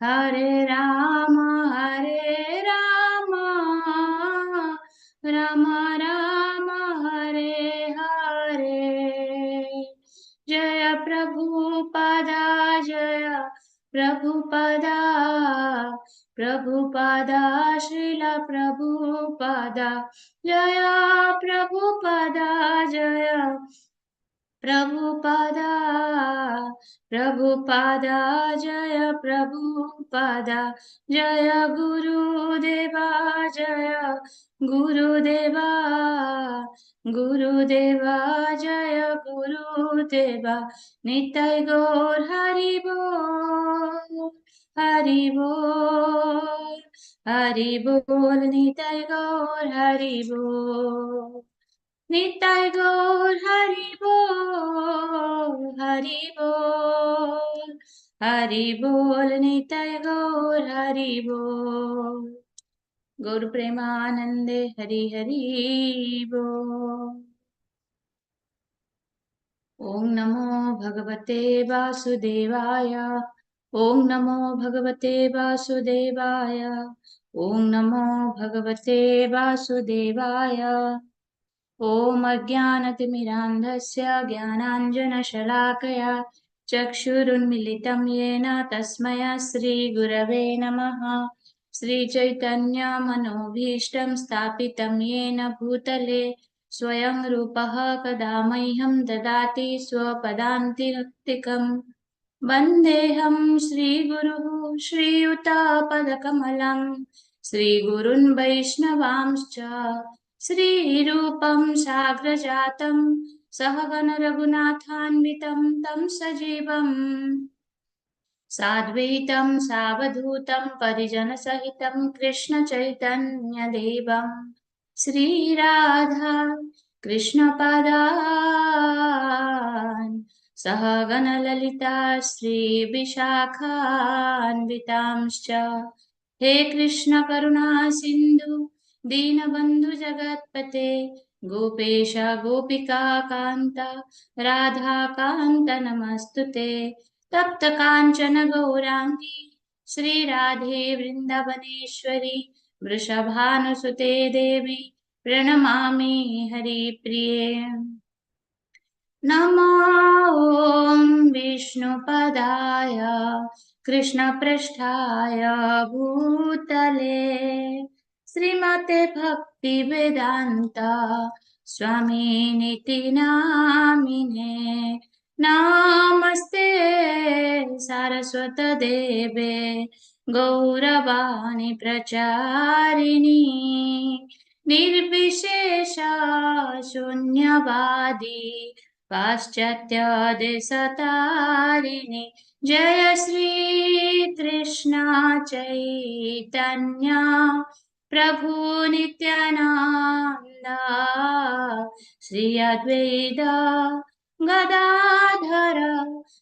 Hare Rama, Hare Rama, Rama Rama, Hare Hare. Jaya Prabhupada, Jaya Prabhupada, Prabhupada, Srila Prabhupada, Jaya Prabhupada, Jaya Prabhupada, Prabhupada, Jaya Prabhupada, Jaya Guru Deva, Jaya Guru Deva, Guru Deva, Jaya Guru Deva, Nitai Gaur Hari Bol, Hari Bol, Hari Bol, Nitai Gaur Hari Bol. Nitai Gaur Hari Bol, Hari Bol, Hari Bol, Nitai Gaur Hari Bol. Gaur Premanande Hari Hari Bol. Om Namo Bhagavate Vasudevaya. Om Namo Bhagavate Vasudevaya. Om Namo Bhagavate Vasudevaya. ॐ अज्ञानतिमिरान्धस्य ज्ञानाञ्जनशलाकया चक्षुरुन्मिलितं येन तस्मै श्रीगुरवे नमः। श्रीचैतन्यमनोभीष्टं स्थापितं येन भूतले स्वयं रूपः कदा मह्यं ददाति स्वपदान्तिकं। वन्देऽहं श्रीगुरुः श्रीयुतापदकमलं श्रीगुरुन् वैष्णवांश्च श्रीरूपं साग्रजातं सहगण रघुनाथान्वितं तं सजीवं साद्वैतं सावधूतं परिजनसहितं कृष्ण चैतन्यदेवं श्रीराधा कृष्णपादान् सहगण ललिता श्रीविशाखान्वितांश्च। हे कृष्ण करुणा सिन्धु दीनबन्धु जगत्पते गोपेश गोपिका कान्त राधा कान्त नमस्तुते। तप्त काञ्चन गौराङ्गी श्रीराधे वृन्दावनेश्वरी वृषभानुसुते देवी प्रणमामि हरिप्रिये। नमो ॐ विष्णुपदाय कृष्णपृष्ठाय भूतले श्रीमते भक्ति वेदांत स्वामिनिति नामिने। नमस्ते सारस्वत देवे गौरवाणी प्रचारिणी निर्विशेष शून्यवादी पाश्चात्य देशतारिणि। जय श्री कृष्ण चैतन्य प्रभु नित्यानंद श्री अद्वैत गदाधर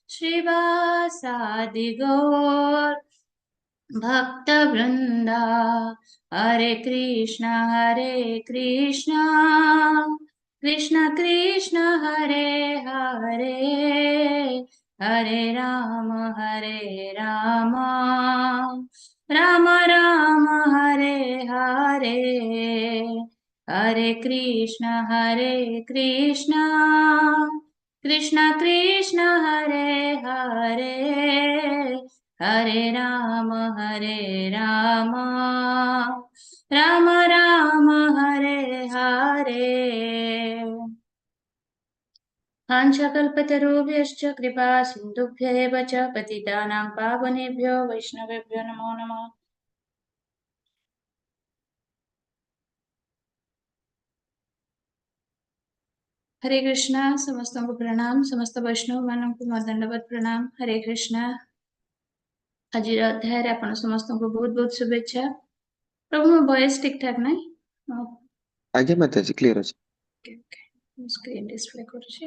श्रीवासादि गौर भक्तवृंद। हरे कृष्ण कृष्ण कृष्ण हरे हरे, हरे राम राम राम हरे हरे। हरे कृष्ण कृष्ण कृष्ण हरे हरे, हरे राम राम राम हरे हरे। वाञ्छाकल्पतरुभ्यश्च कृपा सिन्धुभ्य एव च पतितानां पावनेभ्यो वैष्णवेभ्यो नमो नमः। हरे कृष्णा, समस्तों को प्रणाम, समस्त वैष्णव मानଙ୍କୁ ମୋ ଦଣ୍ଡବତ ପ୍ରଣାମ। ହରେ କୃଷ୍ଣା। ଆଜିର ଅଧ୍ୟାୟରେ ଆପଣ ସମସ୍ତଙ୍କୁ ବହୁତ ବହୁତ ଶୁଭେଚ୍ଛା। ପ୍ରଭୁ, ମୋ ଭଏସ ଠିକ ଠାକ ନାହିଁ? ଆଜ୍ଞା ମାତାଜୀ, କ୍ଲିୟର ଅଛି। ଓକେ ଓକେ, ମୁଁ ସ୍କ୍ରିନ୍ ଡିସପ୍ଲେ କରୁଛି।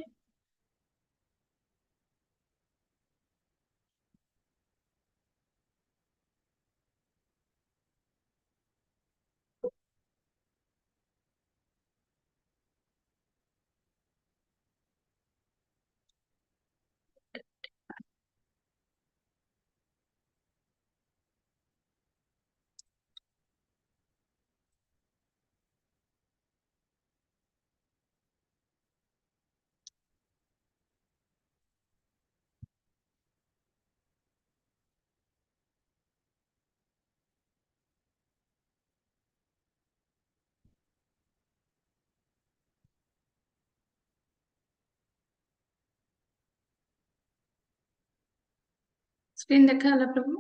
ସ୍କ୍ରିନ୍ ଦେଖାଗଲା ପ୍ରଭୁ?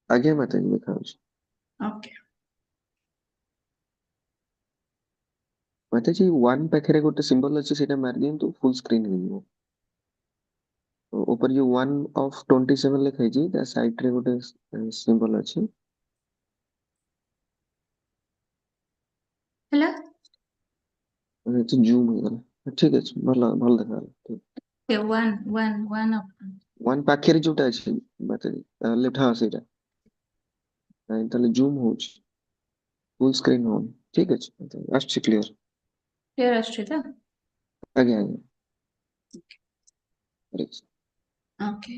ଆଜ୍ଞା ମାତାଜୀ, ଦେଖାଯାଉଛି। ଓକେ। ମାତାଜୀ, ୱାନ୍ ପାଖରେ ଗୋଟେ ସିମ୍ବଲ ଅଛି, ସେଇଟା ମାରି ଦିଅନ୍ତୁ, ଫୁଲ ସ୍କ୍ରିନ୍ ହେଇଯିବ। ଉପରେ ଯୋଉ 1 ଅଫ 27 ଲେଖା ହେଇଛି, ତା ସାଇଡ୍ ରେ ଗୋଟେ ସିମ୍ବଲ ଅଛି। ହେଲା? ଜୁମ୍ ହେଇଗଲା। ଠିକ ଅଛି, ଭଲ ଭଲ ଦେଖାଗଲା, ଠିକ। One one one. One ପାଖରେ ଯୋଉଟା ଅଛି ମାତାଜୀ, ଲେଫ୍ଟ, ହଁ ସେଇଟା। ନାଇଁ, ତାହେଲେ ଜୁମ୍ ହଉଛି, ଫୁଲ ସ୍କ୍ରିନ୍ ହଉନି। ଠିକ ଅଛି, ଆସୁଛି କ୍ଲିୟର। କ୍ଲିୟର ଆସୁଛି ତ? ଆଜ୍ଞା ଆଜ୍ଞା। ଓକେ।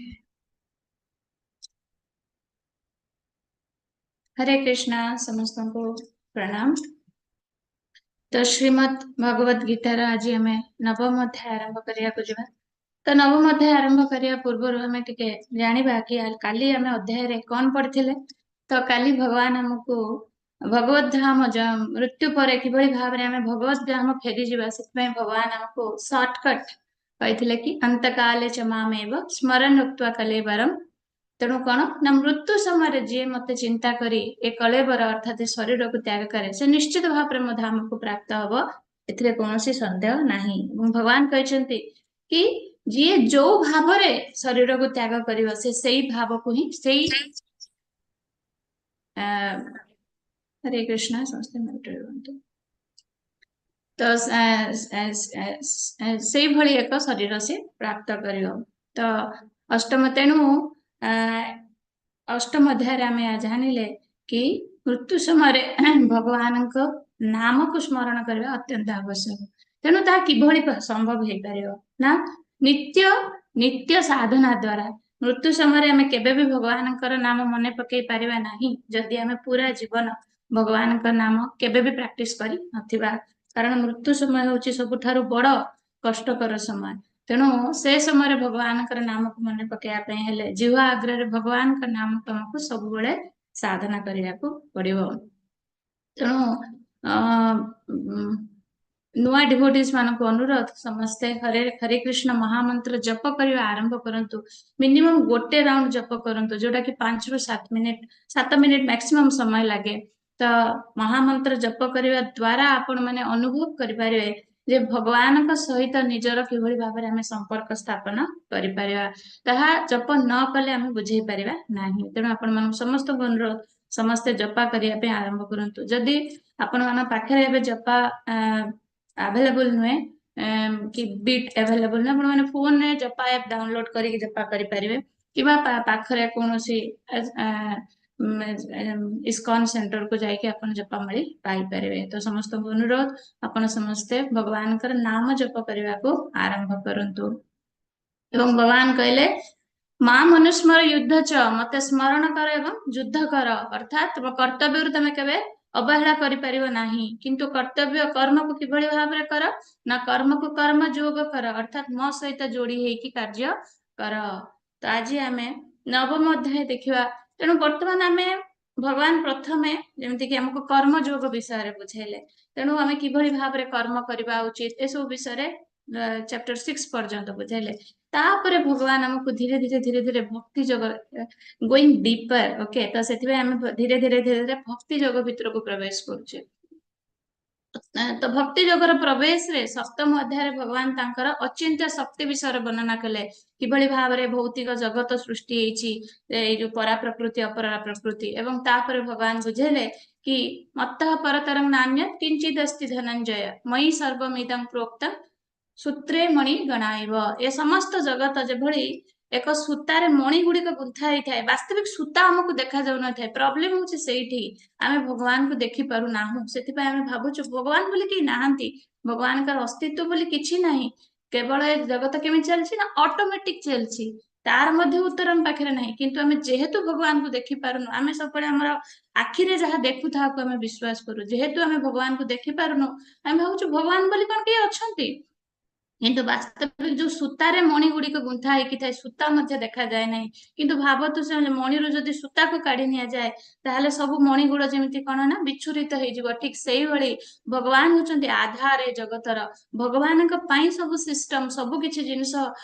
ହରେ କୃଷ୍ଣ, ସମସ୍ତଙ୍କୁ ପ୍ରଣାମ। ତ ଶ୍ରୀମଦ୍ ଭଗବତ ଗୀତାର ଆଜି ଆମେ ନବମ ଅଧ୍ୟାୟ ଆରମ୍ଭ କରିବାକୁ ଯିବା। ତ ନବମ ଅଧ୍ୟାୟ ଆରମ୍ଭ କରିବା ପୂର୍ବରୁ ଆମେ ଟିକେ ଜାଣିବା କି କାଲି ଆମେ ଅଧ୍ୟାୟରେ କଣ ପଢିଥିଲେ। ତ କାଲି ଭଗବାନ ଆମକୁ ଭଗବତ ଧାମ, ମୃତ୍ୟୁ ପରେ କିଭଳି ଭାବରେ ଆମେ ଭଗବତ ଧାମ ଫେରିଯିବା, ସେଥିପାଇଁ ଭଗବାନ ଆମକୁ ସର୍ଟକଟ କହିଥିଲେ କି ଅନ୍ତକାଲେ ଚ ମାମେବ ସ୍ମରଣ ଉକ୍ତ୍ୱା କଲେବରମ୍। ତେଣୁ କଣ ନା ମୃତ୍ୟୁ ସମୟରେ ଯିଏ ମତେ ଚିନ୍ତା କରି ଏ କଳେବର ଅର୍ଥାତ ଏ ଶରୀରକୁ ତ୍ୟାଗ କରେ, ସେ ନିଶ୍ଚିତ ଭାବରେ ମୋ ଧାମକୁ ପ୍ରାପ୍ତ ହବ, ଏଥିରେ କୌଣସି ସନ୍ଦେହ ନାହିଁ। ଏବଂ ଭଗବାନ କହିଛନ୍ତି କି ଯିଏ ଯୋଉ ଭାବରେ ଶରୀରକୁ ତ୍ୟାଗ କରିବ, ସେ ସେଇ ଭାବକୁ ହିଁ ସେଇ ହରେ କୃଷ୍ଣ, ସମସ୍ତେ ମ୍ୟୁଟରେ ରୁହନ୍ତୁ। ତ ସେଇଭଳି ଏକ ଶରୀର ସେ ପ୍ରାପ୍ତ କରିବ। ତ ଅଷ୍ଟମ, ତେଣୁ ଅଷ୍ଟମ ଅଧ୍ୟାୟରେ ଆମେ ଜାଣିଲେ କି ମୃତ୍ୟୁ ସମୟରେ ଭଗବାନଙ୍କ ନାମକୁ ସ୍ମରଣ କରିବା ଅତ୍ୟନ୍ତ ଆବଶ୍ୟକ। ତେଣୁ ତାହା କିଭଳି ସମ୍ଭବ ହେଇପାରିବ ନା ନିତ୍ୟ ସାଧନା ଦ୍ଵାରା। ମୃତ୍ୟୁ ସମୟରେ ଆମେ କେବେ ବି ଭଗବାନଙ୍କର ନାମ ମନେ ପକେଇ ପାରିବା ନାହିଁ ଯଦି ଆମେ ପୁରା ଜୀବନ ଭଗବାନଙ୍କ ନାମ କେବେ ବି ପ୍ରାକ୍ଟିସ କରି ନଥିବା। କାରଣ ମୃତ୍ୟୁ ସମୟ ହେଉଛି ସବୁଠାରୁ ବଡ କଷ୍ଟକର ସମୟ। ତେଣୁ ସେ ସମୟରେ ଭଗବାନଙ୍କର ନାମକୁ ମନେ ପକେଇବା ପାଇଁ ହେଲେ ଜିହ୍ୱା ଆଗ୍ରରେ ଭଗବାନଙ୍କ ନାମକୁ ଆମକୁ ସବୁବେଳେ ସାଧନା କରିବାକୁ ପଡିବ। ତେଣୁ ନୂଆ ଡିଭୋଟିଜ ମାନଙ୍କୁ ଅନୁରୋଧ, ସମସ୍ତେ ହରେ କୃଷ୍ଣ ମହାମନ୍ତ୍ର ଜପ କରିବା ଆରମ୍ଭ କରନ୍ତୁ। ମିନିମମ୍ ଗୋଟେ ରାଉଣ୍ଡ ଜପ କରନ୍ତୁ, ଯୋଉଟା କି 5ରୁ 7 ମିନିଟ, 7 ମିନିଟ ମ୍ୟାକ୍ସିମମ୍ ସମୟ ଲାଗେ। ତ ମହାମନ୍ତ୍ର ଜପ କରିବା ଦ୍ଵାରା ଆପଣ ମାନେ ଅନୁଭବ କରିପାରିବେ ଯେ ଭଗବାନଙ୍କ ସହିତ ନିଜର କିଭଳି ଭାବରେ ଆମେ ସମ୍ପର୍କ ସ୍ଥାପନ କରିପାରିବା। ତାହା ଜପ ନ କଲେ ଆମେ ବୁଝେଇ ପାରିବା ନାହିଁ। ତେଣୁ ଆପଣ ମାନଙ୍କୁ ସମସ୍ତଙ୍କୁ ଅନୁରୋଧ, ସମସ୍ତେ ଜପା କରିବା ପାଇଁ ଆରମ୍ଭ କରନ୍ତୁ। ଯଦି ଆପଣମାନଙ୍କ ପାଖରେ ଏବେ ଜପା ଆଭେଲେବୁଲ ନୁହେଁ, କି ବିଟ୍ ଆଭେଲେବୁଲ ନୁହେଁ, ଆପଣମାନେ ଫୋନରେ ଜପା ଆପ୍ ଡାଉନଲୋଡ କରିକି ଜପା କରିପାରିବେ, କିମ୍ବା ପାଖରେ କୌଣସି ଇସ୍କନ ସେଣ୍ଟରକୁ ଯାଇକି ଆପଣ ଜପା ମାଳି ପାଇପାରିବେ। ତ ସମସ୍ତଙ୍କୁ ଅନୁରୋଧ, ଆପଣ ସମସ୍ତେ ଭଗବାନଙ୍କର ନାମ ଜପ କରିବାକୁ ଆରମ୍ଭ କରନ୍ତୁ। ଏବଂ ଭଗବାନ କହିଲେ ମା ମନୁସ୍ମର ଯୁଦ୍ଧ ଚ, ମତେ ସ୍ମରଣ କର ଏବଂ ଯୁଦ୍ଧ କର। ଅର୍ଥାତ୍ ତୁମ କର୍ତ୍ତବ୍ୟରୁ ତମେ କେବେ ଅବହେଳା କରିପାରିବ ନାହିଁ, କିନ୍ତୁ କର୍ତ୍ତବ୍ୟ କର୍ମକୁ କିଭଳି ଭାବରେ କର ନା କର୍ମକୁ କର୍ମ ଯୋଗ କର, ଅର୍ଥାତ୍ ମୋ ସହିତ ଯୋଡି ହେଇକି କାର୍ଯ୍ୟ କର। ତ ଆଜି ଆମେ ନବମ ଅଧ୍ୟାୟ ଦେଖିବା। ତେଣୁ ବର୍ତ୍ତମାନ ଆମେ ଭଗବାନ ପ୍ରଥମେ ଯେମିତିକି ଆମକୁ କର୍ମ ଯୋଗ ବିଷୟରେ ବୁଝେଇଲେ, ତେଣୁ ଆମେ କିଭଳି ଭାବରେ କର୍ମ କରିବା ଉଚିତ ଏସବୁ ବିଷୟରେ ଚାପ୍ଟର 6 ପର୍ଯ୍ୟନ୍ତ ବୁଝେଇଲେ। ତାପରେ ଭଗବାନ ଆମକୁ ଧୀରେ ଧୀରେ ଧୀରେ ଧୀରେ ଭକ୍ତି ଯୋଗ, ଗୋଇଂ ଡିପର, ଓକେ। ତ ସେଥିପାଇଁ ଆମେ ଧୀରେ ଧୀରେ ଧୀରେ ଧୀରେ ଭକ୍ତି ଯୋଗ ଭିତରକୁ ପ୍ରବେଶ କରୁଛେ। ତ ଭକ୍ତି ଯୋଗର ପ୍ରବେଶରେ ସପ୍ତମ ଅଧ୍ୟାୟରେ ଭଗବାନ ତାଙ୍କର ଅଚିନ୍ତ୍ୟ ଶକ୍ତି ବିଷୟରେ ବର୍ଣ୍ଣନା କଲେ, କିଭଳି ଭାବରେ ଭୌତିକ ଜଗତ ସୃଷ୍ଟି ହେଇଛି, ଏଇ ଯୋଉ ପରା ପ୍ରକୃତି ଅପରା ପ୍ରକୃତି। ଏବଂ ତାପରେ ଭଗବାନ ବୁଝେଇଲେ କି ମତ୍ତଃ ପରତରଂ ନାନ୍ୟତ୍ କିଞ୍ଚିଦ୍ ଅସ୍ତି ଧନଞ୍ଜୟ ମୟି ସର୍ବମିଦଂ ପ୍ରୋକ୍ତଂ ସୂତ୍ରେ ମଣି ଗଣାଇବ। ଏ ସମସ୍ତ ଜଗତ ଯେଭଳି ଏକ ସୂତାରେ ମଣି ଗୁଡିକ ଗୁନ୍ଥା ହେଇଥାଏ, ବାସ୍ତବିକ ସୂତା ଆମକୁ ଦେଖା ଯାଉନଥାଏ। ପ୍ରୋବ୍ଲେମ ହଉଛି ସେଇଠି, ଆମେ ଭଗବାନଙ୍କୁ ଦେଖି ପାରୁନାହୁଁ। ସେଥିପାଇଁ ଆମେ ଭାବୁଛୁ ଭଗବାନ ବୋଲି କେହି ନାହାନ୍ତି, ଭଗବାନଙ୍କର ଅସ୍ତିତ୍ୱ ବୋଲି କିଛି ନାହିଁ, କେବଳ ଏ ଜଗତ କେମିତି ଚାଲିଛି ନା ଅଟୋମେଟିକ ଚାଲିଛି, ତାର ମଧ୍ୟ ଉତ୍ତର ଆମ ପାଖରେ ନାହିଁ। କିନ୍ତୁ ଆମେ ଯେହେତୁ ଭଗବାନଙ୍କୁ ଦେଖି ପାରୁନୁ, ଆମେ ସବୁବେଳେ ଆମର ଆଖିରେ ଯାହା ଦେଖୁ ତାହାକୁ ଆମେ ବିଶ୍ୱାସ କରୁ। ଯେହେତୁ ଆମେ ଭଗବାନଙ୍କୁ ଦେଖି ପାରୁନୁ, ଆମେ ଭାବୁଛୁ ଭଗବାନ ବୋଲି କଣ କେହି ଅଛନ୍ତି, କିନ୍ତୁ ବାସ୍ତବିକ ଯୋଉ ସୂତାରେ ମଣି ଗୁଡିକ ଗୁନ୍ଥା ହେଇକି ଥାଏ, ସୂତା ମଧ୍ୟ ଦେଖାଯାଏ ନାହିଁ। କିନ୍ତୁ ଭାବନ୍ତୁ ସେ ମଣିରୁ ଯଦି ସୂତାକୁ କାଢି ନିଆଯାଏ, ତାହେଲେ ସବୁ ମଣି ଗୁଡ ଯେମିତି କଣ ନା ବିଚ୍ଛୁରିତ ହେଇଯିବ। ଠିକ ସେଇଭଳି ଭଗବାନ ହଉଛନ୍ତି ଆଧାର ଏ ଜଗତର। ଭଗବାନଙ୍କ ପାଇଁ ସବୁ ସିଷ୍ଟମ, ସବୁ କିଛି ଜିନିଷ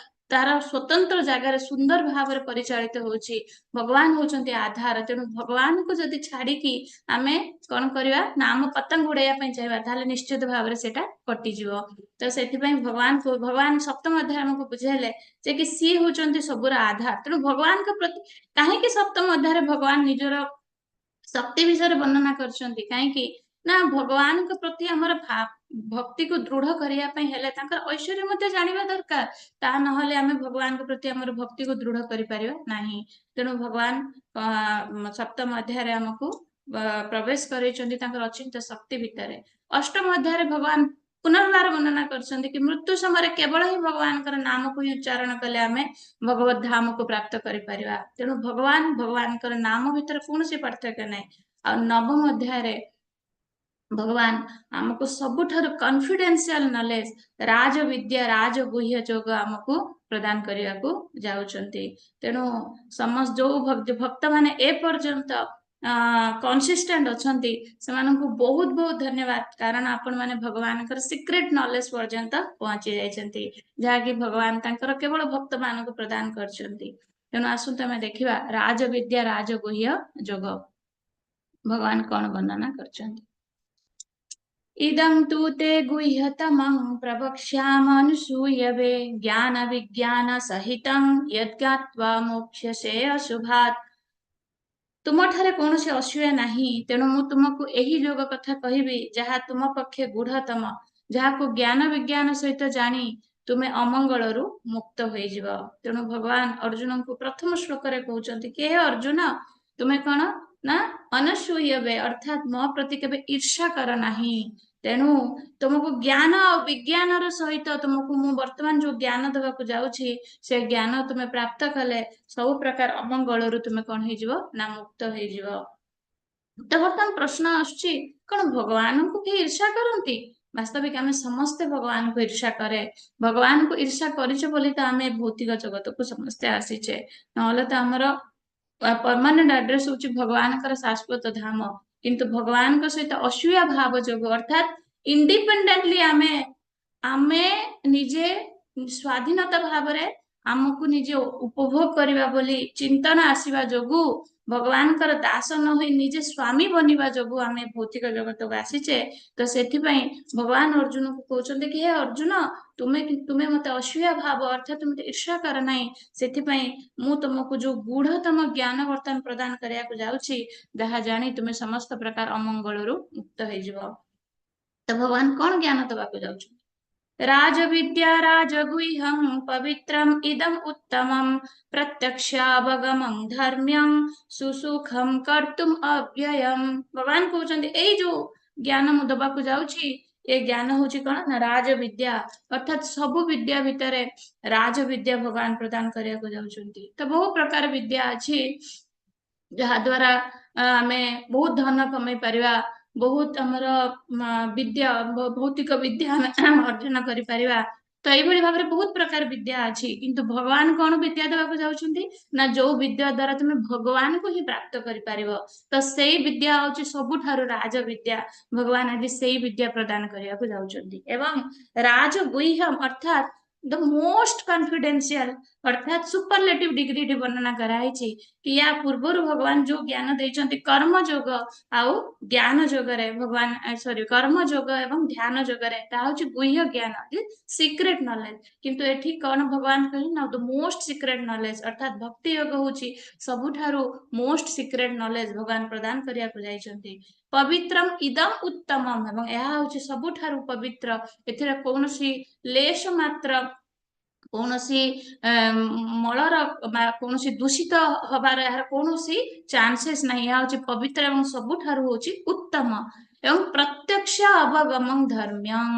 ତାର ସ୍ୱତନ୍ତ୍ର ଜାଗାରେ ସୁନ୍ଦର ଭାବରେ ପରିଚାଳିତ ହଉଛି। ଭଗବାନ ହଉଛନ୍ତି ଆଧାର। ତେଣୁ ଭଗବାନଙ୍କୁ ଯଦି ଛାଡିକି ଆମେ କଣ କରିବା ନା ଆମ ପତଙ୍ଗ ଉଡେଇବା ପାଇଁ ଚାହିଁବା, ତାହେଲେ ନିଶ୍ଚିତ ଭାବରେ ସେଇଟା କଟିଯିବ। ତ ସେଥିପାଇଁ ଭଗବାନ ସପ୍ତମ ଅଧ୍ୟାୟ ଆମକୁ ବୁଝେଇଲେ ଯେ କି ସିଏ ହଉଛନ୍ତି ସବୁର ଆଧାର। ତେଣୁ ଭଗବାନଙ୍କ ପ୍ରତି କାହିଁକି ସପ୍ତମ ଅଧ୍ୟାୟରେ ଭଗବାନ ନିଜର ଶକ୍ତି ବିଷୟରେ ବର୍ଣ୍ଣନା କରିଛନ୍ତି? କାହିଁକି ନା ଭଗବାନଙ୍କ ପ୍ରତି ଆମର ଭକ୍ତିକୁ ଦୃଢ କରିବା ପାଇଁ ହେଲେ ତାଙ୍କର ଐଶ୍ୱର୍ଯ୍ୟ ମଧ୍ୟ ଜାଣିବା ଦରକାର। ତାହା ନହେଲେ ଆମେ ଭଗବାନଙ୍କ ପ୍ରତି ଆମର ଭକ୍ତିକୁ ଦୃଢ କରିପାରିବା ନାହିଁ। ତେଣୁ ଭଗବାନ ସପ୍ତମ ଅଧ୍ୟାୟରେ ଆମକୁ ପ୍ରବେଶ କରେଇଛନ୍ତି ତାଙ୍କର ଅଚିନ୍ତ୍ୟ ଶକ୍ତି ଭିତରେ। ଅଷ୍ଟମ ଅଧ୍ୟାୟରେ ଭଗବାନ ପୁନର୍ବାର ବର୍ଣ୍ଣନା କରିଛନ୍ତି କି ମୃତ୍ୟୁ ସମୟରେ କେବଳ ହିଁ ଭଗବାନଙ୍କର ନାମକୁ ହିଁ ଉଚ୍ଚାରଣ କଲେ ଆମେ ଭଗବତ ଧାମକୁ ପ୍ରାପ୍ତ କରିପାରିବା। ତେଣୁ ଭଗବାନଙ୍କର ନାମ ଭିତରେ କୌଣସି ପାର୍ଥକ୍ୟ ନାହିଁ। ଆଉ ନବମ ଅଧ୍ୟାୟରେ ଭଗବାନ ଆମକୁ ସବୁଠାରୁ କନଫିଡେନ୍ସିଆଲ ନଲେଜ, ରାଜବିଦ୍ୟା, ରାଜଗୁହ୍ୟ ଯୋଗ ଆମକୁ ପ୍ରଦାନ କରିବାକୁ ଯାଉଛନ୍ତି। ତେଣୁ ସମସ୍ତ ଯୋଉ ଭକ୍ତମାନେ ଏ ପର୍ଯ୍ୟନ୍ତ କନସିଷ୍ଟାଣ୍ଟ ଅଛନ୍ତି, ସେମାନଙ୍କୁ ବହୁତ ବହୁତ ଧନ୍ୟବାଦ, କାରଣ ଆପଣ ମାନେ ଭଗବାନଙ୍କର ସିକ୍ରେଟ ନଲେଜ ପର୍ଯ୍ୟନ୍ତ ପହଞ୍ଚି ଯାଇଛନ୍ତି, ଯାହାକି ଭଗବାନ ତାଙ୍କର କେବଳ ଭକ୍ତ ମାନଙ୍କୁ ପ୍ରଦାନ କରିଛନ୍ତି। ତେଣୁ ଆସନ୍ତୁ ଆମେ ଦେଖିବା ରାଜବିଦ୍ୟା, ରାଜଗୁହ୍ୟ ଯୋଗ ଭଗବାନ କଣ ବର୍ଣ୍ଣନା କରିଛନ୍ତି। ଇଦଂ ତୁ ତେ ଗୁହ୍ୟତମଂ ପ୍ରବକ୍ଷ୍ୟାମନୂୟବେ ଜ୍ଞାନ ବିଜ୍ଞାନ ସହିତଂ ୟଦ୍ଜ୍ଞାତ୍ୱା ମୋକ୍ଷ୍ୟସେ ଅଶୁଭାତ୍। ତୁମଠାରେ କୌଣସି ଅସୂୟା ନାହିଁ, ତେଣୁ ମୁଁ ତୁମକୁ ଏହି ଯୋଗ କଥା କହିବି ଯାହା ତୁମ ପକ୍ଷେ ଗୂଢତମ, ଯାହାକୁ ଜ୍ଞାନ ବିଜ୍ଞାନ ସହିତ ଜାଣି ତୁମେ ଅମଙ୍ଗଳରୁ ମୁକ୍ତ ହୋଇଯିବ। ତେଣୁ ଭଗବାନ ଅର୍ଜୁନଙ୍କୁ ପ୍ରଥମ ଶ୍ଲୋକରେ କହୁଛନ୍ତି କି ହେ ଅର୍ଜୁନ, ତୁମେ କଣ ନା ଅନସୂୟବେ, ଅର୍ଥାତ୍ ମୋ ପ୍ରତି କେବେ ଈର୍ଷା କର ନାହିଁ। ତେଣୁ ତୁମକୁ ଜ୍ଞାନ ଆଉ ବିଜ୍ଞାନର ସହିତ ତୁମକୁ ମୁଁ ବର୍ତ୍ତମାନ ଯୋଉ ଜ୍ଞାନ ଦେବାକୁ ଯାଉଛି, ସେ ଜ୍ଞାନ ତୁମେ ପ୍ରାପ୍ତ କଲେ ସବୁ ପ୍ରକାର ଅମଙ୍ଗଳରୁ ତୁମେ କଣ ହେଇଯିବ ନା ମୁକ୍ତ ହେଇଯିବ। ତ ବର୍ତ୍ତମାନ ପ୍ରଶ୍ନ ଆସୁଛି, କଣ ଭଗବାନଙ୍କୁ କେହି ଈର୍ଷା କରନ୍ତି? ବାସ୍ତବିକ ଆମେ ସମସ୍ତେ ଭଗବାନଙ୍କୁ ଈର୍ଷା କରେ। ଭଗବାନଙ୍କୁ ଈର୍ଷା କରିଛେ ବୋଲି ତ ଆମେ ଭୌତିକ ଜଗତକୁ ସମସ୍ତେ ଆସିଛେ, ନହେଲେ ତ ଆମର ପରମାନେଣ୍ଟ ଆଡ୍ରେସ ହଉଛି ଭଗବାନଙ୍କର ଶାଶ୍ୱତ ଧାମ। କିନ୍ତୁ ଭଗବାନଙ୍କ ସହିତ ଅସୂୟା ଭାବ ଯୋଗୁ, ଅର୍ଥାତ୍ ଇଣ୍ଡିପେଣ୍ଡେଣ୍ଟଲି ଆମେ ନିଜେ ସ୍ୱାଧୀନତା ଭାବରେ ଆମକୁ ନିଜେ ଉପଭୋଗ କରିବା ବୋଲି ଚିନ୍ତନ ଆସିବା ଯୋଗୁ, ଭଗବାନଙ୍କର ଦାସ ନ ହୋଇ ନିଜେ ସ୍ୱାମୀ ବନିବା ଯୋଗୁ ଆମେ ଭୌତିକ ଜଗତକୁ ଆସିଛେ। ତ ସେଥିପାଇଁ ଭଗବାନ ଅର୍ଜୁନକୁ କହୁଛନ୍ତି କି ହେ ଅର୍ଜୁନ, ତୁମେ ମତେ ଅସୂୟା ଭାବ, ଅର୍ଥାତ୍ ତୁମେ ଈର୍ଷା କର ନାହିଁ। ସେଥିପାଇଁ ମୁଁ ତୁମକୁ ଯୋଉ ଗୂଢତମ ଜ୍ଞାନ ବର୍ତ୍ତମାନ ପ୍ରଦାନ କରିବାକୁ ଯାଉଛି, ଯାହା ଜାଣି ତୁମେ ସମସ୍ତ ପ୍ରକାର ଅମଙ୍ଗଳରୁ ମୁକ୍ତ ହେଇଯିବ। ତ ଭଗବାନ କଣ ଜ୍ଞାନ ଦବାକୁ ଯାଉଛନ୍ତି? ରାଜବିଦ୍ୟା ରାଜଗୁହ୍ୟଂ ପବିତ୍ରମ୍ ଇଦମ୍ ଉତ୍ତମମ୍ ପ୍ରତ୍ୟକ୍ଷାବଗମଂ ଧର୍ମ୍ୟଂ ସୁସୁଖಂ କର୍ତ୍ତୁମ୍ ଅବ୍ୟୟମ୍। ଭଗବାନ କହୁଛନ୍ତି ଏଇ ଯୋଉ ଜ୍ଞାନ ମୁଁ ଦବାକୁ ଯାଉଛି, ଏ ଜ୍ଞାନ ହଉଛି କଣ ନା ରାଜବିଦ୍ୟା, ଅର୍ଥାତ୍ ସବୁ ବିଦ୍ୟା ଭିତରେ ରାଜବିଦ୍ୟା ଭଗବାନ ପ୍ରଦାନ କରିବାକୁ ଯାଉଛନ୍ତି। ତ ବହୁ ପ୍ରକାର ବିଦ୍ୟା ଅଛି ଯାହା ଦ୍ଵାରା ଆମେ ବହୁତ ଧନ କମେଇ ପାରିବା, ବହୁତ ଆମର ବିଦ୍ୟା, ଭୌତିକ ବିଦ୍ୟା ଆମେ ଅର୍ଜନ କରିପାରିବା। ତ ଏଇଭଳି ଭାବରେ ବହୁତ ପ୍ରକାର ବିଦ୍ୟା ଅଛି, କିନ୍ତୁ ଭଗବାନ କଣ ବିଦ୍ୟା ଦେବାକୁ ଯାଉଛନ୍ତି ନା ଯୋଉ ବିଦ୍ୟା ଦ୍ଵାରା ତୁମେ ଭଗବାନଙ୍କୁ ହିଁ ପ୍ରାପ୍ତ କରିପାରିବ। ତ ସେଇ ବିଦ୍ୟା ହଉଛି ସବୁଠାରୁ ରାଜବିଦ୍ୟା। ଭଗବାନ ଆଜି ସେଇ ବିଦ୍ୟା ପ୍ରଦାନ କରିବାକୁ ଯାଉଛନ୍ତି। ଏବଂ ରାଜଗୁହ୍ୟମ ଅର୍ଥାତ୍ the most confidential, ଅର୍ଥାତ୍ ସୁପରଲେଟିଭ ଡିଗ୍ରୀଟି ବର୍ଣ୍ଣନା କରାହେଇଛି କି ୟା ପୂର୍ବରୁ ଭଗବାନ ଯୋଉ ଜ୍ଞାନ ଦେଇଛନ୍ତି କର୍ମ ଯୋଗ ଆଉ ଜ୍ଞାନ ଯୋଗରେ, ଭଗବାନ ସରି କର୍ମ ଯୋଗ ଏବଂ ଧ୍ୟାନ ଯୋଗରେ, ତାହା ହଉଛି ଗୁହ୍ୟ ଜ୍ଞାନ, ସିକ୍ରେଟ ନଲେଜ। କିନ୍ତୁ ଏଠି କଣ ଭଗବାନ କହିଲେ ନା the most secret knowledge, ଅର୍ଥାତ୍ ଭକ୍ତି ଯୋଗ ହଉଛି ସବୁଠାରୁ ମୋଷ୍ଟ ସିକ୍ରେଟ ନଲେଜ ଭଗବାନ ପ୍ରଦାନ କରିବାକୁ ଯାଇଛନ୍ତି। ପବିତ୍ରମ ଇଦମ ଉତ୍ତମମ, ଏବଂ ଏହା ହଉଛି ସବୁଠାରୁ ପବିତ୍ର, ଏଥିରେ କୌଣସି ଲେଶ ମାତ୍ର କୌଣସି ମଳର ବା କୌଣସି ଦୂଷିତ ହବାର ଏହାର କୌଣସି ଚାନ୍ସେସ୍ ନାହିଁ। ଏହା ହଉଛି ପବିତ୍ର ଏବଂ ସବୁଠାରୁ ହଉଛି ଉତ୍ତମ। ଏବଂ ପ୍ରତ୍ୟକ୍ଷ ଅବଗମଂ ଧର୍ମ୍ୟଂ,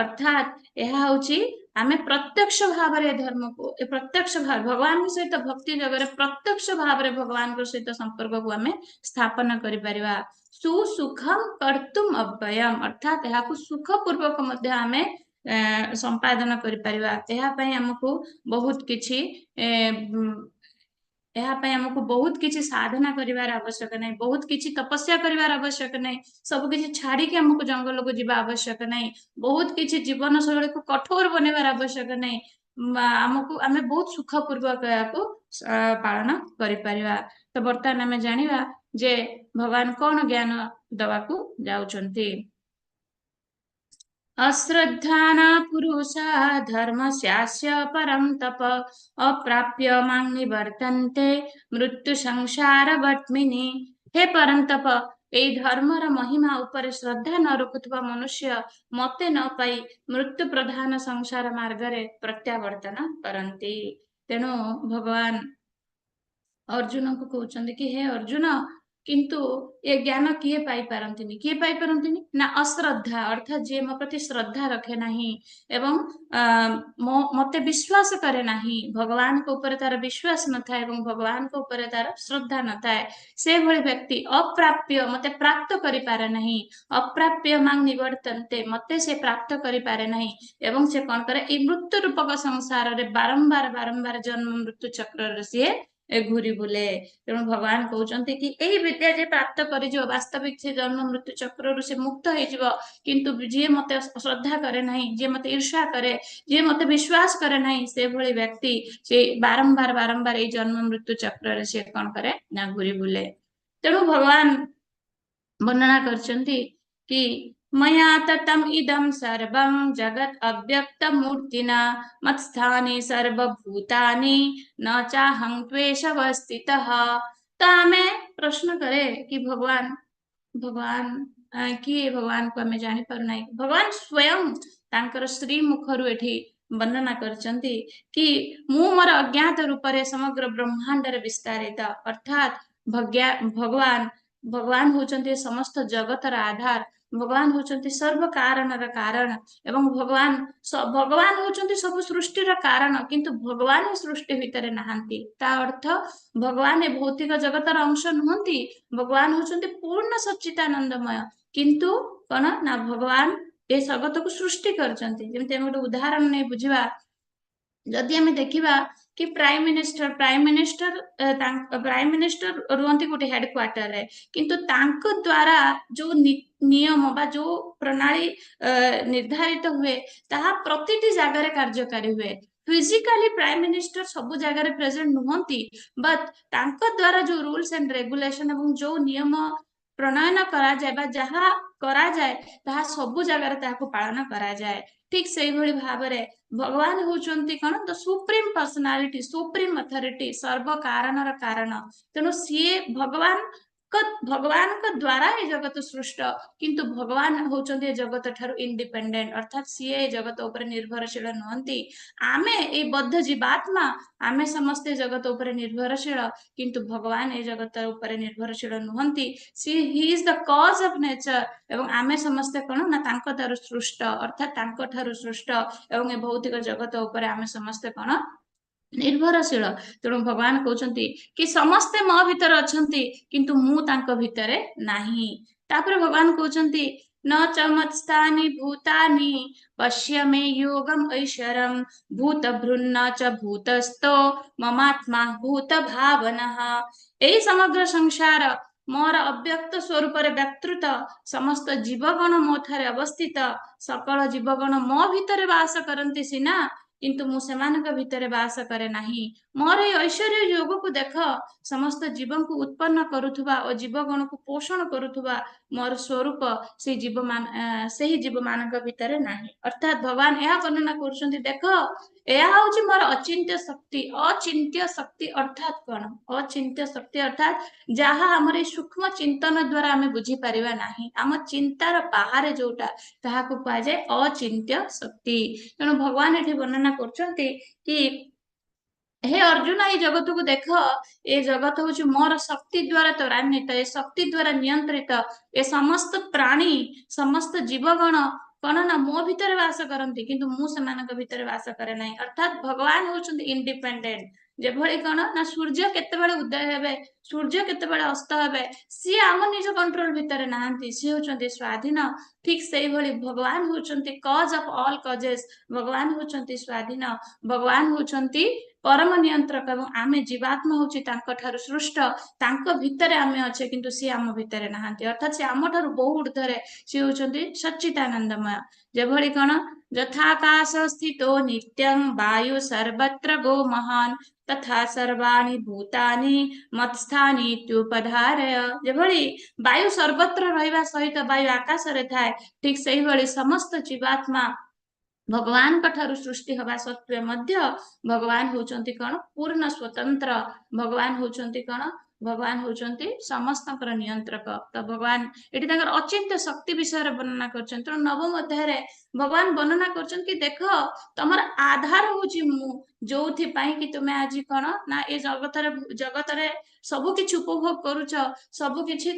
ଅର୍ଥାତ୍ ଏହା ହଉଛି ଆମେ ପ୍ରତ୍ୟକ୍ଷ ଭାବରେ ଏ ଧର୍ମକୁ, ଏ ପ୍ରତ୍ୟକ୍ଷ ଭାବେ ଭଗବାନଙ୍କ ସହିତ ଭକ୍ତି ଯୋଗରେ ପ୍ରତ୍ୟକ୍ଷ ଭାବରେ ଭଗବାନଙ୍କ ସହିତ ସମ୍ପର୍କକୁ ଆମେ ସ୍ଥାପନ କରିପାରିବା। ସୁସୁଖମ କର୍ତ୍ତୁମ ଅବ୍ୟୟମ, ଅର୍ଥାତ୍ ଏହାକୁ ସୁଖପୂର୍ବକ ମଧ୍ୟ ଆମେ ସମ୍ପାଦନ କରିପାରିବା। ଏହା ପାଇଁ ଆମକୁ ବହୁତ କିଛି ଏହା ପାଇଁ ଆମକୁ ବହୁତ କିଛି ସାଧନା କରିବାର ଆବଶ୍ୟକ ନାହିଁ, ବହୁତ କିଛି ତପସ୍ୟା କରିବାର ଆବଶ୍ୟକ ନାହିଁ, ସବୁ କିଛି ଛାଡିକି ଆମକୁ ଜଙ୍ଗଲକୁ ଯିବା ଆବଶ୍ୟକ ନାହିଁ, ବହୁତ କିଛି ଜୀବନ ଶୈଳୀକୁ କଠୋର ବନେଇବାର ଆବଶ୍ୟକ ନାହିଁ। ଆମକୁ ଆମେ ବହୁତ ସୁଖପୂର୍ବକ ଏହାକୁ ପାଳନ କରିପାରିବା। ତ ବର୍ତ୍ତମାନ ଆମେ ଜାଣିବା ଯେ ଭଗବାନ କଣ ଜ୍ଞାନ ଦବାକୁ ଯାଉଛନ୍ତି। ଅଶ୍ରଦ୍ଧାନା ପୁରୁଷା ଧର୍ମସ୍ୟାସ୍ୟ ପରଂ ତପ ଅପ୍ରାପ୍ୟ ମାଂ ନିବର୍ତ୍ତନ୍ତେ ମୃତ୍ୟୁ ସଂସାର ବର୍ତ୍ମିନି। ହେ ପରନ୍ତପ, ଏଇ ଧର୍ମର ମହିମା ଉପରେ ଶ୍ରଦ୍ଧା ନ ରଖୁଥିବା ମନୁଷ୍ୟ ମତେ ନ ପାଇ ମୃତ୍ୟୁ ପ୍ରଧାନ ସଂସାର ମାର୍ଗରେ ପ୍ରତ୍ୟାବର୍ତ୍ତନ କରନ୍ତି। ତେଣୁ ଭଗବାନ ଅର୍ଜୁନଙ୍କୁ କହୁଛନ୍ତି କି ହେ ଅର୍ଜୁନ, କିନ୍ତୁ ଏ ଜ୍ଞାନ କିଏ ପାଇପାରନ୍ତିନି? କିଏ ପାଇପାରନ୍ତିନି ନା ଅଶ୍ରଦ୍ଧା, ଅର୍ଥାତ୍ ଯିଏ ମୋ ପ୍ରତି ଶ୍ରଦ୍ଧା ରଖେ ନାହିଁ ଏବଂ ମତେ ବିଶ୍ୱାସ କରେ ନାହିଁ, ଭଗବାନଙ୍କ ଉପରେ ତାର ବିଶ୍ୱାସ ନଥାଏ ଏବଂ ଭଗବାନଙ୍କ ଉପରେ ତାର ଶ୍ରଦ୍ଧା ନଥାଏ, ସେଭଳି ବ୍ୟକ୍ତି ଅପ୍ରାପ୍ୟ, ମତେ ପ୍ରାପ୍ତ କରିପାରେ ନାହିଁ। ଅପ୍ରାପ୍ୟ ମାଂ ନିବର୍ତ୍ତନ୍ତେ, ମତେ ସେ ପ୍ରାପ୍ତ କରିପାରେ ନାହିଁ ଏବଂ ସେ କଣ କରେ? ଏଇ ମୃତ୍ୟୁ ରୂପକ ସଂସାରରେ ବାରମ୍ବାର ବାରମ୍ବାର ଜନ୍ମ ମୃତ୍ୟୁ ଚକ୍ରରେ ସିଏ ଘୁରି ବୁଲେ। ତେଣୁ ଭଗବାନ କହୁଛନ୍ତି କି ଏଇ ବିଦ୍ୟା ଯେ ପ୍ରାପ୍ତ କରିଯିବ, ବାସ୍ତବିକ ସେ ଜନ୍ମ ମୃତ୍ୟୁ ଚକ୍ରରୁ ସେ ମୁକ୍ତ ହେଇଯିବ। କିନ୍ତୁ ଯିଏ ମତେ ଶ୍ରଦ୍ଧା କରେ ନାହିଁ, ଯିଏ ମତେ ଈର୍ଷା କରେ, ଯିଏ ମତେ ବିଶ୍ୱାସ କରେ ନାହିଁ, ସେଭଳି ବ୍ୟକ୍ତି ସେ ବାରମ୍ବାର ବାରମ୍ବାର ଏଇ ଜନ୍ମ ମୃତ୍ୟୁ ଚକ୍ରରେ ସେ କଣ କରେ ନା ଘୁରି ବୁଲେ। ତେଣୁ ଭଗବାନ ବର୍ଣ୍ଣନା କରିଛନ୍ତି କି ମୟା ତତମ୍ ଇଦಂ ସର୍ବଂ ଜଗତ୍ ଅବ୍ୟକ୍ତ ମୂର୍ତ୍ତିନା ମତ୍ସ୍ଥାନି ସର୍ବଭୂତାନି ନ ଚାହଂ ତ୍ୱେଷବସ୍ଥିତଃ। ତ ଆମେ ପ୍ରଶ୍ନ କରେ କି ଭଗବାନ କିଏ? ଭଗବାନକୁ ଆମେ ଜାଣିପାରୁନାହିଁ। ଭଗବାନ ସ୍ୱୟଂ ତାଙ୍କର ଶ୍ରୀମୁଖରୁ ଏଠି ବର୍ଣ୍ଣନା କରିଛନ୍ତି କି ମୁଁ ମୋର ଅଜ୍ଞାତ ରୂପରେ ସମଗ୍ର ବ୍ରହ୍ମାଣ୍ଡରେ ବିସ୍ତାରିତ। ଅର୍ଥାତ୍ ଭଗବାନ ହଉଛନ୍ତି ସମସ୍ତ ଜଗତର ଆଧାର, ଭଗବାନ ହଉଛନ୍ତି ସର୍ବ କାରଣର କାରଣ ଏବଂ ଭଗବାନ ହଉଛନ୍ତି ସବୁ ସୃଷ୍ଟିର କାରଣ, କିନ୍ତୁ ଭଗବାନ ସୃଷ୍ଟି ଭିତରେ ନାହାନ୍ତି। ତା ଅର୍ଥ ଭଗବାନ ଏ ଭୌତିକ ଜଗତର ଅଂଶ ନୁହନ୍ତି। ଭଗବାନ ହଉଛନ୍ତି ପୂର୍ଣ୍ଣ ସଚ୍ଚିଦାନନ୍ଦମୟ, କିନ୍ତୁ କଣ ନା ଭଗବାନ ଏ ଜଗତକୁ ସୃଷ୍ଟି କରିଛନ୍ତି। ଯେମିତି ଆମେ ଗୋଟେ ଉଦାହରଣ ନେଇ ବୁଝିବା, ଯଦି ଆମେ ଦେଖିବା କି ପ୍ରାଇମ ମିନିଷ୍ଟର ରୁହନ୍ତି ଗୋଟେ ହେଡ କ୍ୱାର୍ଟରରେ, କିନ୍ତୁ ତାଙ୍କ ଦ୍ଵାରା ଯୋଉ ନିୟମ ବା ଯୋଉ ପ୍ରଣାଳୀ ନିର୍ଦ୍ଧାରିତ ହୁଏ, ତାହା ପ୍ରତିଟି ଜାଗାରେ କାର୍ଯ୍ୟକାରୀ ହୁଏ। ଫିଜିକାଲି ପ୍ରାଇମ ମିନିଷ୍ଟର ସବୁ ଜାଗାରେ ପ୍ରେଜେଣ୍ଟ ନୁହନ୍ତି, ବଟ୍ ତାଙ୍କ ଦ୍ଵାରା ଯୋଉ ରୁଲସ ଆଣ୍ଡ ରେଗୁଲେସନ ଏବଂ ଯୋଉ ନିୟମ ପ୍ରଣୟନ କରାଯାଏ ବା ଯାହା କରାଯାଏ, ତାହା ସବୁ ଜାଗାରେ ତାହାକୁ ପାଳନ କରାଯାଏ। ଠିକ ସେଇଭଳି ଭାବରେ ଭଗବାନ ହଉଛନ୍ତି କଣ? The supreme personality, supreme authority, ସର୍ବ କାରଣର କାରଣ। ତେଣୁ ସିଏ ଭଗବାନଙ୍କ ଦ୍ଵାରା ଏ ଜଗତ ସୃଷ୍ଟ, କିନ୍ତୁ ଭଗବାନ ହଉଛନ୍ତି ଏ ଜଗତ ଠାରୁ ଇଣ୍ଡିପେଣ୍ଡେଣ୍ଟ, ଅର୍ଥାତ୍ ସିଏ ଏ ଜଗତ ଉପରେ ନିର୍ଭରଶୀଳ ନୁହନ୍ତି। ଆମେ ଏଇ ବଦ୍ଧ ଜୀବାତ୍ମା, ଆମେ ସମସ୍ତେ ଜଗତ ଉପରେ ନିର୍ଭରଶୀଳ, କିନ୍ତୁ ଭଗବାନ ଏ ଜଗତ ଉପରେ ନିର୍ଭରଶୀଳ ନୁହନ୍ତି। ସିଏ, he is the cause of nature ଏବଂ ଆମେ ସମସ୍ତେ କଣ ନା ତାଙ୍କ ଠାରୁ ସୃଷ୍ଟ, ଅର୍ଥାତ୍ ତାଙ୍କ ଠାରୁ ସୃଷ୍ଟ ଏବଂ ଏ ଭୌତିକ ଜଗତ ଉପରେ ଆମେ ସମସ୍ତେ କଣ ନିର୍ଭରଶୀଳ। ତେଣୁ ଭଗବାନ କହୁଛନ୍ତି କି ସମସ୍ତେ ମୋ ଭିତରେ ଅଛନ୍ତି, କିନ୍ତୁ ମୁଁ ତାଙ୍କ ଭିତରେ ନାହିଁ। ତାପରେ ଭଗବାନ କହୁଛନ୍ତି, ନ ଚ ମତ୍ସ୍ଥାନି ଭୂତାନି ପଶ୍ୟ ମେ ଯୋଗମ ଐଶ୍ୱରମ ଭୂତ ଭୃନ୍ନ ଚ ଭୂତସ୍ଥୋ ମମାତ୍ମା ଭୂତ ଭାବନଃ। ଏଇ ସମଗ୍ର ସଂସାର ମୋର ଅବ୍ୟକ୍ତ ସ୍ୱରୂପରେ ବ୍ୟାପୃତ। ସମସ୍ତ ଜୀବଗଣ ମୋ ଠାରେ ଅବସ୍ଥିତ। ସକଳ ଜୀବଗଣ ମୋ ଭିତରେ ବାସ କରନ୍ତି ସିନା, କିନ୍ତୁ ମୁଁ ସେମାନଙ୍କ ଭିତରେ ବାସ କରେ ନାହିଁ। ମୋର ଏଇ ଐଶ୍ୱର୍ଯ୍ୟ ଯୋଗକୁ ଦେଖ। ସମସ୍ତ ଜୀବଙ୍କୁ ଉତ୍ପନ୍ନ କରୁଥିବା ଓ ଜୀବଗଣକୁ ପୋଷଣ କରୁଥିବା ମୋର ସ୍ୱରୂପ ସେହି ଜୀବମାନଙ୍କ ଭିତରେ ନାହିଁ। ଅର୍ଥାତ୍ ଭଗବାନ ଏହା ବର୍ଣ୍ଣନା କରୁଛନ୍ତି, ଦେଖ, ଏହା ହଉଛି ମୋର ଅଚିନ୍ତ୍ୟ ଶକ୍ତି। ଅଚିନ୍ତ୍ୟ ଶକ୍ତି ଅର୍ଥାତ୍ କଣ? ଅଚିନ୍ତ୍ୟ ଶକ୍ତି ଅର୍ଥାତ୍ ଯାହା ଆମର ଏଇ ସୂକ୍ଷ୍ମ ଚିନ୍ତନ ଦ୍ଵାରା ଆମେ ବୁଝିପାରିବା ନାହିଁ। ଆମ ଚିନ୍ତାର ବାହାରେ ଯୋଉଟା, ତାହାକୁ କୁହାଯାଏ ଅଚିନ୍ତ୍ୟ ଶକ୍ତି। ତେଣୁ ଭଗବାନ ଏଠି ବର୍ଣ୍ଣନା କରୁଛନ୍ତି କି ହେ ଅର୍ଜୁନ, ଏଇ ଜଗତକୁ ଦେଖ। ଏ ଜଗତ ହଉଛି ମୋର ଶକ୍ତି ଦ୍ଵାରା ତ୍ୱରାନ୍ୱିତ, ଏ ଶକ୍ତି ଦ୍ଵାରା ନିୟନ୍ତ୍ରିତ। ଏ ସମସ୍ତ ପ୍ରାଣୀ, ସମସ୍ତ ଜୀବଗଣ କଣ ନା ମୋ ଭିତରେ ବାସ କରନ୍ତି, କିନ୍ତୁ ମୁଁ ସେମାନଙ୍କ ଭିତରେ ବାସ କରେ ନାହିଁ। ଅର୍ଥାତ୍ ଭଗବାନ ହଉଛନ୍ତି ଇଣ୍ଡିପେଣ୍ଡେଣ୍ଟ। ଯେଭଳି କଣ ନା ସୂର୍ଯ୍ୟ କେତେବେଳେ ଉଦୟ ହେବେ, ସୂର୍ଯ୍ୟ କେତେବେଳେ ଅସ୍ତ ହେବେ, ସିଏ ଆମ ନିଜ କଣ୍ଟ୍ରୋଲ ଭିତରେ ନାହାନ୍ତି। ସିଏ ହଉଛନ୍ତି ସ୍ୱାଧୀନ। ଠିକ ସେଇଭଳି ଭଗବାନ ହଉଛନ୍ତି କଜ ଅଫ ଅଲ୍ କଜେସ୍। ଭଗବାନ ହଉଛନ୍ତି ସ୍ୱାଧୀନ। ଭଗବାନ ହଉଛନ୍ତି ପରମ ନିୟନ୍ତ୍ରକ ଏବଂ ଆମେ ଜୀବାତ୍ମା ହଉଛି ତାଙ୍କ ଠାରୁ ସୃଷ୍ଟ। ତାଙ୍କ ଭିତରେ ଆମେ ଅଛେ, କିନ୍ତୁ ସିଏ ଆମ ଭିତରେ ନାହାନ୍ତି। ଅର୍ଥାତ୍ ସେ ଆମ ଠାରୁ ବହୁ ଉର୍ଦ୍ଧ୍ୱରେ, ସିଏ ହଉଛନ୍ତି ସଚ୍ଚିଦାନନ୍ଦମୟ। ଯେଭଳି କଣ, ଯଥାକାଶ ସ୍ଥିତୋ ନିତ୍ୟଂ ବାୟୁ ସର୍ବତ୍ର ଗୋ ମହାନ ତଥା ସର୍ବାଣୀ ଭୂତାନି ମତ୍ସ୍ଥାନି ଇତ୍ୟୁପଧାରୟ। ଯେଭଳି ବାୟୁ ସର୍ବତ୍ର ରହିବା ସହିତ ବାୟୁ ଆକାଶରେ ଥାଏ, ଠିକ ସେଇଭଳି ସମସ୍ତ ଜୀବାତ୍ମା ଭଗବାନଙ୍କ ଠାରୁ ସୃଷ୍ଟି ହବା ସତ୍ତ୍ୱେ ମଧ୍ୟ ଭଗବାନ ହଉଛନ୍ତି କଣ? ପୂର୍ଣ୍ଣ ସ୍ୱତନ୍ତ୍ର। ଭଗବାନ ହଉଛନ୍ତି କଣ? ଭଗବାନ ହଉଛନ୍ତି ସମସ୍ତଙ୍କର ନିୟନ୍ତ୍ରକ। ତ ଭଗବାନ ଏଠି ତାଙ୍କର ଅଚିନ୍ତ୍ୟ ଶକ୍ତି ବିଷୟରେ ବର୍ଣ୍ଣନା କରୁଛନ୍ତି। ତେଣୁ ନବମ ଅଧ୍ୟାୟରେ ଭଗବାନ ବର୍ଣ୍ଣନା କରୁଛନ୍ତି କି ଦେଖ, ତମର ଆଧାର ହଉଛି ମୁଁ, ଯୋଉଥିପାଇଁ କି ତୁମେ ଆଜି କଣ ନା ଏ ଜଗତରେ ସବୁ କିଛି ଉପଭୋଗ କରୁଛ। ସବୁ କିଛି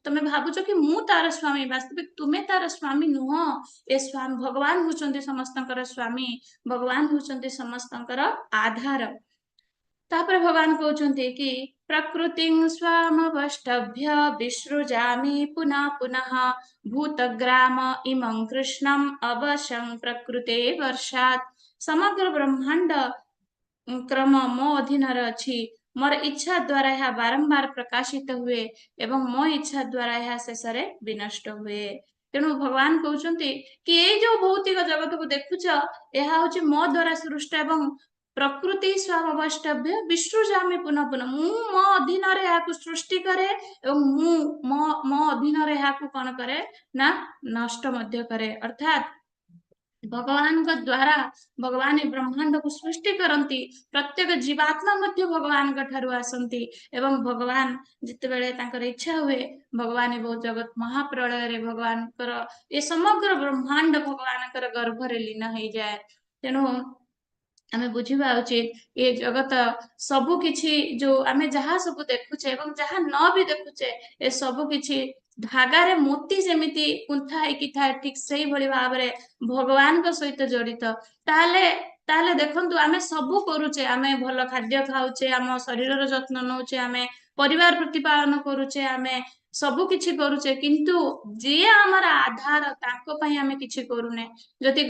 ତମେ ଭାବୁଛ କି ମୁଁ ତାର ସ୍ୱାମୀ। ବାସ୍ତବିକ ତୁମେ ତାର ସ୍ୱାମୀ ନୁହଁ। ଏ ସ୍ୱାମୀ ଭଗବାନ ହଉଛନ୍ତି ସମସ୍ତଙ୍କର ସ୍ୱାମୀ, ଭଗବାନ ହଉଛନ୍ତି ସମସ୍ତଙ୍କର ଆଧାର। ତାପରେ ଭଗବାନ କହୁଛନ୍ତି କି ପ୍ରକୃତିଂ ସ୍ୱାମବଷ୍ଟଭ୍ୟ ବିସୃଜାମି ପୁନଃ ପୁନଃ ଭୂତଗ୍ରାମ ଇମଂ କୃଷ୍ଣಂ ଅବଶଂ ପ୍ରକୃତେ ବର୍ଷାତ୍। ସମଗ୍ର ବ୍ରହ୍ମାଣ୍ଡ କ୍ରମ ମୋ ଅଧୀନରେ ଅଛି। ମୋର ଇଚ୍ଛା ଦ୍ଵାରା ଏହା ବାରମ୍ବାର ପ୍ରକାଶିତ ହୁଏ ଏବଂ ମୋ ଇଚ୍ଛା ଦ୍ଵାରା ଏହା ଶେଷରେ ବିନଷ୍ଟ ହୁଏ। ତେଣୁ ଭଗବାନ କହୁଛନ୍ତି କି ଏଇ ଯୋଉ ଭୌତିକ ଜଗତକୁ ଦେଖୁଛ, ଏହା ହଉଛି ମୋ ଦ୍ଵାରା ସୃଷ୍ଟ ଏବଂ ପ୍ରକୃତି ସ୍ୱାମବଷ୍ଟଭ୍ୟ ବିସୃଜାମି ପୁନଃ ପୁନଃ। ମୁଁ ମୋ ଅଧୀନରେ ଏହାକୁ ସୃଷ୍ଟି କରେ ଏବଂ ମୁଁ ମୋ ଅଧୀନରେ ଏହାକୁ କଣ କରେ ନା ନଷ୍ଟ ମଧ୍ୟ କରେ। ଅର୍ଥାତ୍ ଭଗବାନଙ୍କ ଦ୍ଵାରା ଭଗବାନ ଏ ବ୍ରହ୍ମାଣ୍ଡକୁ ସୃଷ୍ଟି କରନ୍ତି। ପ୍ରତ୍ୟେକ ଜୀବାତ୍ମା ମଧ୍ୟ ଭଗବାନଙ୍କ ଠାରୁ ଆସନ୍ତି ଏବଂ ଭଗବାନ ଯେତେବେଳେ ତାଙ୍କର ଇଚ୍ଛା ହୁଏ, ଭଗବାନ ଏ ବହୁତ ଜଗତ ମହାପ୍ରଳୟରେ ଭଗବାନଙ୍କର ଏ ସମଗ୍ର ବ୍ରହ୍ମାଣ୍ଡ ଭଗବାନଙ୍କର ଗର୍ଭରେ ଲୀନ ହେଇଯାଏ। ତେଣୁ ଆମେ ବୁଝିବା ଉଚିତ, ଏ ଜଗତ ସବୁ କିଛି ଯୋଉ ଆମେ ଯାହା ସବୁ ଦେଖୁଛେ ଏବଂ ଯାହା ନ ବି ଦେଖୁଛେ, ଏ ସବୁ କିଛି ଧାଗାରେ ମୋତି ଯେମିତି ଗୁନ୍ଥା ହେଇକି ଥାଏ, ଠିକ ସେଇଭଳି ଭାବରେ ଭଗବାନଙ୍କ ସହିତ ଜଡିତ। ତାହେଲେ ଦେଖନ୍ତୁ, ଆମେ ସବୁ କରୁଛେ, ଆମେ ଭଲ ଖାଦ୍ୟ ଖାଉଛେ, ଆମ ଶରୀରର ଯତ୍ନ ନଉଛେ, ଆମେ ପରିବାର ପ୍ରତିପାଳନ କରୁଛେ, ଆମେ ସବୁ କିଛି କରୁଛେ, କିନ୍ତୁ ଯିଏ ଆମର ଆଧାର ତାଙ୍କ ପାଇଁ ଆମେ କିଛି କରୁନେ। ଯଦି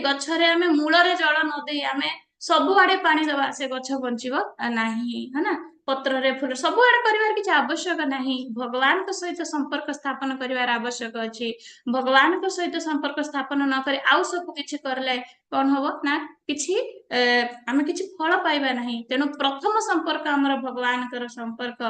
ଗଛରେ ଆମେ ମୂଳରେ ଜଳ ନ ଦେଇ ଆମେ ସବୁଆଡେ ପାଣି ଦବା, ସେ ଗଛ ବଞ୍ଚିବ ନାହିଁ, ହଁ ନା? ପତ୍ରରେ ଫୁଲ ସବୁଆଡେ କରିବାର କିଛି ଆବଶ୍ୟକ ନାହିଁ। ଭଗବାନଙ୍କ ସହିତ ସମ୍ପର୍କ ସ୍ଥାପନ କରିବାର ଆବଶ୍ୟକ ଅଛି। ଭଗବାନଙ୍କ ସହିତ ସମ୍ପର୍କ ସ୍ଥାପନ ନ କରି ଆଉ ସବୁ କିଛି କଲେ କଣ ହବ ନା କିଛି ଆମେ କିଛି ଫଳ ପାଇବା ନାହିଁ। ତେଣୁ ପ୍ରଥମ ସମ୍ପର୍କ ଆମର ଭଗବାନଙ୍କର ସମ୍ପର୍କ।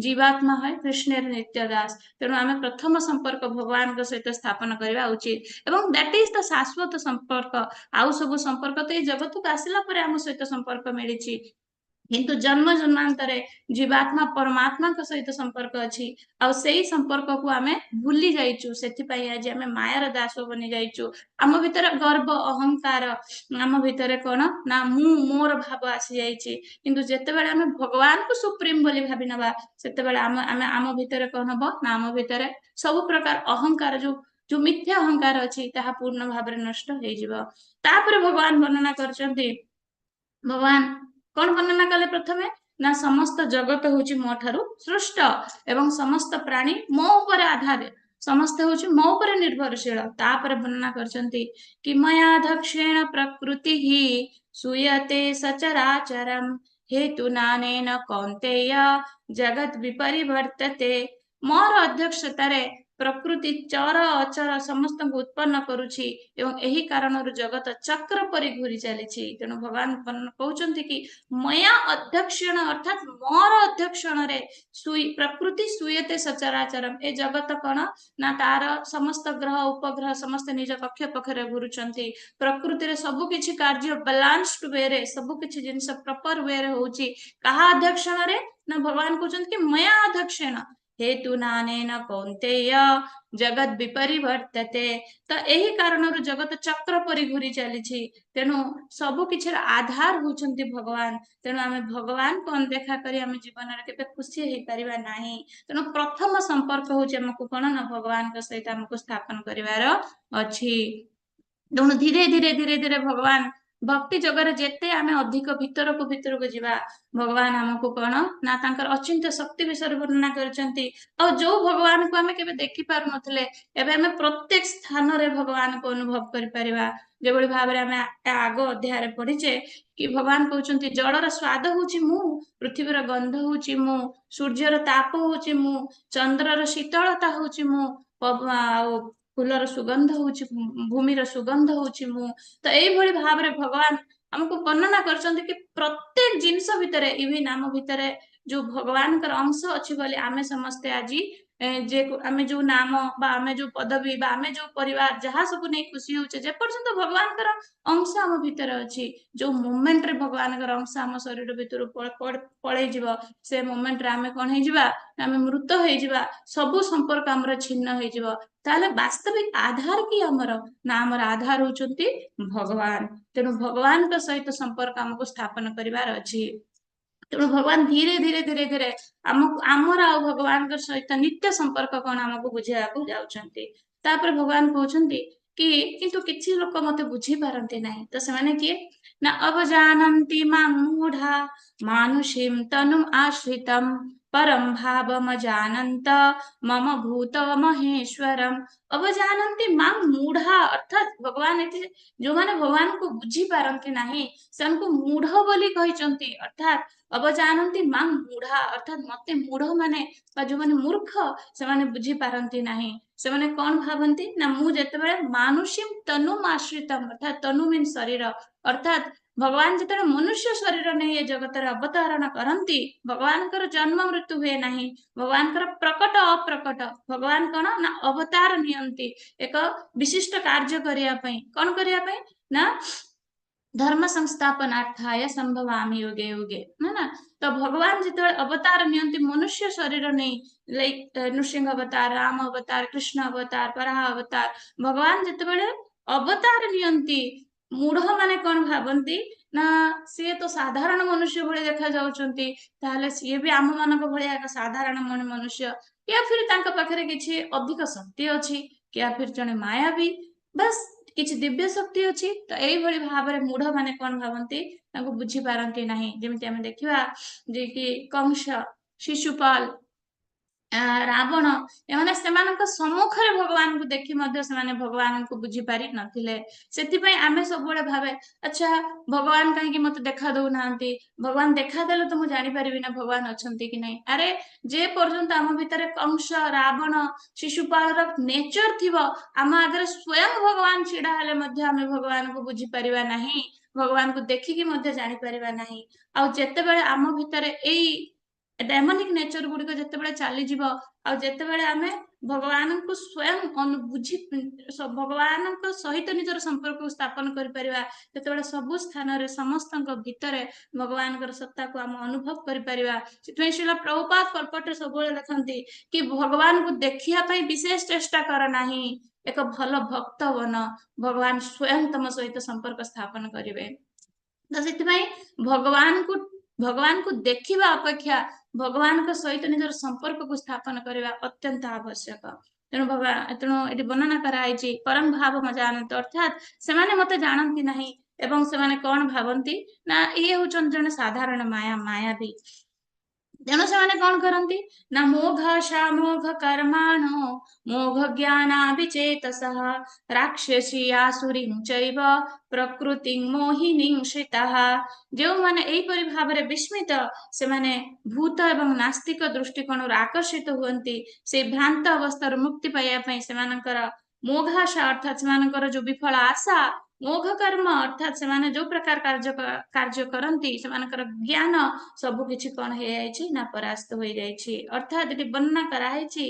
ଜୀବାତ୍ମା হয় କୃଷ୍ଣର ନିତ୍ୟ ଦାସ। ତେଣୁ ଆମେ ପ୍ରଥମ ସମ୍ପର୍କ ଭଗବାନଙ୍କ ସହିତ ସ୍ଥାପନ କରିବା ଉଚିତ ଏବଂ that is the ଶାଶ୍ୱତ ସମ୍ପର୍କ। ଆଉ ସବୁ ସମ୍ପର୍କ ତ ଏଇ ଜଗତକୁ ଆସିଲା ପରେ ଆମ ସହିତ ସମ୍ପର୍କ ମିଳିଛି, କିନ୍ତୁ ଜନ୍ମ ଜନ୍ମାନ୍ତରେ ଜୀବାତ୍ମା ପରମାତ୍ମାଙ୍କ ସହିତ ସମ୍ପର୍କ ଅଛି। ଆଉ ସେଇ ସମ୍ପର୍କକୁ ଆମେ ଭୁଲି ଯାଇଛୁ। ସେଥିପାଇଁ ଆଜି ଆମେ ମାୟାର ଦାସ ବନି ଯାଇଛୁ। ଆମ ଭିତରେ ଗର୍ବ, ଅହଙ୍କାର, ଆମ ଭିତରେ କଣ ନା ମୁଁ ମୋର ଭାବ ଆସିଯାଇଛି। କିନ୍ତୁ ଯେତେବେଳେ ଆମେ ଭଗବାନଙ୍କୁ ସୁପ୍ରିମ ବୋଲି ଭାବି ନବା, ସେତେବେଳେ ଆମ ଭିତରେ କଣ ହବ ନା ଆମ ଭିତରେ ସବୁ ପ୍ରକାର ଅହଙ୍କାର, ଯୋଉ ଯୋଉ ମିଥ୍ୟା ଅହଙ୍କାର ଅଛି, ତାହା ପୂର୍ଣ୍ଣ ଭାବରେ ନଷ୍ଟ ହେଇଯିବ। ତାପରେ ଭଗବାନ ବର୍ଣ୍ଣନା କରିଛନ୍ତି। ଭଗବାନ କଣ ବର୍ଣ୍ଣନା କଲେ ପ୍ରଥମେ ନା ସମସ୍ତ ଜଗତ ହଉଛି ମୋ ଠାରୁ ସୃଷ୍ଟ ଏବଂ ସମସ୍ତ ପ୍ରାଣୀ ମୋ ଉପରେ ଆଧାର, ସମସ୍ତେ ହଉଛି ମୋ ଉପରେ ନିର୍ଭରଶୀଳ। ତାପରେ ବର୍ଣ୍ଣନା କରିଛନ୍ତି କି ମୟାଧ୍ୟକ୍ଷେଣ ପ୍ରକୃତି ସୂୟତେ ସଚରାଚରମ ହେତୁନାନେନ କୌନ୍ତେୟ ଜଗତ ବିପରିବର୍ତ୍ତତେ। ମୋର ଅଧ୍ୟକ୍ଷତାରେ ପ୍ରକୃତି ଚର ଅଚର ସମସ୍ତଙ୍କୁ ଉତ୍ପନ୍ନ କରୁଛି ଏବଂ ଏହି କାରଣରୁ ଜଗତ ଚକ୍ର ପରି ଘୁରି ଚାଲିଛି। ତେଣୁ ଭଗବାନ କହୁଛନ୍ତି କି ମୟା ଅଧ୍ୟକ୍ଷଣ, ଅର୍ଥାତ୍ ମୋର ଅଧ୍ୟକ୍ଷଣରେ ପ୍ରକୃତି ସୂୟତେ ସଚରାଚରମ। ଏ ଜଗତ କଣ ନା ତାର ସମସ୍ତ ଗ୍ରହ ଉପଗ୍ରହ ସମସ୍ତେ ନିଜ କକ୍ଷ ପକ୍ଷରେ ଘୁରୁଛନ୍ତି। ପ୍ରକୃତିରେ ସବୁ କିଛି କାର୍ଯ୍ୟ ବାଲାନ୍ସଡ ୱେରେ, ସବୁ କିଛି ଜିନିଷ ପ୍ରପର ୱେରେ ହଉଛି। କାହା ଅଧ୍ୟକ୍ଷଣରେ ନା ଭଗବାନ କହୁଛନ୍ତି କି ମୟା ଅଧ୍ୟକ୍ଷଣ ହେତୁନାନେନ କୌନ୍ତେୟ ଜଗତ ବିପରିବର୍ତ୍ତତେ। ତ ଏହି କାରଣରୁ ଜଗତ ଚକ୍ର ପରି ଘୁରି ଚାଲିଛି। ତେଣୁ ସବୁ କିଛିର ଆଧାର ହଉଛନ୍ତି ଭଗବାନ। ତେଣୁ ଆମେ ଭଗବାନଙ୍କୁ ଅଣଦେଖା କରି ଆମେ ଜୀବନରେ କେବେ ଖୁସି ହେଇପାରିବା ନାହିଁ। ତେଣୁ ପ୍ରଥମ ସମ୍ପର୍କ ହଉଛି ଆମକୁ କଣ ନା ଭଗବାନଙ୍କ ସହିତ ଆମକୁ ସ୍ଥାପନ କରିବାର ଅଛି। ତେଣୁ ଧୀରେ ଧୀରେ ଧୀରେ ଧୀରେ ଭଗବାନ ଭକ୍ତି ଯୋଗରେ ଯେତେ ଆମେ ଅଧିକ ଭିତରକୁ ଭିତରକୁ ଯିବା, ଭଗବାନ ଆମକୁ କଣ ନା ତାଙ୍କର ଅଚିନ୍ତ୍ୟ ଶକ୍ତି ବିଷୟରେ ବର୍ଣ୍ଣନା କରିଛନ୍ତି। ଆଉ ଯୋଉ ଭଗବାନଙ୍କୁ ଆମେ କେବେ ଦେଖି ପାରୁନଥିଲେ, ଏବେ ଆମେ ପ୍ରତ୍ୟେକ ସ୍ଥାନରେ ଭଗବାନଙ୍କୁ ଅନୁଭବ କରିପାରିବା। ଯେଭଳି ଭାବରେ ଆମେ ଆଗ ଅଧ୍ୟାୟରେ ପଢିଛେ କି ଭଗବାନ କହୁଛନ୍ତି ଜଳର ସ୍ୱାଦ ହଉଛି ମୁଁ, ପୃଥିବୀର ଗନ୍ଧ ହଉଛି ମୁଁ, ସୂର୍ଯ୍ୟର ତାପ ହଉଛି ମୁଁ, ଚନ୍ଦ୍ରର ଶୀତଳତା ହଉଛି ମୁଁ, ଆଉ ଫୁଲର ସୁଗନ୍ଧ ହଉଛି, ଭୂମିର ସୁଗନ୍ଧ ହଉଛି ମୁଁ। ତ ଏଇଭଳି ଭାବରେ ଭଗବାନ ଆମକୁ ବର୍ଣ୍ଣନା କରିଛନ୍ତି କି ପ୍ରତ୍ୟେକ ଜିନିଷ ଭିତରେ, ଇଭିନ୍ ଆମ ଭିତରେ ଯୋଉ ଭଗବାନଙ୍କର ଅଂଶ ଅଛି ବୋଲି ଆମେ ସମସ୍ତେ ଆଜି ଯେ ଆମେ ଯୋଉ ନାମ ବା ଆମେ ଯୋଉ ପଦବୀ ବା ଆମେ ଯୋଉ ପରିବାର ଯାହା ସବୁ ନେଇ ଖୁସି ହଉଛେ, ଯେପର୍ଯ୍ୟନ୍ତ ଭଗବାନଙ୍କର ଅଂଶ ଆମ ଭିତରେ ଅଛି, ଯୋଉ ମୋମେଣ୍ଟରେ ଭଗବାନଙ୍କର ଅଂଶ ଆମ ଶରୀର ଭିତରୁ ପଳେଇଯିବ, ସେ ମୋମେଣ୍ଟରେ ଆମେ କଣ ହେଇଯିବା? ଆମେ ମୃତ ହେଇଯିବା, ସବୁ ସମ୍ପର୍କ ଆମର ଛିନ୍ନ ହେଇଯିବ। ତାହେଲେ ବାସ୍ତବିକ ଆଧାର କି ଆମର? ନା, ଆମର ଆଧାର ହଉଛନ୍ତି ଭଗବାନ। ତେଣୁ ଭଗବାନଙ୍କ ସହିତ ସମ୍ପର୍କ ଆମକୁ ସ୍ଥାପନ କରିବାର ଅଛି। ତେଣୁ ଭଗବାନ ଧୀରେ ଧୀରେ ଧୀରେ ଧୀରେ ଆମକୁ ଆମର ଆଉ ଭଗବାନଙ୍କ ସହିତ ନିତ୍ୟ ସମ୍ପର୍କ କଣ ଆମକୁ ବୁଝେଇବାକୁ ଯାଉଛନ୍ତି। ତାପରେ ଭଗବାନ କହୁଛନ୍ତି କି କିନ୍ତୁ କିଛି ଲୋକ ମତେ ବୁଝି ପାରନ୍ତି ନାହିଁ। ତ ସେମାନେ କିଏ? ନା ଅବଜାନନ୍ତି ମାଂ ମୂଢା ମାନୁଷୀಂ ତନୁମ ଆଶ୍ରିତମ୍ ପରମ ଭାବମଜାନନ୍ତ ମମ ଭୂତ ମହେଶ୍ୱରମ। ଅବଜାନନ୍ତି ମାଂ ମୂଢା, ଅର୍ଥାତ ଭଗବାନ ଏଠି ଯୋଉମାନେ ଭଗବାନଙ୍କୁ ବୁଝି ପାରନ୍ତି ନାହିଁ ସେମାନଙ୍କୁ ମୂଢ ବୋଲି କହିଛନ୍ତି। ଅର୍ଥାତ ଅବଜାନନ୍ତି ମାଂ ମୂଢା, ଅର୍ଥାତ ମତେ ମୂଢ ମାନେ ବା ଯୋଉମାନେ ମୂର୍ଖ ସେମାନେ ବୁଝି ପାରନ୍ତି ନାହିଁ। ସେମାନେ କଣ ଭାବନ୍ତି? ନା ମୁଁ ଯେତେବେଳେ ମାନୁଷୀମ ତନୁମ ଆଶ୍ରିତମ, ଅର୍ଥାତ ତନୁ ମିନ୍ ଶରୀର, ଅର୍ଥାତ ଭଗବାନ ଯେତେବେଳେ ମନୁଷ୍ୟ ଶରୀର ନେଇ ଏ ଜଗତରେ ଅବତାରଣ କରନ୍ତି, ଭଗବାନଙ୍କର ଜନ୍ମ ମୃତ୍ୟୁ ହୁଏ ନାହିଁ, ଭଗବାନଙ୍କର ପ୍ରକଟ ଅପ୍ରକଟ, ଭଗବାନ କଣ ନା ଅବତାର ନିଅନ୍ତି ଏକ ବିଶିଷ୍ଟ କାର୍ଯ୍ୟ କରିବା ପାଇଁ। କଣ କରିବା ପାଇଁ? ନା ଧର୍ମ ସଂସ୍ଥାପନାର୍ଥାୟ ସମ୍ଭବାମି ୟୁଗେ ୟୁଗେ, ନା ତ ଭଗବାନ ଯେତେବେଳେ ଅବତାର ନିଅନ୍ତି ମନୁଷ୍ୟ ଶରୀର ନେଇ, ଲାଇକ ନୃସିଂହ ଅବତାର, ରାମ ଅବତାର, କୃଷ୍ଣ ଅବତାର, ବରାହ ଅବତାର, ଭଗବାନ ଯେତେବେଳେ ଅବତାର ନିଅନ୍ତି, ମୂଢ ମାନେ କଣ ଭାବନ୍ତି? ନା ସିଏ ତ ସାଧାରଣ ମନୁଷ୍ୟ ଭଳି ଦେଖା ଯାଉଛନ୍ତି, ତାହେଲେ ସିଏ ବି ଆମ ମାନଙ୍କ ଭଳିଆ ଏକ ସାଧାରଣ ମନୁଷ୍ୟ, ୟା ଫିର ତାଙ୍କ ପାଖରେ କିଛି ଅଧିକ ଶକ୍ତି ଅଛି, ୟା ଫିର ଜଣେ ମାୟାବୀ, ବାସ୍ କିଛି ଦିବ୍ୟ ଶକ୍ତି ଅଛି। ତ ଏଇଭଳି ଭାବରେ ମୂଢ ମାନେ କଣ ଭାବନ୍ତି? ତାଙ୍କୁ ବୁଝି ପାରନ୍ତି ନାହିଁ। ଯେମିତି ଆମେ ଦେଖିବା ଯେ କି କଂସ, ଶିଶୁପାଲ, ରାବଣ, ଏମାନେ ସେମାନଙ୍କ ସମ୍ମୁଖରେ ଭଗବାନଙ୍କୁ ଦେଖି ମଧ୍ୟ ସେମାନେ ଭଗବାନଙ୍କୁ ବୁଝିପାରି ନଥିଲେ। ସେଥିପାଇଁ ଆମେ ସବୁବେଳେ ଭାବେ, ଆଚ୍ଛା ଭଗବାନ କାହିଁକି ମତେ ଦେଖା ଦଉନାହାନ୍ତି, ଭଗବାନ ଦେଖା ଦେଲେ ତ ମୁଁ ଜାଣିପାରିବି ନା ଭଗବାନ ଅଛନ୍ତି କି ନାହିଁ। ଆରେ ଯେ ପର୍ଯ୍ୟନ୍ତ ଆମ ଭିତରେ କଂସ, ରାବଣ, ଶିଶୁପାଳର ନେଚର ଥିବ, ଆମ ଆଗରେ ସ୍ୱୟଂ ଭଗବାନ ଛିଡା ହେଲେ ମଧ୍ୟ ଆମେ ଭଗବାନଙ୍କୁ ବୁଝିପାରିବା ନାହିଁ, ଭଗବାନଙ୍କୁ ଦେଖିକି ମଧ୍ୟ ଜାଣିପାରିବା ନାହିଁ। ଆଉ ଯେତେବେଳେ ଆମ ଭିତରେ ଏଇ ଡେମୋନିକ ନେଚର ଗୁଡିକ ଯେତେବେଳେ ଚାଲିଯିବ, ଆଉ ଯେତେବେଳେ ଆମେ ଭଗବାନଙ୍କୁ ସ୍ୱୟଂ ବୁଝି ଭଗବାନଙ୍କ ସହିତ ନିଜର ସମ୍ପର୍କକୁ ସ୍ଥାପନ କରିପାରିବା, ସେତେବେଳେ ସବୁ ସ୍ଥାନରେ ସମସ୍ତଙ୍କ ଭିତରେ ଭଗବାନଙ୍କର ସତ୍ତାକୁ ଆମେ ଅନୁଭବ କରିପାରିବା। ସେଥିପାଇଁ ଶ୍ରୀଲ ପ୍ରଭୁପାଦ ପର୍ପଟରେ ସବୁବେଳେ ଲେଖନ୍ତି କି ଭଗବାନଙ୍କୁ ଦେଖିବା ପାଇଁ ବିଶେଷ ଚେଷ୍ଟା କର ନାହିଁ, ଏକ ଭଲ ଭକ୍ତ ବନ, ଭଗବାନ ସ୍ୱୟଂ ତମ ସହିତ ସମ୍ପର୍କ ସ୍ଥାପନ କରିବେ। ତ ସେଥିପାଇଁ ଭଗବାନଙ୍କୁ ଦେଖିବା ଅପେକ୍ଷା ଭଗବାନଙ୍କ ସହିତ ନିଜର ସମ୍ପର୍କକୁ ସ୍ଥାପନ କରିବା ଅତ୍ୟନ୍ତ ଆବଶ୍ୟକ। ତେଣୁ ଭଗବାନ, ତେଣୁ ଏଠି ବର୍ଣ୍ଣନା କରାହେଇଛି ପରମ ଭାବ ମଜାନନ୍ତ, ଅର୍ଥାତ ସେମାନେ ମତେ ଜାଣନ୍ତି ନାହିଁ ଏବଂ ସେମାନେ କଣ ଭାବନ୍ତି? ନା ଇଏ ହଉଛନ୍ତି ଜଣେ ସାଧାରଣ ମାୟାବୀ। ତେଣୁ ସେମାନେ କଣ କରନ୍ତି? ନା ମୋଘାଶା ମୋଘ କର୍ମାଣୋ ମୋଘ ଜ୍ଞାନାବିଚେତସଃ ରାକ୍ଷସୀ ଆସୁରୀଂ ଚୈବ ପ୍ରକୃତିଂ ମୋହିନୀଂ ଶ୍ରିତାଃ। ଯେଉଁମାନେ ଏହିପରି ଭାବରେ ବିସ୍ମିତ, ସେମାନେ ଭୂତ ଏବଂ ନାସ୍ତିକ ଦୃଷ୍ଟିକୋଣରୁ ଆକର୍ଷିତ ହୁଅନ୍ତି। ସେଇ ଭ୍ରାନ୍ତ ଅବସ୍ଥାରୁ ମୁକ୍ତି ପାଇବା ପାଇଁ ସେମାନଙ୍କର ମୋଘାଶା, ଅର୍ଥାତ ସେମାନଙ୍କର ଯୋଉ ବିଫଳ ଆଶା, ମୋଘ କର୍ମ, ଅର୍ଥାତ ସେମାନେ ଯୋଉ ପ୍ରକାର କାର୍ଯ୍ୟ କରନ୍ତି, ସେମାନଙ୍କର ଜ୍ଞାନ ସବୁ କିଛି କଣ ହେଇଯାଇଛି? ନା ପରାସ୍ତ ହୋଇଯାଇଛି। ଅର୍ଥାତ ଏଠି ବର୍ଣ୍ଣନା କରାହେଇଛି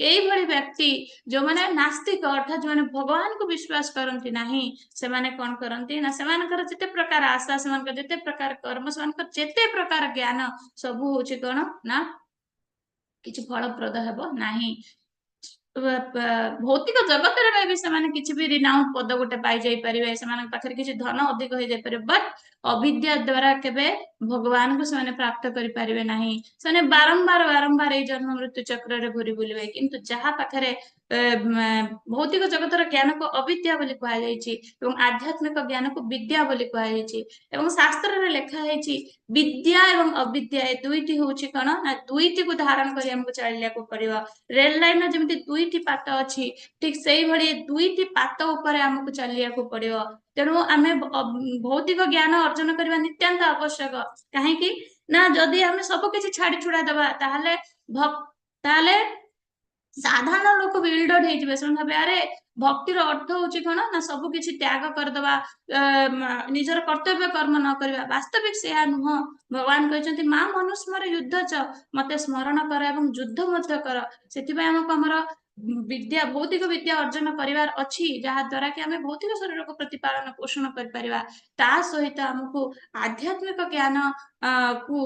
ଏଇଭଳି ବ୍ୟକ୍ତି ଯୋଉମାନେ ନାସ୍ତିକ, ଅର୍ଥାତ ଯୋଉମାନେ ଭଗବାନଙ୍କୁ ବିଶ୍ୱାସ କରନ୍ତି ନାହିଁ, ସେମାନେ କଣ କରନ୍ତି? ନା ସେମାନଙ୍କର ଯେତେ ପ୍ରକାର ଆଶା, ସେମାନଙ୍କର ଯେତେ ପ୍ରକାର କର୍ମ, ସେମାନଙ୍କର ଯେତେ ପ୍ରକାର ଜ୍ଞାନ ସବୁ ହଉଛି କଣ? ନା କିଛି ଫଳପ୍ରଦ ହେବ ନାହିଁ। ଭୌତିକ ଜଗତରେ ବି ସେମାନେ କିଛି ବି ରିନାଉଣ୍ଡ ପଦ ଗୋଟେ ପାଇଯାଇ ପାରିବେ, ସେମାନଙ୍କ ପାଖରେ କିଛି ଧନ ଅଧିକ ହେଇଯାଇପାରିବ, ବଟ୍ ଅବିଦ୍ୟା ଦ୍ଵାରା କେବେ ଭଗବାନଙ୍କୁ ସେମାନେ ପ୍ରାପ୍ତ କରିପାରିବେ ନାହିଁ। ସେମାନେ ବାରମ୍ବାର ବାରମ୍ବାର ଏଇ ଜନ୍ମ ମୃତ୍ୟୁ ଚକ୍ରରେ ଘୁରି ବୁଲିବେ। କିନ୍ତୁ ଯାହା ପାଖରେ ଭୌତିକ ଜଗତର ଜ୍ଞାନକୁ ଅବିଦ୍ୟା ବୋଲି କୁହାଯାଇଛି ଏବଂ ଆଧ୍ୟାତ୍ମିକ ଜ୍ଞାନକୁ ବିଦ୍ୟା ବୋଲି କୁହାଯାଇଛି, ଏବଂ ଶାସ୍ତ୍ରରେ ଲେଖା ହେଇଛି ବିଦ୍ୟା ଏବଂ ଅବିଦ୍ୟା ଏ ଦୁଇଟି ହଉଛି କଣ? ନା ଦୁଇଟିକୁ ଧାରଣ କରି ଆମକୁ ଚାଲିବାକୁ ପଡିବ। ରେଲ ଲାଇନର ଯେମିତି ଦୁଇଟି ପାତ ଅଛି, ଠିକ ସେଇଭଳି ଦୁଇଟି ପାତ ଉପରେ ଆମକୁ ଚାଲିବାକୁ ପଡିବ। ତେଣୁ ଆମେ ଭୌତିକ ଜ୍ଞାନ ଅର୍ଜନ କରିବା ନିତ୍ୟାନ୍ତ ଆବଶ୍ୟକ। କାହିଁକି ନା ଯଦି ଆମେ ସବୁ କିଛି ଛାଡି ଛୁଡା ଦବା, ତାହେଲେ ସାଧାରଣ ଲୋକ ବିଲଡେଡ ହେଇଯିବେ। ସେମାନେ ଭାବିବେ, ଆରେ, ଭକ୍ତିର ଅର୍ଥ ହଉଛି କଣ ନା ସବୁ କିଛି ତ୍ୟାଗ କରିଦବା, ନିଜର କର୍ତ୍ତବ୍ୟ କର୍ମ ନ କରିବା। ବାସ୍ତବିକ ସେୟା ନୁହଁ। ଭଗବାନ କହିଛନ୍ତି, ମାମ୍ ଅନୁସ୍ମର ୟୁଦ୍ଧେ ଚ, ମତେ ସ୍ମରଣ କର ଏବଂ ଯୁଦ୍ଧ ମଧ୍ୟ କର। ସେଥିପାଇଁ ଆମକୁ ଆମର ବିଦ୍ୟା, ଭୌତିକ ବିଦ୍ୟା ଅର୍ଜନ କରିବାର ଅଛି, ଯାହା ଦ୍ଵାରା କି ଆମେ ଭୌତିକ ଶରୀରକୁ ପ୍ରତିପାଳନ ପୋଷଣ କରିପାରିବା। ତା ସହିତ ଆମକୁ ଆଧ୍ୟାତ୍ମିକ ଜ୍ଞାନ କୁ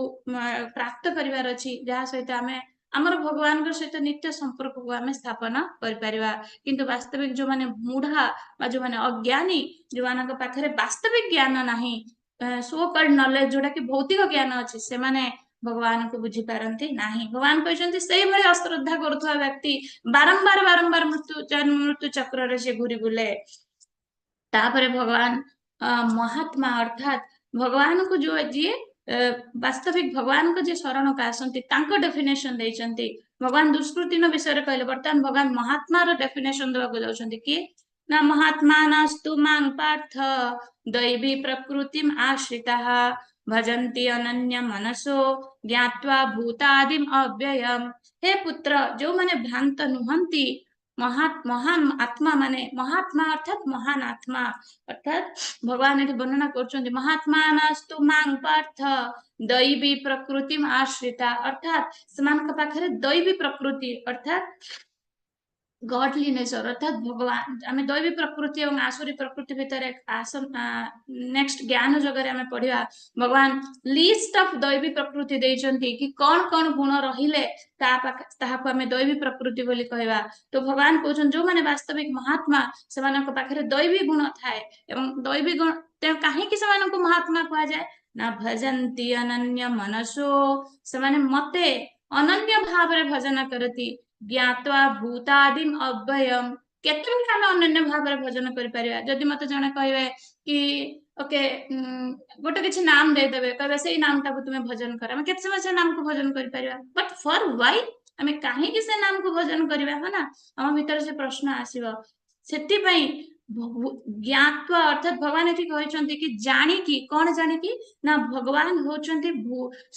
ପ୍ରାପ୍ତ କରିବାର ଅଛି, ଯାହା ସହିତ ଆମେ ଆମର ଭଗବାନଙ୍କ ସହିତ ନିତ୍ୟ ସମ୍ପର୍କକୁ ଆମେ ସ୍ଥାପନ କରିପାରିବା। କିନ୍ତୁ ବାସ୍ତବିକ ଯୋଉମାନେ ମୂଢା ବା ଯୋଉମାନେ ଅଜ୍ଞାନୀ, ଯୋଉମାନଙ୍କ ପାଖରେ ବାସ୍ତବିକ ଜ୍ଞାନ ନାହିଁ, ସୋ କଲ୍ଡ ନଲେଜ, ଯୋଉଟା କି ଭୌତିକ ଜ୍ଞାନ ଅଛି, ସେମାନେ ଭଗବାନଙ୍କୁ ବୁଝିପାରନ୍ତି ନାହିଁ। ଭଗବାନ କହିଛନ୍ତି, ସେଇଭଳି ଅଶ୍ରଦ୍ଧା କରୁଥିବା ବ୍ୟକ୍ତି ବାରମ୍ବାର ବାରମ୍ବାର ମୃତ୍ୟୁ ଜନ୍ମ ମୃତ୍ୟୁ ଚକ୍ରରେ ସେ ଘୁରି ବୁଲେ। ତାପରେ ଭଗବାନ ମହାତ୍ମା, ଅର୍ଥାତ୍ ଭଗବାନଙ୍କୁ ଯୋଉ ଯିଏ ବାସ୍ତବିକ ଭଗବାନଙ୍କ ଯିଏ ଶରଣକୁ ଆସନ୍ତି, ତାଙ୍କ ଡେଫିନେସନ ଦେଇଛନ୍ତି। ଭଗବାନ ଦୁଷ୍କୃତିନ ବିଷୟରେ କହିଲେ, ବର୍ତ୍ତମାନ ଭଗବାନ ମହାତ୍ମାର ଡେଫିନେସନ ଦେବାକୁ ଯାଉଛନ୍ତି କି ନା ମହାତ୍ମାନସ୍ତୁ ମାଂ ପାର୍ଥ ଦୈବୀ ପ୍ରକୃତିମ୍ ଆଶ୍ରିତାଃ ଭଜନ୍ତି ଅନନ୍ୟ ମନସୋ ଜ୍ଞାତ୍ୱା ଭୂତାଦିମ ଅବ୍ୟୟମ୍। ହେ ପୁତ୍ର, ଯୋଉମାନେ ଭ୍ରାନ୍ତ ନୁହନ୍ତି, ମହାନ ଆତ୍ମା ମାନେ, ମହାତ୍ମା ଅର୍ଥାତ୍ ମହାନ ଆତ୍ମା, ଅର୍ଥାତ୍ ଭଗବାନ ଏଠି ବର୍ଣ୍ଣନା କରୁଛନ୍ତି, ମହାତ୍ମାନସ୍ତୁ ମାଂ ପାର୍ଥ ଦୈବୀ ପ୍ରକୃତିମ୍ ଆଶ୍ରିତା, ଅର୍ଥାତ୍ ସେମାନଙ୍କ ପାଖରେ ଦୈବୀ ପ୍ରକୃତି, ଅର୍ଥାତ୍ ଗଡଲି ନେଚର, ଅର୍ଥାତ୍ ଭଗବାନ। ଆମେ ଦୈବୀ ପ୍ରକୃତି ଏବଂ ଆସୁରୀ ପ୍ରକୃତି ଭିତରେ ଆସ ନେକ୍ସଟ ଜ୍ଞାନ ଯୋଗରେ ଆମେ ପଢିବା। ଭଗବାନ ଲିଷ୍ଟ ଅଫ ଦୈବୀ ପ୍ରକୃତି ଦେଇଛନ୍ତି କି କଣ କଣ ଗୁଣ ରହିଲେ ତା ପାଖ ତାହାକୁ ଆମେ ଦୈବୀ ପ୍ରକୃତି ବୋଲି କହିବା। ତ ଭଗବାନ କହୁଛନ୍ତି, ଯୋଉମାନେ ବାସ୍ତବିକ ମହାତ୍ମା, ସେମାନଙ୍କ ପାଖରେ ଦୈବୀ ଗୁଣ ଥାଏ। ଏବଂ ଦୈବୀ ଗୁଣ, ତେଣୁ କାହିଁକି ସେମାନଙ୍କୁ ମହାତ୍ମା କୁହାଯାଏ ନା ଭଜନ୍ତି ଅନନ୍ୟ ମନସୋ, ସେମାନେ ମତେ ଅନନ୍ୟ ଭାବରେ ଭଜନ କରନ୍ତି, ଜ୍ଞାତ୍ୱା ଭୂତାଦିମ ଅବ୍ୟୟମ୍। କେତେବେଳେ ଆମେ ଅନନ୍ୟ ଭାବରେ ଭଜନ କରିପାରିବା? ଯଦି ମତେ ଜଣେ କହିବେ କି ଓକେ, ଗୋଟେ କିଛି ନାମ ଦେଇଦେବେ, କହିବେ ସେଇ ନାମଟାକୁ ତୁମେ ଭଜନ କର, ଆମେ କେତେ ସମୟ ସେ ନାମକୁ ଭଜନ କରିପାରିବା? But for Y? ଆମେ କାହିଁକି ସେ ନାମକୁ ଭଜନ କରିବା? ହଁ ନା, ଆମ ଭିତରେ ସେ ପ୍ରଶ୍ନ ଆସିବ। ସେଥିପାଇଁ ଜ୍ଞାତ୍ୱା, ଅର୍ଥାତ୍ ଭଗବାନ ଏଠି କହିଛନ୍ତି କି ଜାଣିକି। କଣ ଜାଣିକି ନା ଭଗବାନ ହଉଛନ୍ତି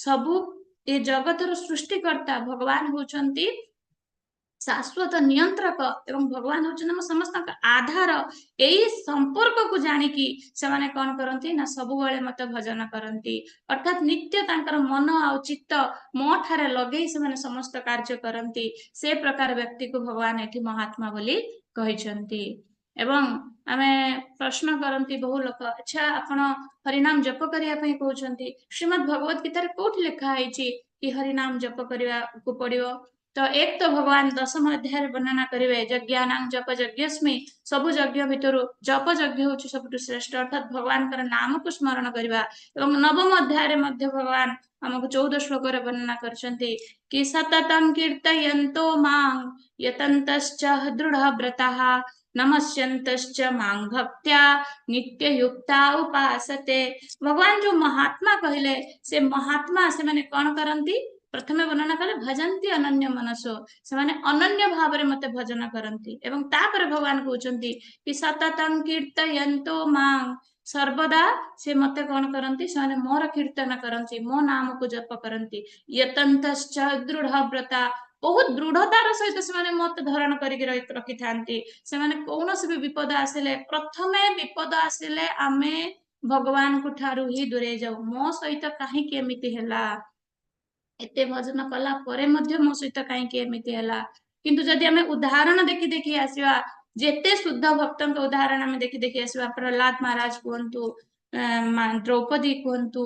ସବୁ ଏ ଜଗତର ସୃଷ୍ଟିକର୍ତ୍ତା, ଭଗବାନ ହଉଛନ୍ତି ଶାଶ୍ୱତ ନିୟନ୍ତ୍ରକ ଏବଂ ଭଗବାନ ହଉଛନ୍ତି ଆମ ସମସ୍ତଙ୍କ ଆଧାର। ଏଇ ସମ୍ପର୍କକୁ ଜାଣିକି ସେମାନେ କଣ କରନ୍ତି ନା ସବୁବେଳେ ମତେ ଭଜନ କରନ୍ତି। ଅର୍ଥାତ୍ ନିତ୍ୟ ତାଙ୍କର ମନ ଆଉ ଚିତ୍ତ ମୋ ଠାରେ ଲଗେଇ ସେମାନେ ସମସ୍ତ କାର୍ଯ୍ୟ କରନ୍ତି। ସେ ପ୍ରକାର ବ୍ୟକ୍ତିକୁ ଭଗବାନ ଏଠି ମହାତ୍ମା ବୋଲି କହିଛନ୍ତି। ଏବଂ ଆମେ ପ୍ରଶ୍ନ କରନ୍ତି ବହୁ ଲୋକ, ଆଚ୍ଛା, ଆପଣ ହରିନାମ ଜପ କରିବା ପାଇଁ କହୁଛନ୍ତି, ଶ୍ରୀମଦ୍ ଭଗବତ ଗୀତାରେ କୋଉଠି ଲେଖା ହେଇଛି କି ହରିନାମ ଜପ କରିବାକୁ ପଡିବ? ତ ଏକ ତ ଭଗବାନ ଦଶମ ଅଧ୍ୟାୟରେ ବର୍ଣ୍ଣନା କରିବେ, ଯଜ୍ଞାନାଂ ଜପ ଯଜ୍ଞସ୍ମି, ସବୁ ଯଜ୍ଞ ଭିତରୁ ଜପ ଯଜ୍ଞ ହଉଛି ସବୁଠୁ ଶ୍ରେଷ୍ଠ, ଅର୍ଥାତ୍ ଭଗବାନଙ୍କର ନାମକୁ ସ୍ମରଣ କରିବା। ଏବଂ ନବମ ଅଧ୍ୟାୟରେ ମଧ୍ୟ ଭଗବାନ ଆମକୁ 14 ଶ୍ଲୋକରେ ବର୍ଣ୍ଣନା କରିଛନ୍ତି କି ସତତଂ କୀର୍ତ୍ତୟନ୍તો ମାଂ ୟତନ୍ତଶ୍ଚ ଦୃଢବ୍ରତାଃ ନମସ୍ୟନ୍ତଶ୍ଚ ମାଂ ଭକ୍ତ୍ୟା ନିତ୍ୟୟୁକ୍ତା ଉପାସତେ। ଭଗବାନ ଯୋଉ ମହାତ୍ମା କହିଲେ, ସେ ମହାତ୍ମା ସେମାନେ କଣ କରନ୍ତି? ପ୍ରଥମେ ବର୍ଣ୍ଣନା କଲେ ଭଜନ୍ତି ଅନନ୍ୟ ମନସୋ, ସେମାନେ ଅନନ୍ୟ ଭାବରେ ମତେ ଭଜନ କରନ୍ତି। ଏବଂ ତାପରେ ଭଗବାନ କହୁଛନ୍ତି କି ସତତଂ କୀର୍ତ୍ତୟନ୍તો ମାଂ, ସର୍ବଦା ସେ ମତେ କଣ କରନ୍ତି? ସେମାନେ ମୋର କୀର୍ତ୍ତନ କରନ୍ତି, ମୋ ନାମକୁ ଜପ କରନ୍ତି। ୟତନ୍ତଶ୍ଚ ଦୃଢବ୍ରତା, ବହୁତ ଦୃଢତାର ସହିତ ସେମାନେ ମତେ ଧାରଣ କରିକି ରଖିଥାନ୍ତି। ସେମାନେ କୌଣସି ବି ବିପଦ ଆସିଲେ, ପ୍ରଥମେ ବିପଦ ଆସିଲେ ଆମେ ଭଗବାନଙ୍କ ଠାରୁ ହିଁ ଦୂରେଇ ଯାଉ। ମୋ ସହିତ କାହିଁକି ଏମିତି ହେଲା? ଏତେ ଭଜନ କଲା ପରେ ମଧ୍ୟ ମୋ ସହିତ କାହିଁକି ଏମିତି ହେଲା? କିନ୍ତୁ ଯଦି ଆମେ ଉଦାହରଣ ଦେଖି ଦେଖି ଆସିବା, ଯେତେ ଶୁଦ୍ଧ ଭକ୍ତଙ୍କ ଉଦାହରଣ ଆମେ ଦେଖି ଦେଖି ଆସିବା, ପ୍ରହ୍ଲାଦ ମହାରାଜ କୁହନ୍ତୁ, ଦ୍ରୌପଦୀ କୁହନ୍ତୁ,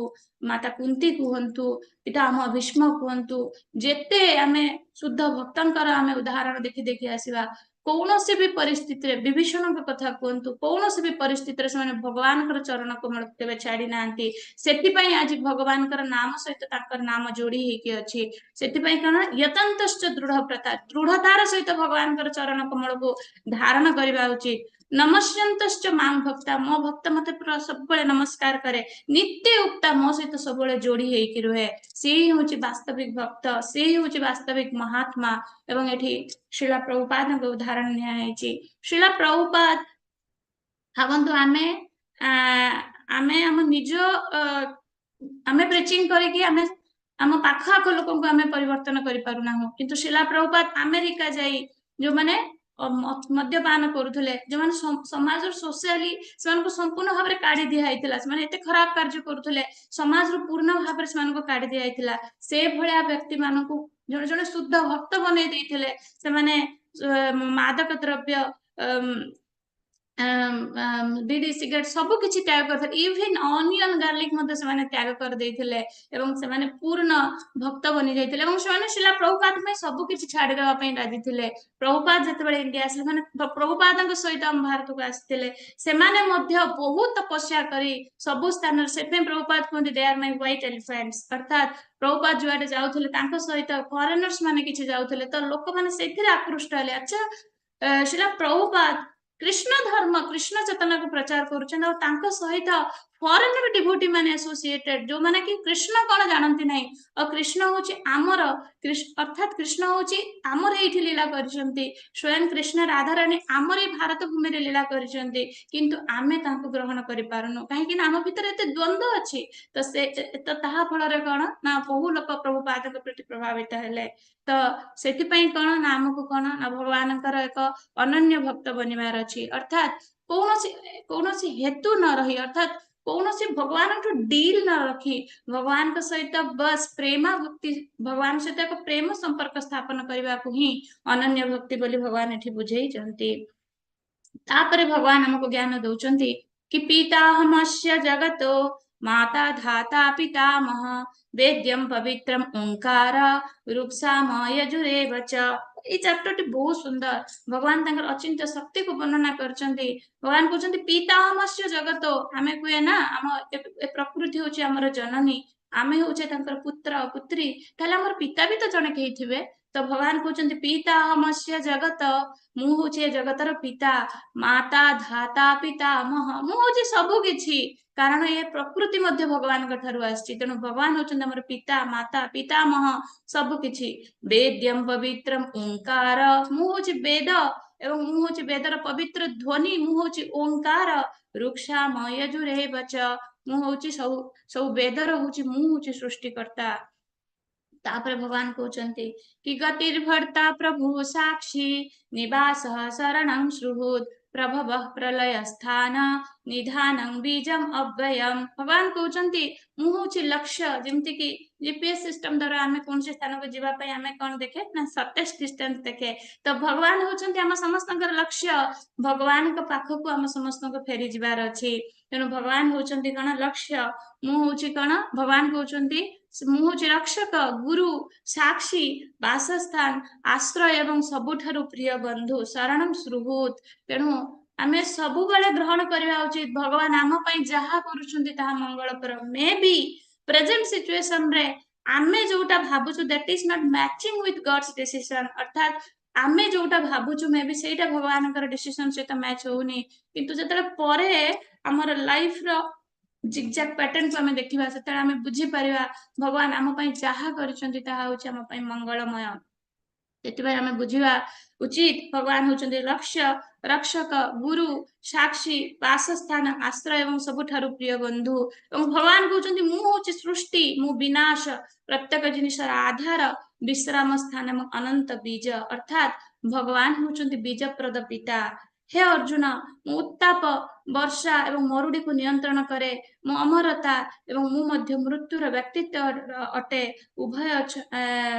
ମାତା କୁନ୍ତି କୁହନ୍ତୁ, ପିତାମହ ଭୀଷ୍ମ କୁହନ୍ତୁ, ଯେତେ ଆମେ ଶୁଦ୍ଧ ଭକ୍ତଙ୍କର ଆମେ ଉଦାହରଣ ଦେଖି ଦେଖି ଆସିବା, କୌଣସି ବି ପରିସ୍ଥିତିରେ, ବିଭୀଷଣଙ୍କ କଥା କୁହନ୍ତୁ, କୌଣସି ବି ପରିସ୍ଥିତିରେ ସେମାନେ ଭଗବାନଙ୍କର ଚରଣ କମଳ କେବେ ଛାଡି ନାହାନ୍ତି। ସେଥିପାଇଁ ଆଜି ଭଗବାନଙ୍କର ନାମ ସହିତ ତାଙ୍କର ନାମ ଯୋଡି ହେଇକି ଅଛି। ସେଥିପାଇଁ କଣ ୟତନ୍ତଶ୍ଚ ଦୃଢ ବ୍ରତା, ଦୃଢତାର ସହିତ ଭଗବାନଙ୍କର ଚରଣ କମଳକୁ ଧାରଣ କରିବା ଉଚିତ। ନମସ୍ୟନ୍ତଶ୍ଚ ମାଂ ଭକ୍ତ୍ୟା, ମୋ ଭକ୍ତ ମତେ ପୁରା ସବୁବେଳେ ନମସ୍କାର କରେ, ନିତ୍ୟ ୟୁକ୍ତା, ମୋ ସହିତ ସବୁବେଳେ ଯୋଡି ହେଇକି ରୁହେ, ସେ ହିଁ ହଉଛି ବାସ୍ତବିକ ଭକ୍ତ, ସେ ହିଁ ହଉଛି ବାସ୍ତବିକ ମହାତ୍ମା। ଏବଂ ଏଠି ଶ୍ରୀଳ ପ୍ରଭୁପାଦଙ୍କ ଉଦାହରଣ ନିଆ ହେଇଛି। ଶ୍ରୀଳ ପ୍ରଭୁପାଦ, ଭାବନ୍ତୁ ଆମେ ଆମେ ଆମ ନିଜ ଆମେ ପ୍ରିଚିଂ କରିକି ଆମେ ଆମ ପାଖ ଆଖ ଲୋକଙ୍କୁ ଆମେ ପରିବର୍ତ୍ତନ କରିପାରୁନାହୁଁ, କିନ୍ତୁ ଶ୍ରୀଲା ପ୍ରଭୁପାଦ ଆମେରିକା ଯାଇ ଯୋଉମାନେ ମଦ୍ୟପାନ କରୁଥିଲେ, ଯୋଉମାନେ ସମାଜରୁ ସୋସିଆଲି ସେମାନଙ୍କୁ ସମ୍ପୂର୍ଣ୍ଣ ଭାବରେ କାଢି ଦିଆ ହେଇଥିଲା, ସେମାନେ ଏତେ ଖରାପ କାର୍ଯ୍ୟ କରୁଥିଲେ, ସମାଜରୁ ପୂର୍ଣ୍ଣ ଭାବରେ ସେମାନଙ୍କୁ କାଢି ଦିଆ ହେଇଥିଲା, ସେ ଭଳିଆ ବ୍ୟକ୍ତି ମାନଙ୍କୁ ଜଣେ ଜଣେ ଶୁଦ୍ଧ ଭକ୍ତ ବନେଇ ଦେଇଥିଲେ। ସେମାନେ ମାଦକ ଦ୍ରବ୍ୟ, ବିଡି, ସିଗାରେଟ ସବୁ କିଛି ତ୍ୟାଗ କରିଥିଲେ। ଇଭିନ୍ ଅନିଅନ, ଗାର୍ଲିକ ମଧ୍ୟ ସେମାନେ ତ୍ୟାଗ କରିଦେଇଥିଲେ ଏବଂ ସେମାନେ ପୂର୍ଣ୍ଣ ଭକ୍ତ ବନି ଯାଇଥିଲେ ଏବଂ ସେମାନେ ଶ୍ରୀଲା ପ୍ରଭୁପାଦ ପାଇଁ ସବୁ କିଛି ଛାଡିଦେବା ପାଇଁ ରାଜି ଥିଲେ। ପ୍ରଭୁପାଦ ଯେତେବେଳେ ଇଣ୍ଡିଆ ଆସିଲେ, ମାନେ ପ୍ରଭୁପାଦଙ୍କ ସହିତ ଆମ ଭାରତକୁ ଆସିଥିଲେ, ସେମାନେ ମଧ୍ୟ ବହୁତ ତପସ୍ୟା କରି ସବୁ ସ୍ଥାନରେ। ସେଥିପାଇଁ ପ୍ରଭୁପାଦ କୁହନ୍ତି, "They are my white elephants." ଅର୍ଥାତ୍ ପ୍ରଭୁପାଦ ଯୁଆଡେ ଯାଉଥିଲେ, ତାଙ୍କ ସହିତ ଫରେନର୍ସ ମାନେ କିଛି ଯାଉଥିଲେ, ତ ଲୋକମାନେ ସେଥିରେ ଆକୃଷ୍ଟ ହେଲେ। ଆଚ୍ଛା, ଶ୍ରୀଲା ପ୍ରଭୁପାଦ କୃଷ୍ଣ ଧର୍ମ, କୃଷ୍ଣ ଚେତନାକୁ ପ୍ରଚାର କରୁଛନ୍ତି ଆଉ ତାଙ୍କ ସହିତ ଫରେନର ଡିଭୋଟି ମାନେ ଆସୋସିଏଟେଡ, ଯୋଉମାନେ କି କୃଷ୍ଣ କଣ ଜାଣନ୍ତି ନାହିଁ। ଆଉ କୃଷ୍ଣ ହଉଛି ଆମର, ଅର୍ଥାତ୍ କୃଷ୍ଣ ହଉଛି ଆମର ଏଇଠି ଲୀଳା କରିଛନ୍ତି। ସ୍ୱୟଂ କୃଷ୍ଣ, ରାଧାରାଣୀ ଆମର ଏଇ ଭାରତ ଭୂମିରେ ଲୀଳା କରିଛନ୍ତି, କିନ୍ତୁ ଆମେ ତାଙ୍କୁ ଗ୍ରହଣ କରିପାରୁନୁ। କାହିଁକି ନା ଆମ ଭିତରେ ଏତେ ଦ୍ୱନ୍ଦ୍ୱ ଅଛି। ତ ସେ ତ ତାହା ଫଳରେ କଣ ନା ବହୁ ଲୋକ ପ୍ରଭୁପାଦଙ୍କ ପ୍ରତି ପ୍ରଭାବିତ ହେଲେ। ତ ସେଥିପାଇଁ କଣ ନା ଆମକୁ କଣ ନା ଭଗବାନଙ୍କର ଏକ ଅନନ୍ୟ ଭକ୍ତ ବନିବାର ଅଛି। ଅର୍ଥାତ୍ କୌଣସି କୌଣସି ହେତୁ ନ ରହି, ଅର୍ଥାତ୍ କୌଣସି ଭଗବାନଙ୍କଠୁ ଡିଲ୍ ନ ରଖି, ଭଗବାନଙ୍କ ସହିତ ବସ୍ ପ୍ରେମା ଭକ୍ତି, ଭଗବାନଙ୍କ ସହିତ ଏକ ପ୍ରେମ ସମ୍ପର୍କ ସ୍ଥାପନ କରିବାକୁ ହିଁ ଅନନ୍ୟ ଭକ୍ତି ବୋଲି ଭଗବାନ ଏଠି ବୁଝେଇଛନ୍ତି। ତାପରେ ଭଗବାନ ଆମକୁ ଜ୍ଞାନ ଦଉଛନ୍ତି କି ପିତାହମସ୍ୟ ଜଗତୋ ମାତା ଧାତା ପିତାମହ ବେଦ୍ୟಂ ପବିତ୍ରମ ଓଙ୍କାର ଋକ୍ସାମ ୟଜୁରେବ ଚ। ଏଇ ଚାପ୍ଟରଟି ବହୁତ ସୁନ୍ଦର। ଭଗବାନ ତାଙ୍କର ଅଚିନ୍ତ୍ୟ ଶକ୍ତିକୁ ବର୍ଣ୍ଣନା କରିଛନ୍ତି। ଭଗବାନ କହୁଛନ୍ତି, ପିତାହମସ୍ୟ ଜଗତ। ଆମେ କୁହେ ନା, ଆମ ଏ ପ୍ରକୃତି ହଉଛି ଆମର ଜନନୀ, ଆମେ ହଉଛେ ତାଙ୍କର ପୁତ୍ର ପୁତ୍ରୀ। ତାହେଲେ ଆମର ପିତା ବି ତ ଜଣେ କେହି ଥିବେ। ତ ଭଗବାନ କହୁଛନ୍ତି, ପିତାହମସ୍ୟ ଜଗତ, ମୁଁ ହଉଛି ଏ ଜଗତର ପିତା। ମାତା ଧାତା ପିତାମହ, ମୁଁ ହଉଛି ସବୁ କିଛି, କାରଣ ଏ ପ୍ରକୃତି ମଧ୍ୟ ଭଗବାନଙ୍କ ଠାରୁ ଆସିଛି। ତେଣୁ ଭଗବାନ ହଉଛନ୍ତି ଆମର ପିତା, ମାତା, ପିତାମହ, ସବୁ କିଛି। ବେଦ୍ୟମ ପବିତ୍ରମ ଓଙ୍କାର, ମୁଁ ହଉଛି ବେଦ ଏବଂ ମୁଁ ହଉଛି ବେଦର ପବିତ୍ର ଧ୍ୱନି, ମୁଁ ହଉଛି ଓଙ୍କାର। ଋକ୍ସାମ ୟଜୁରେବ ଚ, ମୁଁ ହଉଛି ସବୁ ସବୁ ବେଦର ହଉଛି, ମୁଁ ହଉଛି ସୃଷ୍ଟିକର୍ତ୍ତା। ତାପରେ ଭଗବାନ କହୁଛନ୍ତି କି ଗତିର୍ଭର୍ତ୍ତା ପ୍ରଭୁ ସାକ୍ଷୀ ନିବାସ ଶରଣଂ ସୁହୃଦ୍ ପ୍ରଭବ ପ୍ରଳୟ ସ୍ଥାନ ନିଧାନଂ ବୀଜମ ଅବ୍ୟୟମ। ଭଗବାନ କହୁଛନ୍ତି, ମୁଁ ହଉଛି ଲକ୍ଷ୍ୟ। ଯେମିତି କି ଜିପିଏସ୍ ସିଷ୍ଟମ ଦ୍ୱାରା ଆମେ କୌଣସି ସ୍ଥାନକୁ ଯିବା ପାଇଁ ଆମେ କଣ ଦେଖେ ନା ସର୍ଟେଷ୍ଟ ଡିଷ୍ଟାନ୍ସ ଦେଖେ। ତ ଭଗବାନ ହଉଛନ୍ତି ଆମ ସମସ୍ତଙ୍କର ଲକ୍ଷ୍ୟ। ଭଗବାନଙ୍କ ପାଖକୁ ଆମ ସମସ୍ତଙ୍କୁ ଫେରି ଯିବାର ଅଛି। ତେଣୁ ଭଗବାନ ହଉଛନ୍ତି କଣ? ଲକ୍ଷ୍ୟ। ମୁଁ ହଉଛି କଣ? ଭଗବାନ କହୁଛନ୍ତି, ମୁଁ ହଉଛି ରକ୍ଷକ, ଗୁରୁ, ସାକ୍ଷୀ, ବାସସ୍ଥାନ, ଆଶ୍ରୟ ଏବଂ ସବୁଠାରୁ ପ୍ରିୟ ବନ୍ଧୁ, ଶରଣମ ସୁହୃଦ୍। ତେଣୁ ଆମେ ସବୁବେଳେ ଗ୍ରହଣ କରିବା ଉଚିତ, ଭଗବାନ ଆମ ପାଇଁ ଯାହା କରୁଛନ୍ତି ତାହା ମଙ୍ଗଳକର। ମେ ବି ପ୍ରେଜେଣ୍ଟ ସିଚୁଏସନରେ ଆମେ ଯୋଉଟା ଭାବୁଛୁ, that is not matching with God's decision. ଅର୍ଥାତ୍ ଆମେ ଯୋଉଟା ଭାବୁଛୁ, ମେ ବି ସେଇଟା ଭଗବାନଙ୍କର ଡିସିସନ ସହିତ ମ୍ୟାଚ୍ ହଉନି। କିନ୍ତୁ ଯେତେବେଳେ ପରେ ଆମର ଲାଇଫ ର ଜିଗଜାଗ ପ୍ୟାଟର୍ନକୁ ଆମେ ଦେଖିବା, ସେତେବେଳେ ଆମେ ବୁଝିପାରିବା ଭଗବାନ ଆମ ପାଇଁ ଯାହା କରିଛନ୍ତି ତାହା ହଉଛି ଆମ ପାଇଁ ମଙ୍ଗଳମୟ। ସେଥିପାଇଁ ଆମେ ବୁଝିବା ଉଚିତ, ଭଗବାନ ହଉଛନ୍ତି ଲକ୍ଷ୍ୟ, ରକ୍ଷକ, ଗୁରୁ, ସାକ୍ଷୀ, ବାସସ୍ଥାନ, ଆଶ୍ରୟ ଏବଂ ସବୁଠାରୁ ପ୍ରିୟ ବନ୍ଧୁ। ଏବଂ ଭଗବାନ କହୁଛନ୍ତି, ମୁଁ ହଉଛି ସୃଷ୍ଟି, ମୁଁ ବିନାଶ, ପ୍ରତ୍ୟେକ ଜିନିଷର ଆଧାର, ବିଶ୍ରାମ ସ୍ଥାନ ଏବଂ ଅନନ୍ତ ବୀଜ। ଅର୍ଥାତ୍ ଭଗବାନ ହଉଛନ୍ତି ବୀଜପ୍ରଦ ପିତା। ହେ ଅର୍ଜୁନ, ମୁଁ ଉତ୍ତାପ, ବର୍ଷା ଏବଂ ମରୁଡିକୁ ନିୟନ୍ତ୍ରଣ କରେ। ମୁଁ ଅମରତା ଏବଂ ମୁଁ ମଧ୍ୟ ମୃତ୍ୟୁର ବ୍ୟକ୍ତିତ୍ୱ ଅଟେ, ଉଭୟ।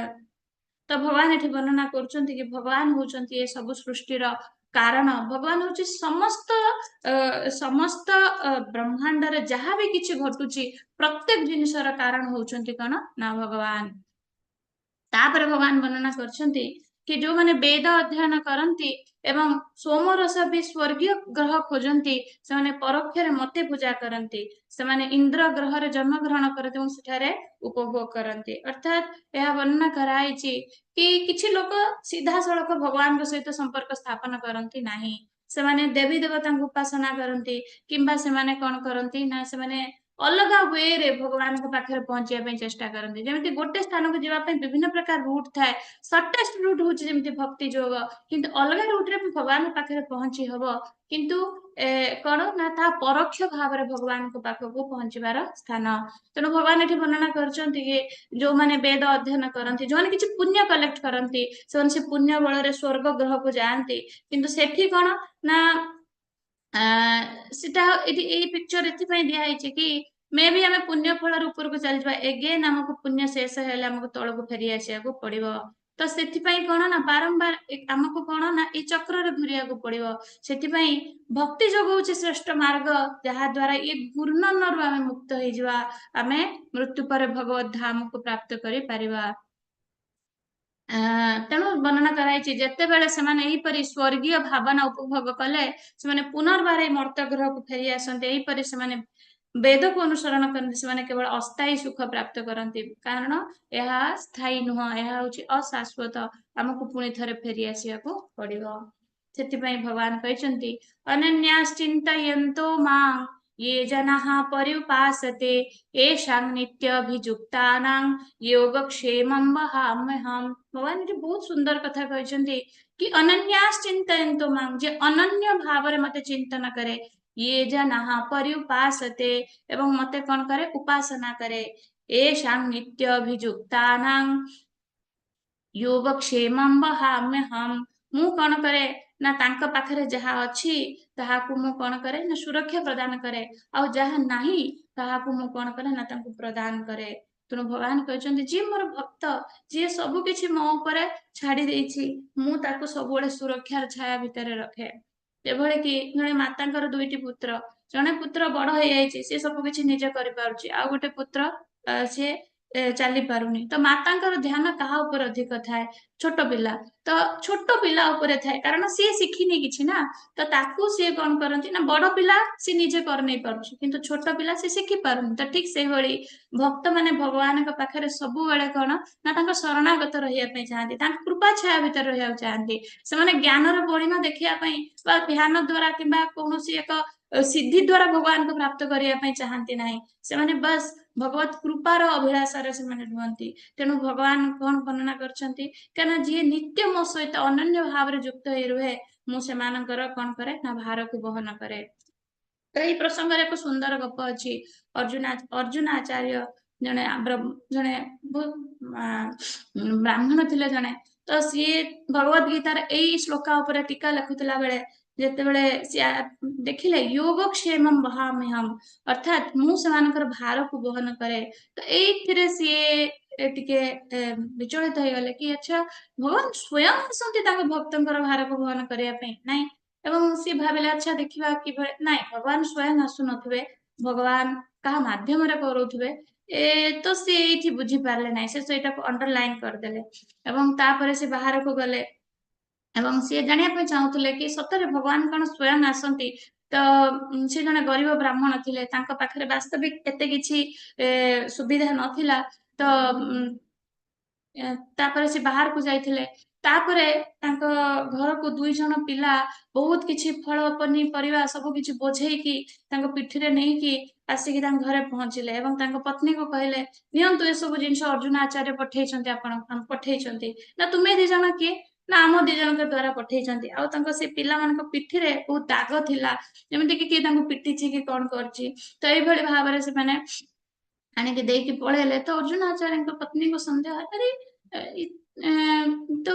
ତ ଭଗବାନ ଏଠି ବର୍ଣ୍ଣନା କରୁଛନ୍ତି କି ଭଗବାନ ହଉଛନ୍ତି ଏ ସବୁ ସୃଷ୍ଟିର କାରଣ। ଭଗବାନ ହଉଛି ସମସ୍ତ ବ୍ରହ୍ମାଣ୍ଡରେ ଯାହା ବି କିଛି ଘଟୁଛି, ପ୍ରତ୍ୟେକ ଜିନିଷର କାରଣ ହଉଛନ୍ତି କଣ ନା ଭଗବାନ। ତାପରେ ଭଗବାନ ବର୍ଣ୍ଣନା କରିଛନ୍ତି କି ଯୋଉମାନେ ବେଦ ଅଧ୍ୟୟନ କରନ୍ତି ଏବଂ ସୋମରସ ବି ସ୍ୱର୍ଗୀୟ ଗ୍ରହ ଖୋଜନ୍ତି, ସେମାନେ ପରୋକ୍ଷରେ ମତେ ପୂଜା କରନ୍ତି। ସେମାନେ ଇନ୍ଦ୍ର ଗ୍ରହରେ ଜନ୍ମ ଗ୍ରହଣ କରନ୍ତି ଏବଂ ସେଠାରେ ଉପଭୋଗ କରନ୍ତି। ଅର୍ଥାତ୍ ଏହା ବର୍ଣ୍ଣନା କରାହେଇଛି କି କିଛି ଲୋକ ସିଧାସଳଖ ଭଗବାନଙ୍କ ସହିତ ସମ୍ପର୍କ ସ୍ଥାପନ କରନ୍ତି ନାହିଁ। ସେମାନେ ଦେବୀ ଦେବତାଙ୍କୁ ଉପାସନା କରନ୍ତି କିମ୍ବା ସେମାନେ କଣ କରନ୍ତି ନା ସେମାନେ ଅଲଗା ୱେରେ ଭଗବାନଙ୍କ ପାଖରେ ପହଞ୍ଚିବା ପାଇଁ ଚେଷ୍ଟା କରନ୍ତି। ଯେମିତି ଗୋଟେ ସ୍ଥାନକୁ ଯିବା ପାଇଁ ବିଭିନ୍ନ ପ୍ରକାର ରୁଟ୍ ଥାଏ, ସର୍ଟେଷ୍ଟ ରୁଟ୍ ହଉଛି ଯେମିତି ଭକ୍ତି ଯୋଗ, କିନ୍ତୁ ଅଲଗା ରୁଟରେ ବି ଭଗବାନଙ୍କ ପାଖରେ ପହଞ୍ଚି ହବ, କିନ୍ତୁ କଣ ନା ତାହା ପରୋକ୍ଷ ଭାବରେ ଭଗବାନଙ୍କ ପାଖକୁ ପହଞ୍ଚିବାର ସ୍ଥାନ। ତେଣୁ ଭଗବାନ ଏଠି ବର୍ଣ୍ଣନା କରିଛନ୍ତି କି ଯୋଉମାନେ ବେଦ ଅଧ୍ୟୟନ କରନ୍ତି, ଯୋଉମାନେ କିଛି ପୁଣ୍ୟ କଲେକ୍ଟ କରନ୍ତି, ସେମାନେ ସେ ପୁଣ୍ୟ ବଳରେ ସ୍ୱର୍ଗ ଗ୍ରହକୁ ଯାଆନ୍ତି। କିନ୍ତୁ ସେଠି କଣ ନା ସେଟା ଏଠି ଏଇ ପିକ୍ଚର ଏଥିପାଇଁ ଦିଆହେଇଛି କି ମେ ବି ଆମେ ପୁଣ୍ୟ ଫଳର ଉପରକୁ ଚାଲିଯିବା, ଏଗେନ୍ ଆମକୁ ପୁଣ୍ୟ ଶେଷ ହେଲେ ଆମକୁ ତଳକୁ ଫେରି ଆସିବାକୁ ପଡିବ। ତ ସେଥିପାଇଁ କଣ ନା ବାରମ୍ବାର ଆମକୁ କଣ ନା ଏଇ ଚକ୍ରରେ ଘୁରିବାକୁ ପଡିବ। ସେଥିପାଇଁ ଭକ୍ତି ଯୋଗ ହଉଛି ଶ୍ରେଷ୍ଠ ମାର୍ଗ, ଯାହା ଦ୍ଵାରା ଏ ଘୂର୍ଣ୍ଣନରୁ ଆମେ ମୁକ୍ତ ହେଇଯିବା, ଆମେ ମୃତ୍ୟୁ ପରେ ଭଗବତ ଧାମକୁ ପ୍ରାପ୍ତ କରିପାରିବା। ତେଣୁ ବର୍ଣ୍ଣନା କରାଯାଇଛି, ଯେତେବେଳେ ସେମାନେ ଏହିପରି ସ୍ୱର୍ଗୀୟ ଭାବନା ଉପଭୋଗ କଲେ, ସେମାନେ ପୁନର୍ବାର ଏଇ ମର୍ତ୍ତ୍ୟ ଗ୍ରହକୁ ଫେରି ଆସନ୍ତି। ଏହିପରି ସେମାନେ ବେଦକୁ ଅନୁସରଣ କରନ୍ତି, ସେମାନେ କେବଳ ଅସ୍ଥାୟୀ ସୁଖ ପ୍ରାପ୍ତ କରନ୍ତି, କାରଣ ଏହା ସ୍ଥାୟୀ ନୁହଁ, ଏହା ହଉଛି ଅଶାଶ୍ୱତ। ଆମକୁ ପୁଣି ଥରେ ଫେରି ଆସିବାକୁ ପଡିବ। ସେଥିପାଇଁ ଭଗବାନ କହିଛନ୍ତି, ଅନନ୍ୟାଶ୍ଚିନ୍ତୟନ୍તો ମାଂ ये जनाः पर्युपासते येषां ନିତ୍ୟାଭିଯୁକ୍ତାନାଂ ଯୋଗକ୍ଷେମଂ ବହାମ୍ୟହम्। ଭଗବାନ ଏଠି ବହୁତ ସୁନ୍ଦର କଥା କହିଛନ୍ତି କି ଅନନ୍ୟାଶ୍ଚିନ୍ତୟନ୍તો ମାଂ, ଯେ ଅନନ୍ୟ ଭାବରେ ମତେ ଚିନ୍ତନ କରେ, ये जनाः पर्युपासते, ଏବଂ ମତେ କଣ କରେ? ଉପାସନା କରେ, येषां ନିତ୍ୟାଭିଯୁକ୍ତାନାଂ ଯୋଗକ୍ଷେମଂ ବହାମ୍ୟହम्। ମୁଁ କଣ କରେ ନା ତାଙ୍କ ପାଖରେ ଯାହା ଅଛି ତାହାକୁ ମୁଁ କଣ କରେ ନା ସୁରକ୍ଷା ପ୍ରଦାନ କରେ, ଆଉ ଯାହା ନାହିଁ ତାହାକୁ ମୁଁ କଣ କରେ ନା ତାଙ୍କୁ ପ୍ରଦାନ କରେ। ତେଣୁ ଭଗବାନ କହିଛନ୍ତି, ଯିଏ ମୋର ଭକ୍ତ, ଯିଏ ସବୁ କିଛି ମୋ ଉପରେ ଛାଡି ଦେଇଛି, ମୁଁ ତାକୁ ସବୁବେଳେ ସୁରକ୍ଷାର ଛାୟା ଭିତରେ ରଖେ। ଯେଭଳି କି ଜଣେ ମାତାଙ୍କର ଦୁଇଟି ପୁତ୍ର, ଜଣେ ପୁତ୍ର ବଡ ହେଇଯାଇଛି, ସିଏ ସବୁ କିଛି ନିଜେ କରିପାରୁଛି, ଆଉ ଗୋଟେ ପୁତ୍ର ସିଏ ଚାଲି ପାରୁନି। ତ ମାତାଙ୍କର ଧ୍ୟାନ କାହା ଉପରେ ଅଧିକ ଥାଏ? ଛୋଟ ପିଲା। ତ ଛୋଟ ପିଲା ଉପରେ ଥାଏ, କାରଣ ସିଏ ଶିଖିନି କିଛି ନା। ତ ତାକୁ ସିଏ କଣ କରନ୍ତି ନା, ବଡ ପିଲା ସିଏ ନିଜେ କରିନେଇ ପାରୁଛି, କିନ୍ତୁ ଛୋଟ ପିଲା ସିଏ ଶିଖି ପାରୁନି। ତ ଠିକ ସେଇଭଳି ଭକ୍ତ ମାନେ ଭଗବାନଙ୍କ ପାଖରେ ସବୁବେଳେ କଣ ନା ତାଙ୍କ ଶରଣାଗତ ରହିବା ପାଇଁ ଚାହାନ୍ତି, ତାଙ୍କ କୃପା ଛାୟା ଭିତରେ ରହିବାକୁ ଚାହାନ୍ତି। ସେମାନେ ଜ୍ଞାନର ବଳିମା ଦେଖିବା ପାଇଁ ବା ଧ୍ୟାନ ଦ୍ଵାରା କିମ୍ବା କୌଣସି ଏକ ସିଦ୍ଧି ଦ୍ଵାରା ଭଗବାନଙ୍କୁ ପ୍ରାପ୍ତ କରିବା ପାଇଁ ଚାହାନ୍ତି ନାହିଁ। ସେମାନେ ବାସ୍ ଭଗବତ କୃପାର ଅଭିଳାଷାରେ ସେମାନେ ରୁହନ୍ତି। ତେଣୁ ଭଗବାନ କଣ ବର୍ଣ୍ଣନା କରିଛନ୍ତି? କାହିଁକିନା ଯିଏ ନିତ୍ୟ ମୋ ସହିତ ଅନନ୍ୟ ଭାବରେ ଯୁକ୍ତ ହେଇ ରୁହେ, ମୁଁ ସେମାନଙ୍କର କଣ କରେ ନା ଭାରକୁ ବହନ କରେ। ତ ଏଇ ପ୍ରସଙ୍ଗରେ ଏକ ସୁନ୍ଦର ଗପ ଅଛି। ଅର୍ଜୁନ ଆଚାର୍ଯ୍ୟ ଜଣେ ବ୍ରାହ୍ମଣ ଥିଲେ ଜଣେ। ତ ସିଏ ଭଗବତ ଗୀତାର ଏଇ ଶ୍ଲୋକା ଉପରେ ଟୀକା ଲେଖୁଥିଲା ବେଳେ ଯେତେବେଳେ ସିଏ ଦେଖିଲେ ଯୋଗକ୍ଷେମଂ ବହାମ୍ୟହମ୍, ଅର୍ଥାତ୍ ମୁଁ ସେମାନଙ୍କର ଭାରକୁ ବହନ କରେ, ତ ଏଇଥିରେ ସିଏ ଟିକେ ବିଚଳିତ ହେଇଗଲେ କି ଆଚ୍ଛା, ଭଗବାନ ସ୍ୱୟଂ ଆସନ୍ତି ତାଙ୍କ ଭକ୍ତଙ୍କର ଭାରକୁ ବହନ କରିବା ପାଇଁ? ନାଇଁ। ଏବଂ ସିଏ ଭାବିଲେ, ଆଚ୍ଛା ଦେଖିବା କିଭଳି, ନାଇଁ, ଭଗବାନ ସ୍ୱୟଂ ଆସୁନଥିବେ, ଭଗବାନ କାହା ମାଧ୍ୟମରେ କରୁଥିବେ। ତ ସିଏ ଏଇଠି ବୁଝିପାରିଲେ ନାହିଁ, ସେ ସେଇଟାକୁ ଅଣ୍ଡରଲାଇନ କରିଦେଲେ ଏବଂ ତାପରେ ସେ ବାହାରକୁ ଗଲେ ଏବଂ ସିଏ ଜାଣିବା ପାଇଁ ଚାହୁଁଥିଲେ କି ସତରେ ଭଗବାନ କଣ ସ୍ୱୟଂ ଆସନ୍ତି? ତ ସେ ଜଣେ ଗରିବ ବ୍ରାହ୍ମଣ ଥିଲେ, ତାଙ୍କ ପାଖରେ ବାସ୍ତବିକ ଏତେ କିଛି ସୁବିଧା ନଥିଲା। ତ ତାପରେ ସେ ବାହାରକୁ ଯାଇଥିଲେ। ତାପରେ ତାଙ୍କ ଘରକୁ ଦୁଇ ଜଣ ପିଲା ବହୁତ କିଛି ଫଳ, ପନିପରିବା ସବୁ କିଛି ବୋଝେଇକି ତାଙ୍କ ପିଠିରେ ନେଇକି ଆସିକି ତାଙ୍କ ଘରେ ପହଞ୍ଚିଲେ ଏବଂ ତାଙ୍କ ପତ୍ନୀକୁ କହିଲେ, ନିଅନ୍ତୁ, ଏସବୁ ଜିନିଷ ଅର୍ଜୁନ ଆଚାର୍ଯ୍ୟ ପଠେଇଛନ୍ତି, ଆପଣ ପଠେଇଛନ୍ତି। ନା, ତୁମେ ଦି ଜଣ କିଏ? ନା, ଆମ ଦି ଜଣଙ୍କ ଦ୍ଵାରା ପଠେଇଛନ୍ତି। ଆଉ ତାଙ୍କ ସେ ପିଲାମାନଙ୍କ ପିଠିରେ ବହୁତ ଦାଗ ଥିଲା, ଯେମିତି କି କିଏ ତାଙ୍କୁ ପିଟିଛି କି କଣ କରିଛି। ତ ଏଇଭଳି ଭାବରେ ସେମାନେ ଆଣିକି ଦେଇକି ପଳେଇଲେ। ତ ଅର୍ଜୁନ ଆଚାର୍ଯ୍ୟଙ୍କ ପତ୍ନୀଙ୍କ ସନ୍ଦେହ, ଆରେ ତ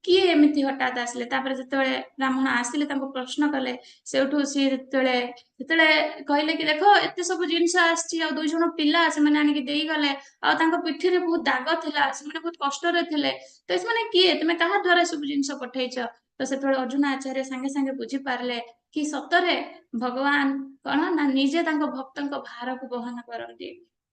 କିଏ ଏମିତି ହଠାତ୍ ଆସିଲେ? ତାପରେ ଯେତେବେଳେ ବ୍ରାହ୍ମଣ ଆସିଲେ, ତାଙ୍କୁ ପ୍ରଶ୍ନ କଲେ, ସେଇଠୁ ସିଏ ଯେତେବେଳେ କହିଲେ କି ଦେଖ, ଏତେ ସବୁ ଜିନିଷ ଆସିଛି ଆଉ ଦୁଇ ଜଣ ପିଲା ସେମାନେ ଆଣିକି ଦେଇଗଲେ, ଆଉ ତାଙ୍କ ପିଠିରେ ବହୁତ ଦାଗ ଥିଲା, ସେମାନେ ବହୁତ କଷ୍ଟରେ ଥିଲେ, ତ ସେମାନେ କିଏ? ତୁମେ କାହା ଦ୍ଵାରା ସବୁ ଜିନିଷ ପଠେଇଛ? ତ ସେତେବେଳେ ଅର୍ଜୁନ ଆଚାର୍ଯ୍ୟ ସାଙ୍ଗେ ସାଙ୍ଗେ ବୁଝିପାରିଲେ କି ସତରେ ଭଗବାନ କଣ ନା ନିଜେ ତାଙ୍କ ଭକ୍ତଙ୍କ ଭାରକୁ ବହନ କରନ୍ତି।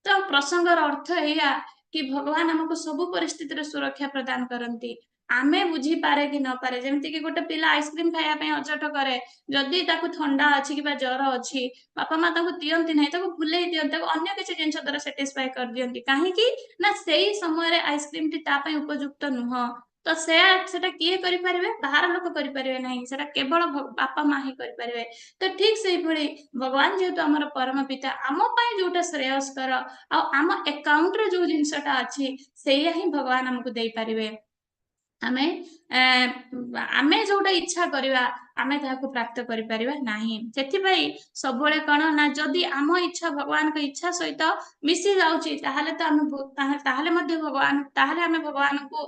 ତ ପ୍ରସଙ୍ଗର ଅର୍ଥ ଏଇଆ କି ଭଗବାନ ଆମକୁ ସବୁ ପରିସ୍ଥିତିରେ ସୁରକ୍ଷା ପ୍ରଦାନ କରନ୍ତି, ଆମେ ବୁଝିପାରେ କି ନପାରେ। ଯେମିତି କି ଗୋଟେ ପିଲା ଆଇସ୍କ୍ରିମ ଖାଇବା ପାଇଁ ଅଝଟ କରେ, ଯଦି ତାକୁ ଥଣ୍ଡା ଅଛି କିମ୍ବା ଜର ଅଛି, ବାପା ମା ତାକୁ ଦିଅନ୍ତି ନାହିଁ, ତାକୁ ଭୁଲେଇ ଦିଅନ୍ତି, ତାକୁ ଅନ୍ୟ କିଛି ଜିନିଷ ଦ୍ୱାରା ସାଟିସ୍ଫାଏ କରିଦିଅନ୍ତି। କାହିଁକି ନା ସେଇ ସମୟରେ ଆଇସ୍କ୍ରିମଟି ତା ପାଇଁ ଉପଯୁକ୍ତ ନୁହଁ। ତ ତ ସେଟା କିଏ କରିପାରିବେ? ବାହାର ଲୋକ କରିପାରିବେ ନାହିଁ, ସେଟା କେବଳ ବାପା ମା ହିଁ କରିପାରିବେ। ତ ଠିକ ସେଇଭଳି ଭଗବାନ ଯେହେତୁ ଆମର ପରମ ପିତା, ଆମ ପାଇଁ ଯୋଉଟା ଶ୍ରେୟସ୍କର ଆଉ ଆମ ଏକାଉଣ୍ଟରେ ଯୋଉ ଜିନିଷଟା ଅଛି, ସେଇଆ ହିଁ ଭଗବାନ ଆମକୁ ଦେଇପାରିବେ। ଆମେ ଯୋଉଟା ଇଚ୍ଛା କରିବା, ଆମେ ତାହାକୁ ପ୍ରାପ୍ତ କରିପାରିବା ନାହିଁ। ସେଥିପାଇଁ ସବୁବେଳେ କଣ ନା, ଯଦି ଆମ ଇଚ୍ଛା ଭଗବାନଙ୍କ ଇଚ୍ଛା ସହିତ ମିଶି ଯାଉଛି, ତାହେଲେ ତ ଆମେ ତାହେଲେ ମଧ୍ୟ ଭଗବାନ, ତାହେଲେ ଆମେ ଭଗବାନଙ୍କୁ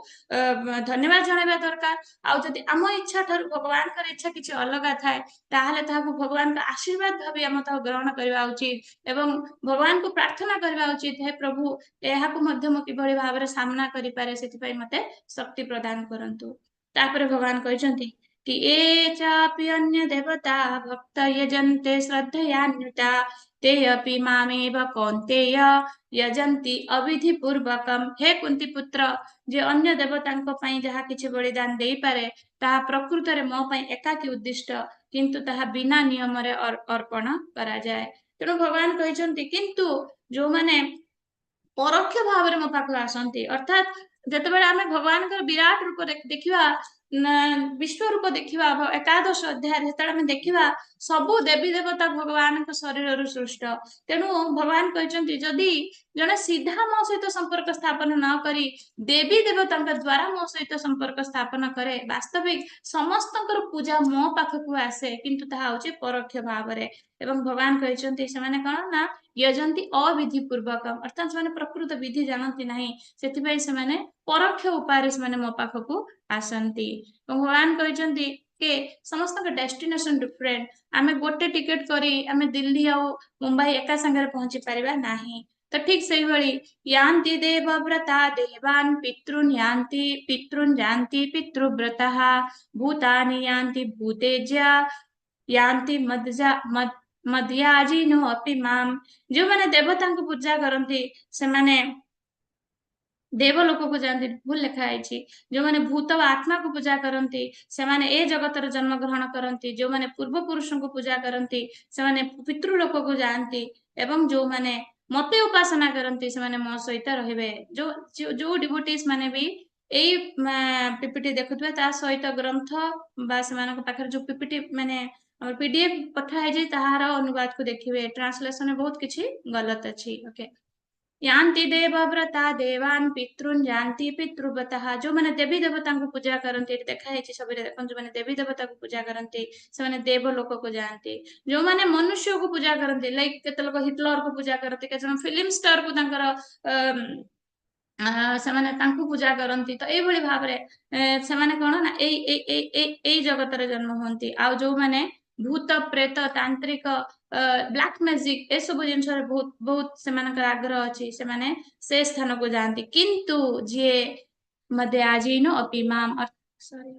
ଧନ୍ୟବାଦ ଜଣାଇବା ଦରକାର। ଆଉ ଯଦି ଆମ ଇଚ୍ଛା ଠାରୁ ଭଗବାନଙ୍କର ଇଚ୍ଛା କିଛି ଅଲଗା ଥାଏ, ତାହେଲେ ତାହାକୁ ଭଗବାନଙ୍କ ଆଶୀର୍ବାଦ ଭାବି ଆମେ ତାକୁ ଗ୍ରହଣ କରିବା ଉଚିତ ଏବଂ ଭଗବାନଙ୍କୁ ପ୍ରାର୍ଥନା କରିବା ଉଚିତ, ହେ ପ୍ରଭୁ, ଏହାକୁ ମଧ୍ୟ ମୁଁ କିଭଳି ଭାବରେ ସାମ୍ନା କରିପାରେ, ସେଥିପାଇଁ ମତେ ଶକ୍ତି ପ୍ରଦାନ କରନ୍ତୁ। ତାପରେ ଭଗବାନ କହିଛନ୍ତି କି ये चाप्यन्यदेवता भक्ता यजन्ते श्रद्धयान्विता, ते अपि मामेव कौन्तेय यजन्ति अविधि पूର୍ବकम। ହେ କୁନ୍ତି ପୁତ୍ର, ଯେ ଅନ୍ୟ ଦେବତାଙ୍କ ପାଇଁ ଯାହା କିଛି ବଳିଦାନ ଦେଇପାରେ, ତାହା ପ୍ରକୃତରେ ମୋ ପାଇଁ ଏକାକୀ ଉଦ୍ଦିଷ୍ଟ, କିନ୍ତୁ ତାହା ବିନା ନିୟମରେ ଅର୍ପଣ କରାଯାଏ। ତେଣୁ ଭଗବାନ କହିଛନ୍ତି, କିନ୍ତୁ ଯୋଉମାନେ ପରୋକ୍ଷ ଭାବରେ ମୋ ପାଖକୁ ଆସନ୍ତି, ଅର୍ଥାତ୍ ଯେତେବେଳେ ଆମେ ଭଗବାନଙ୍କର ବିରାଟ ରୂପ ଦେଖିବା ନା, ବିଶ୍ୱ ରୂପ ଦେଖିବା ଏକାଦଶ ଅଧ୍ୟାୟରେ, ଯେତେବେଳେ ଆମେ ଦେଖିବା, ସବୁ ଦେବୀ ଦେବତା ଭଗବାନଙ୍କ ଶରୀରରୁ ସୃଷ୍ଟ। ତେଣୁ ଭଗବାନ କହିଛନ୍ତି, ଯଦି ଜଣେ ସିଧା ମୋ ସହିତ ସମ୍ପର୍କ ସ୍ଥାପନ ନ କରି ଦେବୀ ଦେବତାଙ୍କ ଦ୍ଵାରା ମୋ ସହିତ ସମ୍ପର୍କ ସ୍ଥାପନ କରେ, ବାସ୍ତବିକ ସମସ୍ତଙ୍କର ପୂଜା ମୋ ପାଖକୁ ଆସେ, କିନ୍ତୁ ତାହା ହଉଛି ପରୋକ୍ଷ ଭାବରେ। ଏବଂ ଭଗବାନ କହିଛନ୍ତି, ସେମାନେ କଣ ନା यजन्ति अविधि पूर्वक, ଅର୍ଥାତ୍ ସେମାନେ ପ୍ରକୃତ ବିଧି ଜାଣନ୍ତି ନାହିଁ, ସେଥିପାଇଁ ସେମାନେ ପରୋକ୍ଷ ଉପାୟରେ ସେମାନେ ମୋ ପାଖକୁ ଆସନ୍ତି। ଏବଂ ଭଗବାନ କହିଛନ୍ତି କି ସମସ୍ତଙ୍କ ଡେଷ୍ଟିନେସନ ଡିଫରେଣ୍ଟ। ଆମେ ଗୋଟେ ଟିକେଟ କରି ଆମେ ଦିଲ୍ଲୀ ଆଉ ମୁମ୍ବାଇ ଏକା ସାଙ୍ଗରେ ପହଞ୍ଚି ପାରିବା ନାହିଁ। ତ ଠିକ ସେଇଭଳି यान्ति देवव्रता देवान् पितॄन् यान्ति पितॄन् यान्ति पितृव्रताः, भूतानि यान्ति भूतेज्या यान्ति मद्जा मद मद्याजिनो अपि माम्। ଯୋଉମାନେ ଦେବତାଙ୍କୁ ପୂଜା କରନ୍ତି, ସେମାନେ ଦେବଲୋକକୁ ଯାଆନ୍ତି। ଭୁଲ ଲେଖା ହେଇଛି। ଯୋଉମାନେ ଭୂତ ବା ଆତ୍ମାକୁ ପୂଜା କରନ୍ତି, ସେମାନେ ଏ ଜଗତରେ ଜନ୍ମ ଗ୍ରହଣ କରନ୍ତି। ଯୋଉମାନେ ପୂର୍ବ ପୁରୁଷଙ୍କୁ ପୂଜା କରନ୍ତି, ସେମାନେ ପିତୃଲୋକକୁ ଯାଆନ୍ତି ଏବଂ ଯୋଉମାନେ ମତେ ଉପାସନା କରନ୍ତି, ସେମାନେ ମୋ ସହିତ ରହିବେ। ଯୋଉ ଯୋଉ ଯୋଉ ଡିଭୋଟିସ୍ ମାନେ ବି ଏଇ ପିପିଟି ଦେଖୁଥିବେ, ତା ସହିତ ଗ୍ରନ୍ଥ ବା ସେମାନଙ୍କ ପାଖରେ ଯୋଉ ପିପିଟି ମାନେ ଆମର ପିଡିଏଫ ପଠା ହେଇଛି, ତାହାର ଅନୁବାଦକୁ ଦେଖିବେ। ଟ୍ରାନ୍ସଲେସନରେ ବହୁତ କିଛି ଗଲତ ଅଛି। ଓକେ। यान्ति देवव्रता देवान् पितॄन् यान्ति पितृव्रताः। ଯୋଉମାନେ ଦେବୀ ଦେବତାଙ୍କୁ ପୂଜା କରନ୍ତି, ଏଠି ଦେଖା ହେଇଛି ଛବିରେ ଦେଖନ୍ତୁ, ଯୋଉମାନେ ଦେବୀ ଦେବତାକୁ ପୂଜା କରନ୍ତି, ସେମାନେ ଦେବ ଲୋକକୁ ଯାଆନ୍ତି। ଯୋଉମାନେ ମନୁଷ୍ୟକୁ ପୂଜା କରନ୍ତି, ଲାଇକ କେତେ ଲୋକ ହିଟଲରକୁ ପୂଜା କରନ୍ତି, କେତେ ଜଣ ଫିଲ୍ମ ଷ୍ଟାରକୁ ତାଙ୍କର ସେମାନେ ତାଙ୍କୁ ପୂଜା କରନ୍ତି, ତ ଏଇଭଳି ଭାବରେ ସେମାନେ କଣ ନା ଏଇ ଏଇ ଏଇ ଏଇ ଏଇ ଜଗତରେ ଜନ୍ମ ହୁଅନ୍ତି। ଆଉ ଯୋଉମାନେ ଭୂତ, ପ୍ରେତ, ତାନ୍ତ୍ରିକ, ବ୍ଲାକ୍ ମ୍ୟାଜିକ ଏସବୁ ଜିନିଷରେ ବହୁତ ବହୁତ ସେମାନଙ୍କର ଆଗ୍ରହ ଅଛି, ସେମାନେ ସେ ସ୍ଥାନକୁ ଯାଆନ୍ତି। କିନ୍ତୁ ଯିଏ मद्याजिनो अपि माम्, ସରି,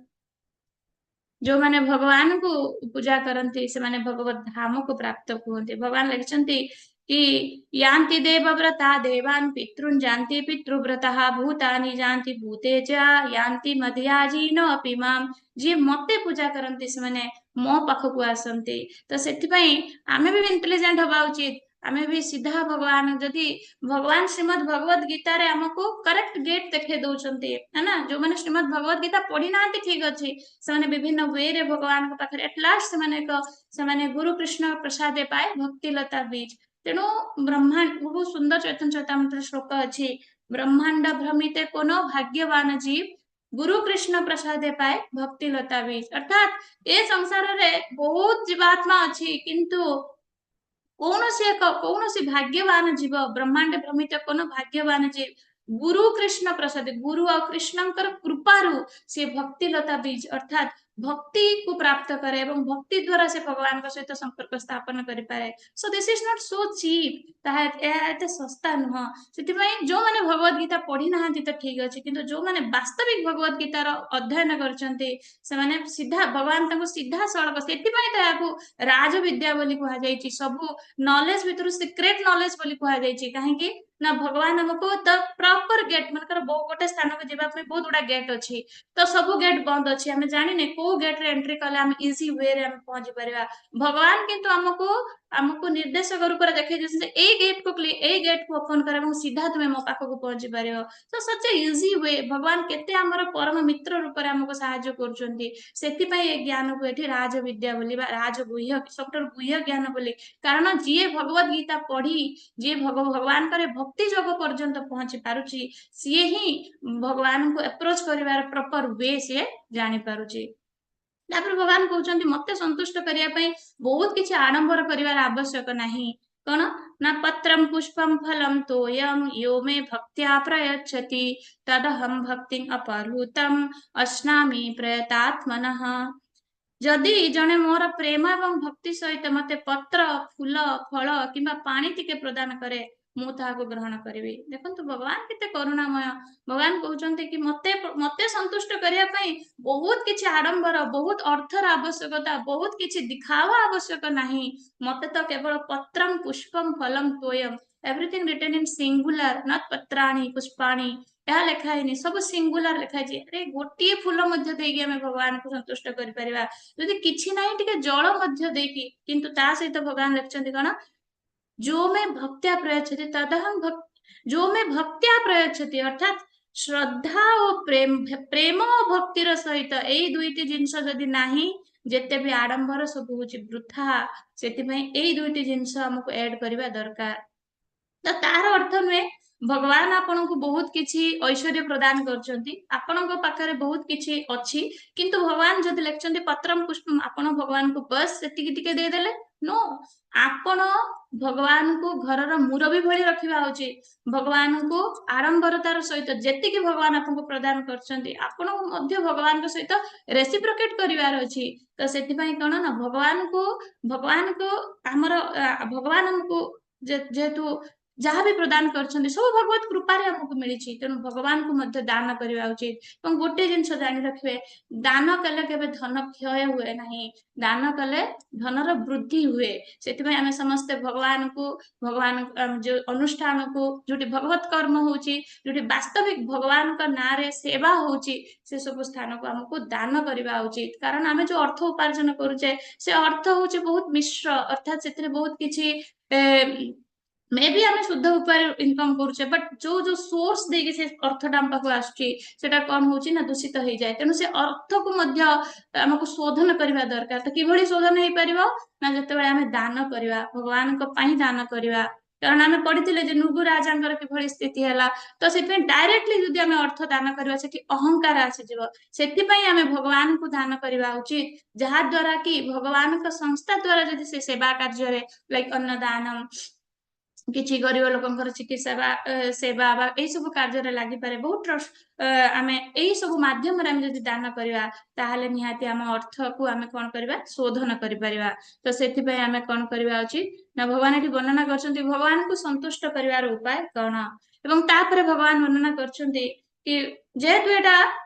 ଯୋଉମାନେ ଭଗବାନଙ୍କୁ ପୂଜା କରନ୍ତି, ସେମାନେ ଭଗବତ ଧାମକୁ ପ୍ରାପ୍ତ ହୁଅନ୍ତି। ଭଗବାନ ଲେଖିଛନ୍ତି କି यान्ति देवव्रता देवान् पितॄन् यान्ति पितृव्रताः, भूतानि यान्ति भूतेज्या यान्ति मद्याजिनो अपि माम्। ଯିଏ ମତେ ପୂଜା କରନ୍ତି, ସେମାନେ ମୋ ପାଖକୁ ଆସନ୍ତି। ତ ସେଥିପାଇଁ ଆମେ ବି ଇଣ୍ଟେଲିଜେଣ୍ଟ ହବା ଉଚିତ। ଆମେ ବି ସିଧା ଭଗବାନ, ଯଦି ଭଗବାନ ଶ୍ରୀମଦ୍ ଭଗବତ ଗୀତାରେ ଆମକୁ କରେକ୍ଟ ଗେଟ୍ ଦେଖେଇ ଦଉଛନ୍ତି, ନା? ଯୋଉମାନେ ଶ୍ରୀମଦ୍ ଭଗବତ ଗୀତା ପଢି ନାହାନ୍ତି, ଠିକ ଅଛି, ସେମାନେ ବିଭିନ୍ନ ୱେରେ ଭଗବାନଙ୍କ ପାଖରେ ଏଟ ଲାଷ୍ଟ ସେମାନେ ଏକ ସେମାନେ गुरु कृष्ण प्रसादे पाए भक्ति लता बीज। ତେଣୁ ବ୍ରହ୍ମାଣ୍ଡ, ବହୁତ ସୁନ୍ଦର ଚୈତନ୍ୟ ଚରିତାମୃତର ଶ୍ଲୋକ ଅଛି, ब्रह्मांड भ्रमिते कोन भाग्यवान जीव, गुरु कृष्ण प्रसादे पाए भक्ति लता बीज। ଅର୍ଥାତ ଏ ସଂସାରରେ ବହୁତ ଜୀବାତ୍ମା ଅଛି, କିନ୍ତୁ କୌଣସି ଏକ କୌଣସି ଭାଗ୍ୟବାନ ଜୀବ, ब्रह्मांड भ्रमिते कोन भाग्यवान जीव, गुरु कृष्ण प्रसाद, ଗୁରୁ ଆଉ କୃଷ୍ଣଙ୍କର କୃପାରୁ ସେ ଭକ୍ତିଲତା ବୀଜ ଅର୍ଥାତ ଭକ୍ତିକୁ ପ୍ରାପ୍ତ କରେ ଏବଂ ଭକ୍ତି ଦ୍ଵାରା ସେ ଭଗବାନଙ୍କ ସହିତ ସମ୍ପର୍କ ସ୍ଥାପନ କରିପାରେ। So this is not so cheap. ତାହା ଏହା ଏତେ ଶସ୍ତା ନୁହଁ। ସେଥିପାଇଁ ଯୋଉମାନେ ଭଗବତ ଗୀତା ପଢି ନାହାନ୍ତି ତ ଠିକ ଅଛି, କିନ୍ତୁ ଯୋଉମାନେ ବାସ୍ତବିକ ଭଗବତ ଗୀତାର ଅଧ୍ୟୟନ କରିଛନ୍ତି, ସେମାନେ ସିଧା ଭଗବାନ ତାଙ୍କୁ ସିଧାସଳଖ, ସେଥିପାଇଁ ତ ଏହାକୁ ରାଜବିଦ୍ୟା ବୋଲି କୁହାଯାଇଛି। ସବୁ ନଲେଜ ଭିତରୁ ସିକ୍ରେଟ ନଲେଜ ବୋଲି କୁହାଯାଇଛି। କାହିଁକି ନା ଭଗବାନ ଆମକୁ ଦ ପ୍ରପର ଗେଟ୍, ମନେକର ବହୁ ଗୋଟେ ସ୍ଥାନକୁ ଯିବା ପାଇଁ ବହୁତ ଗୁଡା ଗେଟ୍ ଅଛି, ତ ସବୁ ଗେଟ୍ ବନ୍ଦ ଅଛି, ଆମେ ଜାଣିନେ କୋଉ ଗେଟ୍ ରେ ଏଣ୍ଟ୍ରି କଲେ ଆମେ ଇଜି ୱେରେ ଆମେ ପହଞ୍ଚି ପାରିବା। ଭଗବାନ କିନ୍ତୁ ଆମକୁ ଆମକୁ ନିର୍ଦ୍ଦେଶକ ରୂପରେ ଦେଖେଇ ଦଉଛନ୍ତି, ଏଇ ଗେଟ୍ କୁ, ଏଇ ଗେଟ୍ କୁ ଓପନ କର ଏବଂ ସିଧା ତୁମେ ମୋ ପାଖକୁ ପହଞ୍ଚି ପାରିବ। ତ ସଚ୍ ଏ ଇଜି we. ଭଗବାନ କେତେ ଆମର ପରମ ମିତ୍ର ରୂପରେ ଆମକୁ ସାହାଯ୍ୟ କରୁଛନ୍ତି। ସେଥିପାଇଁ ଏ ଜ୍ଞାନକୁ ଏଠି ରାଜବିଦ୍ୟା ବୋଲି ବା ରାଜଗୁହ୍ୟ, ସବୁଠାରୁ ଗୁହ୍ୟ ଜ୍ଞାନ ବୋଲି। କାରଣ ଯିଏ ଭଗବତ ଗୀତା ପଢି, ଯିଏ ଭଗବାନଙ୍କର ଭକ୍ତି ଯୋଗ ପର୍ଯ୍ୟନ୍ତ ପହଞ୍ଚି ପାରୁଛି, ସିଏ ହିଁ ଭଗବାନଙ୍କୁ ଆପ୍ରୋଚ କରିବାର ପ୍ରପର we ସିଏ ଜାଣିପାରୁଛି। ତାପରେ ଭଗବାନ କହୁଛନ୍ତି, ମତେ ସନ୍ତୁଷ୍ଟ କରିବା ପାଇଁ ବହୁତ କିଛି ଆଡମ୍ବର କରିବାର ଆବଶ୍ୟକ ନାହିଁ। କଣ ନା ପତ୍ରମ ପୁଷ୍ପମ ଫଲମ ତୋୟମ ୟୋ ମେ ଭକ୍ତ୍ୟା ପ୍ରୟଚ୍ଛତି ତଦହಂ ଭକ୍ତିଂ ଅପହୃତମ ଅଶ୍ନାମି ପ୍ରୟତାତ୍ମନଃ। ଯଦି ଜଣେ ମୋର ପ୍ରେମ ଏବଂ ଭକ୍ତି ସହିତ ମତେ ପତ୍ର, ଫୁଲ, ଫଳ କିମ୍ବା ପାଣି ଟିକେ ପ୍ରଦାନ କରେ, ମୁଁ ତାହାକୁ ଗ୍ରହଣ କରିବି। ଦେଖନ୍ତୁ, ଭଗବାନ କେତେ କରୁଣାମୟ। ଭଗବାନ କହୁଛନ୍ତି କି ମତେ ସନ୍ତୁଷ୍ଟ କରିବା ପାଇଁ ବହୁତ କିଛି ଆଡମ୍ବର, ବହୁତ ଅର୍ଥର ଆବଶ୍ୟକତା, ବହୁତ କିଛି ଦିଖାବା ଆବଶ୍ୟକ ନାହିଁ। ମତେ ତ କେବଳ ପତ୍ରମ Pushpam ଫଲମ ତୋୟମ, everything written in singular, not ପତ୍ରାଣୀ ପୁଷ୍ପାଣି, ଏହା ଲେଖା ହେଇନି, ସବୁ ସିଙ୍ଗୁଲାର ଲେଖା ହେଇଛି। ଆରେ, ଗୋଟିଏ ଫୁଲ ମଧ୍ୟ ଦେଇକି ଆମେ ଭଗବାନଙ୍କୁ ସନ୍ତୁଷ୍ଟ କରିପାରିବା। ଯଦି କିଛି ନାହିଁ, ଟିକେ ଜଳ ମଧ୍ୟ ଦେଇକି। କିନ୍ତୁ ତା ସହିତ ଭଗବାନ ଲେଖିଛନ୍ତି କଣ? ଯୋ ମେ ଭକ୍ତ୍ୟା ପ୍ରୟଚ୍ଛତି ତଦହଂ ଭକ୍ତି, ଯୋ ମେ ଭକ୍ତ୍ୟା ପ୍ରୟଚ୍ଛତି, ଅର୍ଥାତ୍ ଶ୍ରଦ୍ଧା ଓ ପ୍ରେମ, ପ୍ରେମ ଓ ଭକ୍ତିର ସହିତ। ଏଇ ଦୁଇଟି ଜିନିଷ ଯଦି ନାହିଁ, ଯେତେ ବି ଆଡମ୍ବର ସବୁ ହଉଛି ବୃଥା। ସେଥିପାଇଁ ଏଇ ଦୁଇଟି ଜିନିଷ ଆମକୁ ଆଡ କରିବା ଦରକାର। ତ ତାର ଅର୍ଥ ନୁହେଁ ଭଗବାନ ଆପଣଙ୍କୁ ବହୁତ କିଛି ଐଶ୍ୱର୍ଯ୍ୟ ପ୍ରଦାନ କରୁଛନ୍ତି, ଆପଣଙ୍କ ପାଖରେ ବହୁତ କିଛି ଅଛି, କିନ୍ତୁ ଭଗବାନ ଯଦି ଲେଖିଛନ୍ତି ପତ୍ରମ ପୁଷ୍ପମ, ଆପଣ ଭଗବାନଙ୍କୁ ବସ୍ ସେତିକି ଟିକେ ଦେଇଦେଲେ, ନୋ। ଆପଣ ଭଗବାନଙ୍କୁ ଘରର ମୁରବୀ ଭଳି ରଖିବା ଉଚିତ। ଭଗବାନଙ୍କୁ ଆଡମ୍ବରତାର ସହିତ ଯେତିକି ଭଗବାନ ଆପଣଙ୍କୁ ପ୍ରଦାନ କରିଛନ୍ତି, ଆପଣଙ୍କୁ ମଧ୍ୟ ଭଗବାନଙ୍କ ସହିତ ରେସିପ୍ରୋକେଟ କରିବାର ଅଛି। ତ ସେଥିପାଇଁ କଣ ନା ଭଗବାନଙ୍କୁ ଆମର ଭଗବାନ ଆମକୁ ଯେହେତୁ ଯାହା ବି ପ୍ରଦାନ କରିଛନ୍ତି, ସବୁ ଭଗବତ କୃପାରେ ଆମକୁ ମିଳିଛି। ତେଣୁ ଭଗବାନଙ୍କୁ ମଧ୍ୟ ଦାନ କରିବା ଉଚିତ। ଏବଂ ଗୋଟେ ଜିନିଷ ଜାଣି ରଖିବେ, ଦାନ କଲେ କେବେ ଧନ କ୍ଷୟ ହୁଏ ନାହିଁ, ଦାନ କଲେ ଧନର ବୃଦ୍ଧି ହୁଏ। ସେଥିପାଇଁ ଆମେ ସମସ୍ତେ ଭଗବାନଙ୍କୁ, ଭଗବାନ ଯୋଉ ଅନୁଷ୍ଠାନକୁ, ଯୋଉଠି ଭଗବତ କର୍ମ ହଉଛି, ଯୋଉଠି ବାସ୍ତବିକ ଭଗବାନଙ୍କ ନାଁରେ ସେବା ହଉଛି, ସେ ସବୁ ସ୍ଥାନକୁ ଆମକୁ ଦାନ କରିବା ଉଚିତ। କାରଣ ଆମେ ଯୋଉ ଅର୍ଥ ଉପାର୍ଜନ କରୁଛେ, ସେ ଅର୍ଥ ହଉଛି ବହୁତ ମିଶ୍ର, ଅର୍ଥାତ୍ ସେଥିରେ ବହୁତ କିଛି ମେ ବି ଆମେ ଶୁଦ୍ଧ ଉପାୟରେ ଇନକମ କରୁଛେ, ବଟ୍ ଯୋଉ ଯୋଉ ସୋର୍ସ ଦେଇକି ସେ ଅର୍ଥଟା ଆମ ପାଖକୁ ଆସୁଛି, ସେଟା କଣ ହଉଛି ନା ଦୂଷିତ ହେଇଯାଏ। ତେଣୁ ସେ ଅର୍ଥକୁ ମଧ୍ୟ ଆମକୁ ଶୋଧନ କରିବା ଦରକାର। ତ କିଭଳି ଶୋଧନ ହେଇପାରିବ ନା ଯେତେବେଳେ ଆମେ ଦାନ କରିବା, ଭଗବାନଙ୍କ ପାଇଁ ଦାନ କରିବା। କାରଣ ଆମେ ପଢିଥିଲେ ଯେ ନୃଗୁ ରାଜାଙ୍କର କିଭଳି ସ୍ଥିତି ହେଲା। ତ ସେଥିପାଇଁ ଡାଇରେକ୍ଟଲି ଯଦି ଆମେ ଅର୍ଥ ଦାନ କରିବା, ସେଠି ଅହଙ୍କାର ଆସିଯିବ। ସେଥିପାଇଁ ଆମେ ଭଗବାନଙ୍କୁ ଦାନ କରିବା ଉଚିତ, ଯାହା ଦ୍ଵାରା କି ଭଗବାନଙ୍କ ସଂସ୍ଥା ଦ୍ଵାରା ଯଦି ସେ ସେବା କାର୍ଯ୍ୟରେ, ଲାଇକ ଅନ୍ନଦାନ, କିଛି ଗରିବ ଲୋକଙ୍କର ଚିକିତ୍ସା ବା ସେବା ବା ଏଇ ସବୁ କାର୍ଯ୍ୟରେ ଲାଗିପାରେ। ବହୁତ ଟ୍ରଷ୍ଟ ଆମେ ଏଇ ସବୁ ମାଧ୍ୟମରେ ଆମେ ଯଦି ଦାନ କରିବା, ତାହେଲେ ନିହାତି ଆମ ଅର୍ଥକୁ ଆମେ କଣ କରିବା? ଶୋଧନ କରିପାରିବା। ତ ସେଥିପାଇଁ ଆମେ କଣ କରିବା ଉଚିତ ନା ଭଗବାନ ଏଠି ବର୍ଣ୍ଣନା କରିଛନ୍ତି ଭଗବାନଙ୍କୁ ସନ୍ତୁଷ୍ଟ କରିବାର ଉପାୟ କଣ। ଏବଂ ତାପରେ ଭଗବାନ ବର୍ଣ୍ଣନା କରିଛନ୍ତି କି ଯେହେତୁ ଏଇଟା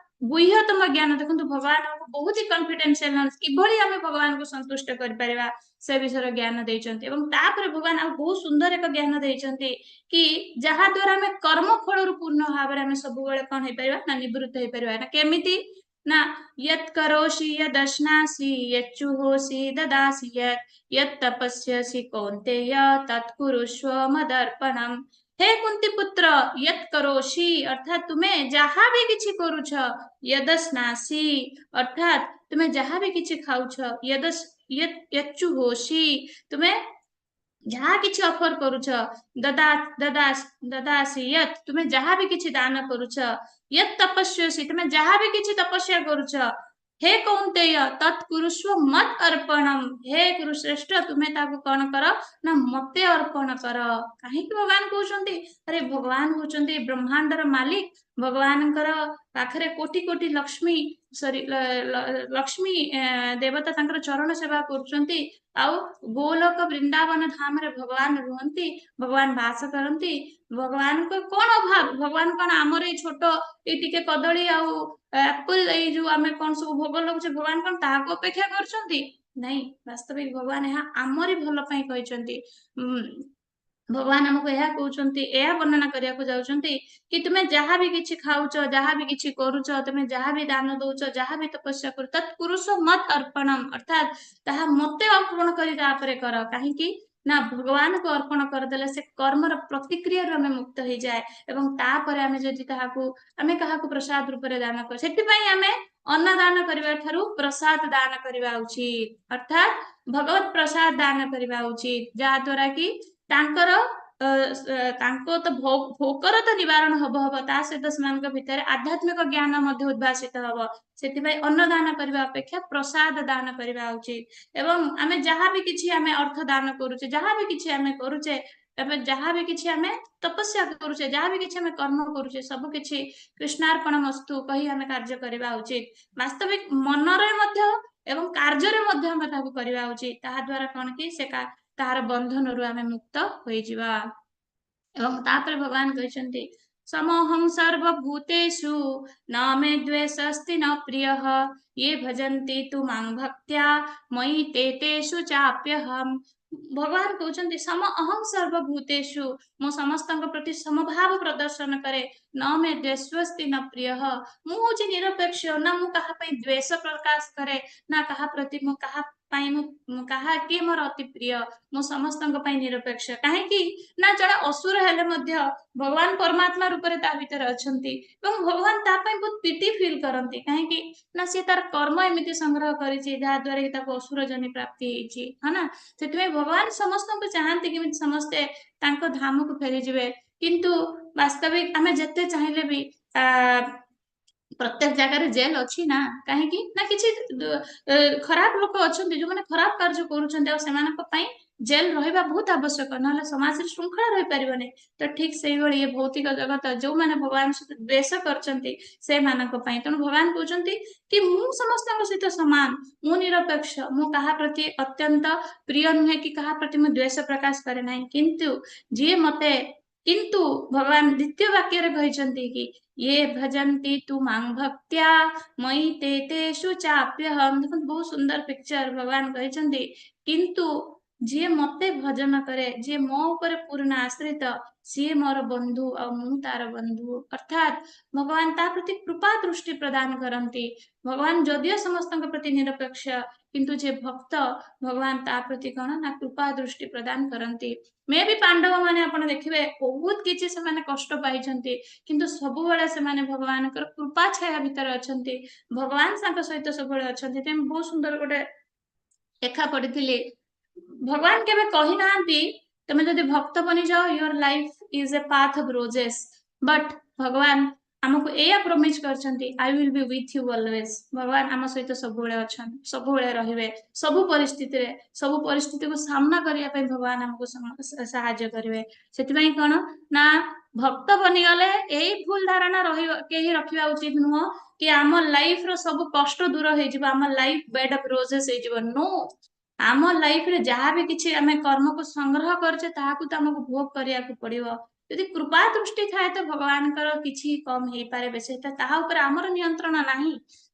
ଗୁହ୍ୟତମ ଜ୍ଞାନ, ଦେଖନ୍ତୁ, ଭଗବାନ ଆମକୁ ବହୁତ ହି କନଫିଡେନ୍ସିଆଲ, କିଭଳି ଆମେ ଭଗବାନଙ୍କୁ ସନ୍ତୁଷ୍ଟ କରିପାରିବା ସେ ବିଷୟରେ ଜ୍ଞାନ ଦେଇଛନ୍ତି। ଏବଂ ତାପରେ ଭଗବାନ ଆଉ ବହୁତ ସୁନ୍ଦର ଏକ ଜ୍ଞାନ ଦେଇଛନ୍ତି କି ଯାହା ଦ୍ଵାରା ଆମେ କର୍ମ ଫଳରୁ ପୂର୍ଣ୍ଣ ଭାବରେ ଆମେ ସବୁବେଳେ କଣ ହେଇପାରିବା ନା ନିବୃତ୍ତ ହେଇପାରିବା। ନା କେମିତି ନା ୟତ୍ କରୋଷି ୟଦଶ୍ନାସି ୟଚ୍ଚୁହୋସି ଦଦାସି ୟତ୍ ୟତ୍ ତପସ୍ୟସି କୌନ୍ତେୟ ତତ୍ କୁରୁଷ୍ୱ ମଦର୍ପଣମ୍। ହେ କୁନ୍ତି ପୁତ୍ର, ୟତ୍ କରୋଷି ଅର୍ଥାତ୍ ତୁମେ ଯାହା ବି କିଛି କରୁଛ, ୟଦଶ୍ନାସି ଅର୍ଥାତ୍ ତୁମେ ଯାହା ବି କିଛି ଖାଉଛ, ୟଚ୍ଚୁହୋସି ତୁମେ ଯାହା କିଛି ଅଫର କରୁଛ, ଦଦାସି ୟତ୍ ତୁମେ ଯାହା ବି କିଛି ଦାନ କରୁଛ, ୟତ୍ ତପସ୍ୟସି ତୁମେ ଯାହା ବି କିଛି ତପସ୍ୟା କରୁଛ, ହେ କୌନ୍ତେୟ ତତ୍ କୁରୁଷ୍ୱ ମତ୍ ଅର୍ପଣମ୍, ହେ କୁରୁଶ୍ରେଷ୍ଠ, ତୁମେ ତାକୁ କଣ କର ନା ମତେ ଅର୍ପଣ କର। କାହିଁକି ଭଗବାନ କହୁଛନ୍ତି? ଆରେ, ଭଗବାନ ହଉଛନ୍ତି ବ୍ରହ୍ମାଣ୍ଡର ମାଲିକ। ଭଗବାନଙ୍କର ପାଖରେ କୋଟି କୋଟି ଲକ୍ଷ୍ମୀ, ସରି, ଲକ୍ଷ୍ମୀ ଦେବତା ତାଙ୍କର ଚରଣ ସେବା କରୁଛନ୍ତି। ଆଉ ଗୋଲୋକ ବୃନ୍ଦାବନ ଧାମରେ ଭଗବାନ ରୁହନ୍ତି, ଭଗବାନ ବାସ କରନ୍ତି। ଭଗବାନଙ୍କ କଣ ଅଭାବ? ଭଗବାନ କଣ ଆମର ଏଇ ଛୋଟ ଏଇ ଟିକେ କଦଳୀ ଆଉ ଆପଲ, ଏଇ ଯୋଉ ଆମେ କଣ ସବୁ ଭୋଗ ଲଗାଉଛେ, ଭଗବାନ କଣ ତାହାକୁ ଅପେକ୍ଷା କରୁଛନ୍ତି? ନାଇଁ, ବାସ୍ତବିକ ଭଗବାନ ଏହା ଆମରି ଭଲ ପାଇଁ କହିଛନ୍ତି। ଭଗବାନ ଆମକୁ ଏହା କହୁଛନ୍ତି, ଏହା ବର୍ଣ୍ଣନା କରିବାକୁ ଯାଉଛନ୍ତି କି ତୁମେ ଯାହା ବି କିଛି ଖାଉଛ, ଯାହା ବି କିଛି କରୁଛ, ତୁମେ ଯାହା ବି ଦାନ ଦଉଛ, ଯାହା ବି ତପସ୍ୟା କରୁଛ, ତତ୍ କୁରୁଷ୍ୱ ମତ୍ ଅର୍ପଣମ୍, ଅର୍ଥାତ୍ ତାହା ମତେ ଅର୍ପଣ କରି ତାପରେ କର। କାହିଁକି ନା ଭଗବାନଙ୍କୁ ଅର୍ପଣ କରିଦେଲେ ସେ କର୍ମର ପ୍ରତିକ୍ରିୟାରୁ ଆମେ ମୁକ୍ତ ହେଇଯାଏ। ଏବଂ ତାପରେ ଆମେ ଯଦି ତାହାକୁ ଆମେ କାହାକୁ ପ୍ରସାଦ ରୂପରେ ଦାନ କରୁ, ସେଥିପାଇଁ ଆମେ ଅନ୍ନ ଦାନ କରିବା ଠାରୁ ପ୍ରସାଦ ଦାନ କରିବା ଉଚିତ, ଅର୍ଥାତ୍ ଭଗବତ ପ୍ରସାଦ ଦାନ କରିବା ଉଚିତ, ଯାହା ଦ୍ଵାରା କି ତାଙ୍କର ତାଙ୍କ ତ ଭୋକର ତ ନିବାରଣ ହବ ହବ, ତା ସହିତ ସେମାନଙ୍କ ଭିତରେ ଆଧ୍ୟାତ୍ମିକ ଜ୍ଞାନ ମଧ୍ୟ ଉଦ୍ଭାସିତ ହବ। ସେଥିପାଇଁ ଅନ୍ନ ଦାନ କରିବା ଅପେକ୍ଷା ପ୍ରସାଦ ଦାନ କରିବା ଉଚିତ। ଏବଂ ଆମେ ଯାହା ବି କିଛି ଆମେ ଅର୍ଥ ଦାନ କରୁଛେ, ଯାହା ବି କିଛି ଆମେ କରୁଛେ, ତାପରେ ଯାହା ବି କିଛି ଆମେ ତପସ୍ୟା କରୁଛେ, ଯାହା ବି କିଛି ଆମେ କର୍ମ କରୁଛେ, ସବୁ କିଛି କୃଷ୍ଣାର୍ପଣମସ୍ତୁ କହି ଆମେ କାର୍ଯ୍ୟ କରିବା ଉଚିତ। ବାସ୍ତବିକ ମନରେ ମଧ୍ୟ ଏବଂ କାର୍ଯ୍ୟରେ ମଧ୍ୟ ଆମେ ତାକୁ କରିବା ଉଚିତ। ତାହା ଦ୍ଵାରା କଣ କି ସେ ତାହାର ବନ୍ଧନରୁ ଆମେ ମୁକ୍ତ ହୋଇଯିବା। ଏବଂ ତାପରେ ଭଗବାନ କହିଛନ୍ତି, ସମୋହଂ ସର୍ବଭୂତେଷୁ ନ ମେ ଦ୍ୱେଷସ୍ତି ନ ପ୍ରିୟଃ ୟେ ଭଜନ୍ତି ତୁ ମାଂ ଭକ୍ତ୍ୟା ମୟି ତେ ତେଷୁ ଚାପ୍ୟହମ୍। ଭଗବାନ କହୁଛନ୍ତି, ସମ ଅହଂ ସର୍ବଭୂତେଷୁ, ମୁଁ ସମସ୍ତଙ୍କ ପ୍ରତି ସମଭାବ ପ୍ରଦର୍ଶନ କରେ। ନ ମେ ଦ୍ୱେଷସ୍ତି ନ ପ୍ରିୟଃ, ମୁଁ ହଉଛି ନିରପେକ୍ଷ, ନା ମୁଁ କାହା ପାଇଁ ଦ୍ୱେଷ ପ୍ରକାଶ କରେ, ନା କାହା ପ୍ରତି ମୁଁ କାହା ପାଇଁ ମୁଁ କାହା କିଏ ମୋର ଅତି ପ୍ରିୟ, ମୁଁ ସମସ୍ତଙ୍କ ପାଇଁ ନିରପେକ୍ଷ। କାହିଁକି ନା ଜଣେ ଅସୁର ହେଲେ ମଧ୍ୟ ଭଗବାନ ପରମାତ୍ମା ରୂପରେ ତା ଭିତରେ ଅଛନ୍ତି ଏବଂ ଭଗବାନ ତା ପାଇଁ ବହୁତ ପିଟି ଫିଲ୍ କରନ୍ତି। କାହିଁକି ନା ସିଏ ତାର କର୍ମ ଏମିତି ସଂଗ୍ରହ କରିଛି, ଯାହା ଦ୍ୱାରା କି ତାକୁ ଅସୁର ଯୋନି ପ୍ରାପ୍ତି ହେଇଛି, ହଁ ନା? ସେଥିପାଇଁ ଭଗବାନ ସମସ୍ତଙ୍କୁ ଚାହାନ୍ତି କେମିତି ସମସ୍ତେ ତାଙ୍କ ଧାମକୁ ଫେରିଯିବେ। କିନ୍ତୁ ବାସ୍ତବିକ ଆମେ ଯେତେ ଚାହିଁଲେ ବି ପ୍ରତ୍ୟେକ ଜାଗାରେ ଜେଲ ଅଛି ନା? କାହିଁକି ନା କିଛି ଖରାପ ଲୋକ ଅଛନ୍ତି, ଯୋଉମାନେ ଖରାପ କାର୍ଯ୍ୟ କରୁଛନ୍ତି, ଆଉ ସେମାନଙ୍କ ପାଇଁ ଜେଲ ରହିବା ବହୁତ ଆବଶ୍ୟକ, ନହେଲେ ସମାଜରେ ଶୃଙ୍ଖଳା ରହିପାରିବନି। ତ ଠିକ ସେଇଭଳି ଏ ଭୌତିକ ଜଗତ ଯୋଉମାନେ ଭଗବାନ ସହିତ ଦ୍ୱେଷ କରିଛନ୍ତି, ସେମାନଙ୍କ ପାଇଁ। ତେଣୁ ଭଗବାନ କହୁଛନ୍ତି କି ମୁଁ ସମସ୍ତଙ୍କ ସହିତ ସମାନ, ମୁଁ ନିରପେକ୍ଷ, ମୁଁ କାହା ପ୍ରତି ଅତ୍ୟନ୍ତ ପ୍ରିୟ ନୁହେଁ କି କାହା ପ୍ରତି ମୁଁ ଦ୍ୱେଷ ପ୍ରକାଶ କରେ ନାହିଁ। କିନ୍ତୁ ଯିଏ ମତେ, କିନ୍ତୁ ଭଗବାନ ଦ୍ୱିତୀୟ ବାକ୍ୟରେ କହିଛନ୍ତି କି ୟେ ଭଜନ୍ତି ତୁ ମାଂ ଭକ୍ତ୍ୟା ମୟି ତେ ତେଷୁ ଚାପ୍ୟହମ୍। ଦେଖନ୍ତୁ, ବହୁତ ସୁନ୍ଦର ପିକ୍ଚର ଭଗବାନ କହିଛନ୍ତି, କିନ୍ତୁ ଯିଏ ମତେ ଭଜନ କରେ, ଯିଏ ମୋ ଉପରେ ପୂର୍ଣ୍ଣ ଆଶ୍ରିତ, ସିଏ ମୋର ବନ୍ଧୁ ଆଉ ମୁଁ ତାର ବନ୍ଧୁ। ଅର୍ଥାତ୍ ଭଗବାନ ତା ପ୍ରତି କୃପା ଦୃଷ୍ଟି ପ୍ରଦାନ କରନ୍ତି। ଭଗବାନ ଯଦିଓ ସମସ୍ତଙ୍କ ପ୍ରତି ନିରପେକ୍ଷ, କିନ୍ତୁ ଯେ ଭକ୍ତ, ଭଗବାନ ତା ପ୍ରତି କଣ ନା କୃପା ଦୃଷ୍ଟି ପ୍ରଦାନ କରନ୍ତି। ମେ ବି ପାଣ୍ଡବ ମାନେ ଆପଣ ଦେଖିବେ, ବହୁତ କିଛି ସେମାନେ କଷ୍ଟ ପାଇଛନ୍ତି, କିନ୍ତୁ ସବୁବେଳେ ସେମାନେ ଭଗବାନଙ୍କର କୃପା ଛାୟା ଭିତରେ ଅଛନ୍ତି, ଭଗବାନ ତାଙ୍କ ସହିତ ସବୁବେଳେ ଅଛନ୍ତି। ତେଣୁ ବହୁତ ସୁନ୍ଦର ଗୋଟେ ଲେଖା ପଢିଥିଲି, ଭଗବାନ କେବେ କହିନାହାନ୍ତି ତମେ ଯଦି ଭକ୍ତ ବନିଯାଅ, your life is a path of roses, but ଭଗବାନ ଆମକୁ ଏଇଆ ପ୍ରମିଜ କରିଛନ୍ତି, "I will be with you always." ଭଗବାନ ଆମ ସହିତ ସବୁବେଳେ ଅଛନ୍ତି, ସବୁବେଳେ ରହିବେ। ସବୁ ପରିସ୍ଥିତିରେ, ସବୁ ପରିସ୍ଥିତିକୁ ସାମ୍ନା କରିବା ପାଇଁ ଭଗବାନ ଆମକୁ ସାହାଯ୍ୟ କରିବେ। ସେଥିପାଇଁ କଣ ନା ଭକ୍ତ ବନିଗଲେ ଏଇ ଭୁଲ ଧାରଣା ରହିବ, କେହି ରଖିବା ଉଚିତ ନୁହଁ କି ଆମ ଲାଇଫ ର ସବୁ କଷ୍ଟ ଦୂର ହେଇଯିବ, ଆମ ଲାଇଫ ବେଡ୍ ଅଫ ରୋଜେସ୍ ହେଇଯିବ। ନୋ, ଆମ ଲାଇଫରେ ଯାହା ବି କିଛି ଆମେ କର୍ମକୁ ସଂଗ୍ରହ କରୁଛେ, ତାହାକୁ ତ ଆମକୁ ଭୋଗ କରିବାକୁ ପଡିବ। ଯଦି କୃପା ଦୃଷ୍ଟି ଥାଏ ତ ଭଗବାନଙ୍କର କିଛି କମ ହେଇପାରେ, ବେଶୀ ହେଇଥାଏ, ତାହା ଉପରେ ଆମର ନିୟନ୍ତ୍ରଣ ନାହିଁ।